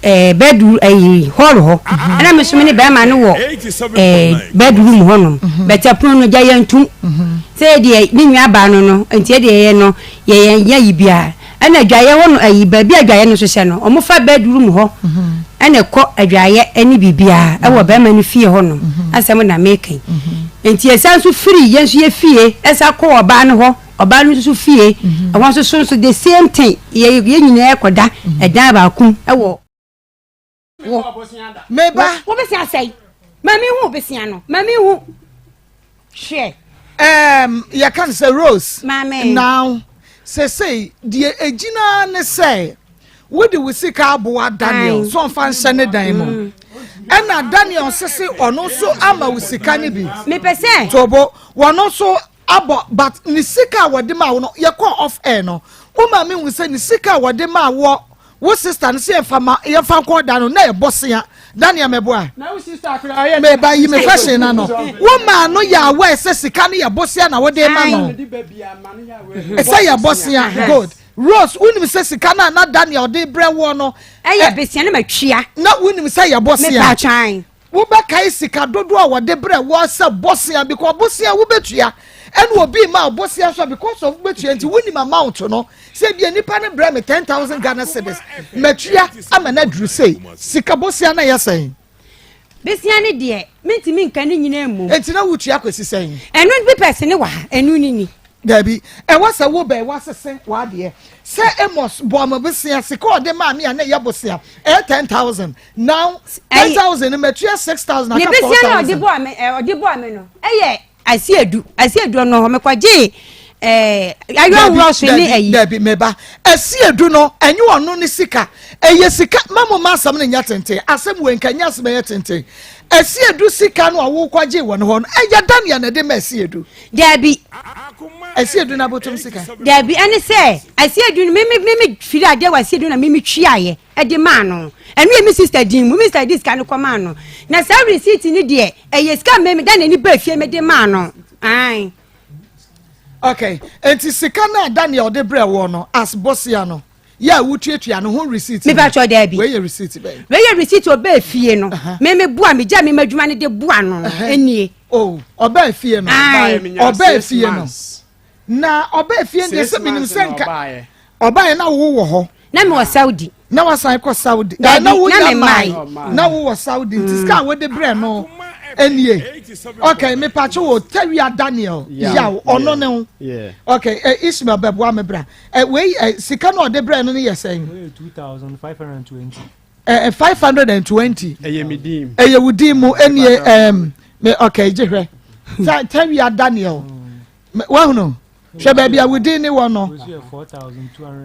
ɛɛ bedroom ɛyi hall hɔ ɛna mi nso mi ne bɛrima no wɔ ɛɛ bedroom hɔ nom bɛtɛ pono no gya yɛn tum sɛ deɛ ne nua baa no no nti ɛdeɛ yɛ no yɛ yɛn yɛ yi biara ɛna adwaeɛ hɔ no ɛyi baabi adwaeɛ no nso hyɛ no wɔn fa bedroom hɔ ɛna ɛkɔ adwaeɛ ɛne biribiara ɛwɔ bɛrima no fie hɔ nom asɛm na meka yi nti ɛsan nso firi yɛn nso yɛ fie ɛsan kɔ ɔbaa no hɔ. Ɔbaa no nso fie, ɛhɔ nso so nso the same thing, yɛ yɛn nyinaa kɔda ɛdan baako mu ɛwɔ. Wo. Meba. Wo besia sɛe. Ma me hu besia no. Ma me hu. Hwɛ. Um, yɛka no sɛ Rose. Maame. Now, sesei deɛ egyina ne sɛ wode wo sika aboa Daniel so ɔmfa nhyɛ ne dan mu. Mm. Ɛna Daniel sese ɔno nso ama wo sika no bi. Mepɛ sɛ. Tobo, wɔno nso abɔ but ne sika a wɔde maa wo no yɛkɔɔ off air no wo maame hu sɛ ne sika a wɔde maa wɔ wo sister no sɛ yɛmfa ma yɛmfa nkɔ da no na ɛbɔ sea Daniel mɛboa meba yi me question na no wo maa no yɛ aware sɛ sika no yɛ bosea na wode ma no sɛ yɛ bosea good Rose wonim sɛ sika no a na Daniel de brɛ woɔ no ɛyɛ besia na matwia na wonim sɛ yɛ bosea mepatwan Wobɛkae sika dodoɔ a wɔde brɛ woɔ sɛ bosea because bosea wobɛtua ɛna obi ma bosea nso because of wobɛtua nti wonim amount no sɛ bia nipa no brɛ me 10,000 Ghana cedis matua ama no aduru sei sika bosea no yɛ sɛn? Besia no deɛ mentumi nka ne nyinaa mmom. Enti na wotua kɔsi sɛn? Ɛno papers ne wɔ ha ɛno ne ni. Dabi, ɛwɔ sɛ wo bɛn w'asese w'adeɛ. Sɛ Amos bɔɔ me bosea, sika ɔde maa me a na ɛyɛ bosea, ɛyɛ 10,000. Now, 10,000 no matua 6,000 aka 4,000. Ne bosea na ɔde bɔɔ me, ɔde bɔɔ me no, ɛyɛ asiedu, asiedu no hɔ mekɔgyee ɛɛ ayɔnworɔ so ne ayi. Dabi, meba. Asiedu no, ɛnyɛ ɔno ne sika. Ɛyɛ sika, ma mo ma asɛm no nyɛ tenten. Asɛm wei nka nyɛ asɛm ɛyɛ tenten. Asiedu sika no a wokɔgyee wɔ ne hɔ no, ɛyɛ Daniel na ɛde ma Asiedu. Dabi. Asiedu na abotom sika. Dabi, ɛne sɛ Asiedu no mimi mimi firi adeɛ wɔ Asiedu na mimi twiaeɛ ɛde maa no. Ɛno yɛ mi sista din mu, mi sista di sika no kɔ maa no. Na saa receipt no deɛ ɛyɛ sika mimi da n'ani ba fie mi de maa no. Ae. Okay, enti sika no a Daniel de brɛ woɔ no as bosea no, yɛ a wotuatua no ho receipt no? Mepa kyɛw, daabi. Wei yɛ receipt bɛn? Wei yɛ receipt ɔbaa fie no, me me boa, me gya me ma adwuma no de boa no no, enie. Oh, ɔbaa fie no. Aye. Ɔbaa fie no. Na ɔbaa fie no deɛ sɛ menim sɛ nka ɔbaeɛ na wo wɔ hɔ. Na mewɔ Saudi. Na wasan kɔ Saudi. Dabi, na wo na nya me mae. mmae. Na wo wɔ Saudi nti sika a wode brɛ no nie. Okay, mepatwe wo Tawia Daniel Yaw ɔno ne ho. Okay, eh, Ishmael bɛboa me bra. Eh, wei eh, sika na ɔde brɛ no no yɛ sɛn? Wei yɛ 2520. Eh, 520. Ɛyɛ me din. Ɛyɛ wo din mu ɛnie ɛm me okay gye hwɛ. Tawia Daniel. Wahunu? Hwɛ baabi a wo din ne wɔ no.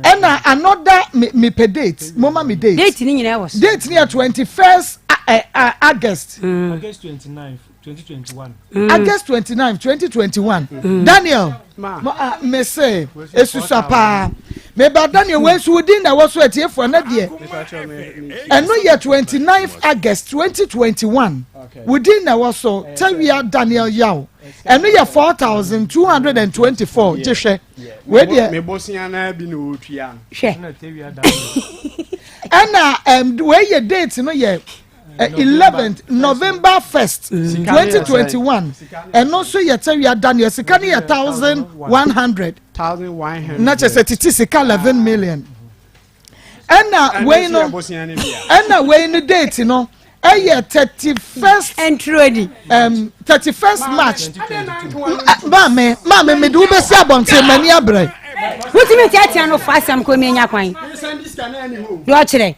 Ɛna another me mepɛ date. Mo ma me date. Date ni nyinaa wɔ so. Date ni yɛ 21st August. August 29, 2021. August 29, 2021. Daniel, me se esusua paa. Meba Daniel wei nso wo din na ɛwɔ so atiefoɔ na deɛ. Ɛno yɛ 29 August 2021. Wo din na ɛwɔ so Tawia Daniel Yaw. Ɛno yɛ 4224 gye hwɛ. Wei deɛ. Me bosia na bi na ɔtua no. Hwɛ. Ɛna wei yɛ date no yɛ 11th November 1st 2021. Ɛno nso yɛ Tawia Daniel sika no yɛ 1100. Na kyerɛ sɛ tete sika 11 million. Ɛna wei no ɛna wei no date no ɛyɛ 31st 31st March. Maame maame mede wo bɛsi abɔnten m'ani abrɛ. Wotumi ntiatia no fa asɛm kɔ mi nya kwan. Deɛ ɔkyerɛ.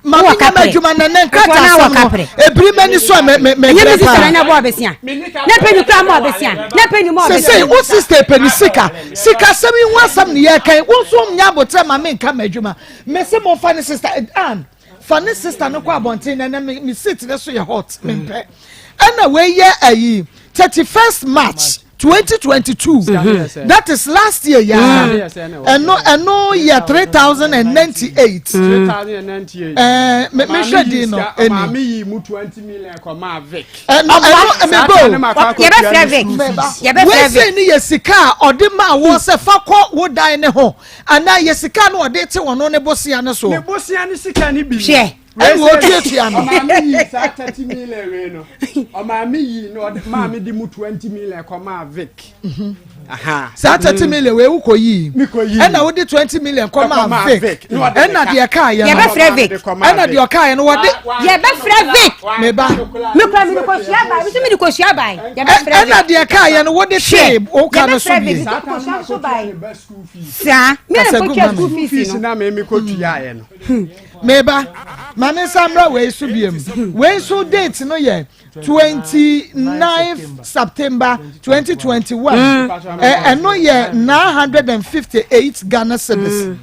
Maame nya m'adwuma na ne nkrataa asɛm no ebiri m'ani so a me me me Ɛnyɛ brɛ mi sista paa. na ɛbɔ ɔbɛsia. Na pɛ ni kura ma ɔbɛsia. Na pɛ ni ma ɔbɛsia. Sesei wo sista pɛ ne sika sika asɛm yi ho asɛm ne yɛkan wo nso nya abotrɛ ma menka m'adwuma mese momfa ne sista an fa ne sista no kɔ abɔnten na ɛnɛ me me seat ne so yɛ hot mempɛ ɛna wei yɛ ayi 31st March 2022 that is last year yaa ɛno ɛno yɛ 3098 ɛɛ me mehwɛ din no ɛni Maame yi mu 20 million kɔ maa Vic. Ɛno ɛno meba o. Yɛbɛfrɛ Vic. Yɛbɛfrɛ Wei Vic. sei ne yɛ sika a ɔde maa woɔ sɛ fa kɔ wo dan ne ho anaa yɛ sika no ɔde te ɔno ne bosea no soɔ. Ne bosea ne sika ne bi. Hwɛ. Ɛna ɔtuatua no. Ɔmaame yi saa 30 million wei no. Ɔmaame yi na ɔde maame de mu 20 million kɔ maa Vic. Saa 30 million wei wokɔ yii. Mekɔ yii. Ɛna wode 20 million kɔ maa Vic. Ɛna deɛ ɛkaa yɛ no. Yɛbɛfrɛ Vic. Ɛna deɛ ɔkaa yɛ no wɔde. Yɛbɛfrɛ Vic. Meba. Mekura mi de kɔ sua baa. Mi nso mi de kɔ sua baa. Yɛbɛfrɛ Vic. Ɛna deɛ ɛkaa yɛ no wode tee woka no so Yɛbɛfrɛ bie. Vic. Mi kɔ sua so baa. Saa. Mi na Kasa kɔ gu tua ma school me. fees no. na me me kɔ tua yɛ no. Meba. Ma me nsa mmra wei so biem. Wei nso date no yɛ 29 September 2021. Ɛno yɛ 958 Ghana cedis.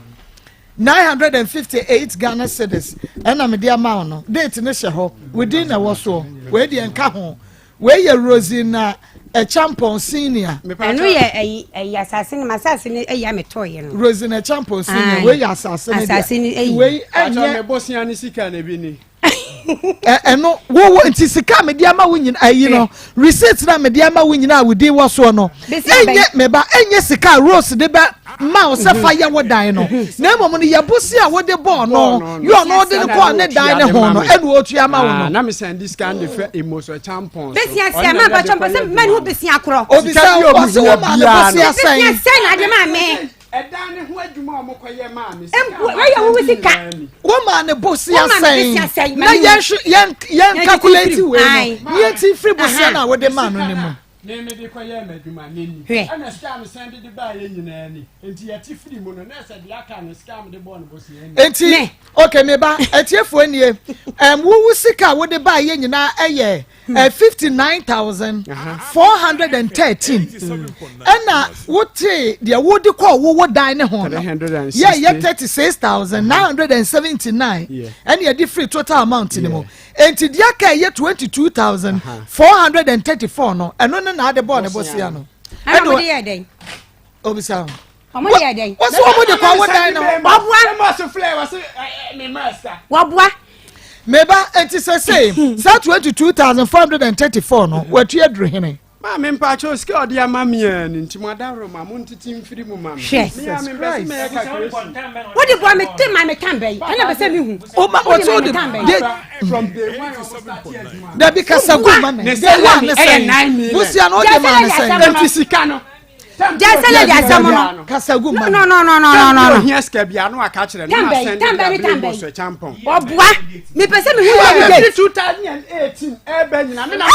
958 Ghana cedis ɛna mede ama wo no. Date no hyɛ hɔ. Wo din na ɛwɔ soɔ. Wei deɛ nka ho. Wei yɛ Rosina Acheampong Senior. Ɛno yɛ ɛyi ɛyi asase no asase no ɛyi a metɔɔ yɛ no. Rosina Acheampong Senior wei yɛ asase no deɛ. Asase no ɛyi. Wei Ɛnyɛ. ɛnyɛ Me bosea ne sika na ebi ni. Ɛno wo wo nti sika a mede ama wo nyina ayi no receipt na mede ama wo nyina a wo din wɔ soɔ no ɛnyɛ meba ɛnyɛ sika a Rose de bɛ ma wo sɛ fa yɛ wo dan no na mmom no yɛ bosi a wode bɔɔ no yɛ ɔno de no kɔɔ ne dan ne ho no ɛna ɔtua ma wo no. Na me sɛn di sika de fɛ emoso champon so. Besia sɛ ma ba chɔmpɔ sɛ ma ne ho besia korɔ. Obisa ɔse wo ma ne bosia sɛn. Besia sɛn na ade ma me. Ɛdan ne ho adwuma a wɔn kɔ yɛ maa me. Mpo wɔyɛ wo sika. Wo maa ne bosia Wo maa ne bosia sɛn sɛn, na ma ne yɛn yɛn yɛn Yɛn calculate ti wei firi. no ne yɛn ti firi bosia no a wode maa no ne mu. Me me de kɔ yɛ m'adwuma ne ni. Hwɛ. Ɛna sika a me sɛn de de baa yɛ nyinaa ni. Nti yɛte firi mu no na ɛsɛ deɛ aka no sika a me de bɔɔ no bosia ni. Enti Me. okay me ba atiefoɔ nie ɛm wowu sika a wode baa yɛ nyinaa ɛyɛ 59413 ɛna wotee deɛ wode kɔɔ wowo dan ne ho no yɛ yɛ 36979 ɛne yɛde firi total amount no mu enti deɛ aka ɛyɛ 22434 no ɛno ne na ade bɔɔ ne bosea no ɛna wɔde yɛ dɛn obisa ho Ɔmo de yɛ dɛn? Wɔsi wɔn de kɔ awo dan no. Wɔboa. Wɔboa. Meba eti sɛ sei saa 22434 no wɔatu aduru hene. Maame mpakyɛw sika a ɔde ama me aa ni nti mo adaworo ma mo ntete mfiri mu ma me. Hwɛ. Me a mempɛ sɛ mɛyɛ calculation. Wode boa me te ma me tan bɛyi ɛna bɛ sɛ mehu. O ma Wode ɔte ma wode me tan bɛyi. de From day one a wɔn start adwuma no. dabi kasa gu ma me. Ne Day one salary ne ɛyɛ sɛn? 9 million. Busia no wode ma ne sɛn? Nti sika no. Gya sɛ lady asɛm no. Kasa gu ma No no no no no no. Ohia sika bi ano aka kyerɛ no na Tambɛyi send tambɛyi de ne abrɛ tambɛyi. Bosco Champon. Ɔboa. Mepɛ sɛ mehu yɛ ne date. 2018 ɛbɛ nyina me na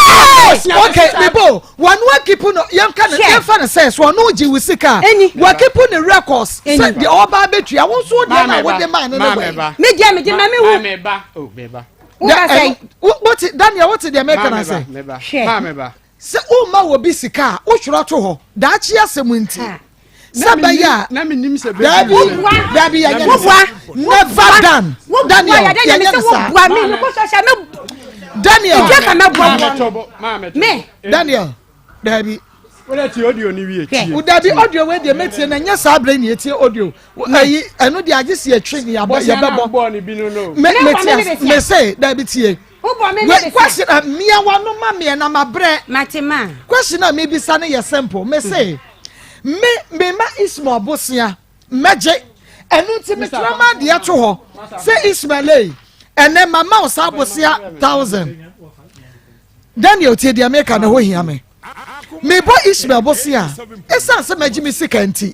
Okay, mebo wɔn wakipu no yɛnka no yɛnfa no sɛ so ɔno gye wo sika a wakipu ne records sɛ deɛ ɔba abɛtua wo nso deɛ na wode maa no ne wɔ Me deɛ me de ma me hu. Maame ba, oh me ba. Woka sɛ. Wote Daniel wote deɛ meka no sɛ. Hwɛ. Sɛ woma wɔ bi sika a wotwerɛ to hɔ daakye asɛm nti sɛ bɛyɛ a daabi daabi yɛnyɛ ne saa never done Daniel yɛnyɛ ne saa Daniel Daniel daabi dabi audio wei deɛ mɛtie na nyɛ saa berɛ ne ɛtie audio ayi ɛno deɛ agye si ɛtwe ne yɛbɛbɔ mɛtie mese daabi tie Question a mmea wano ma meɛ na mabrɛ. Mate ma. Question a mebisa no yɛ simple. Me se me me ma Ismael bosea mɛgye. Ɛno nti metwerɛ ma adeɛ to hɔ sɛ Ismael ei ɛnɛ mama wo saa bosea thousand. Daniel tie deɛ meka no hɔ hia me. Mebɔ Ismael bosea ɛsiane sɛ magye me sika nti.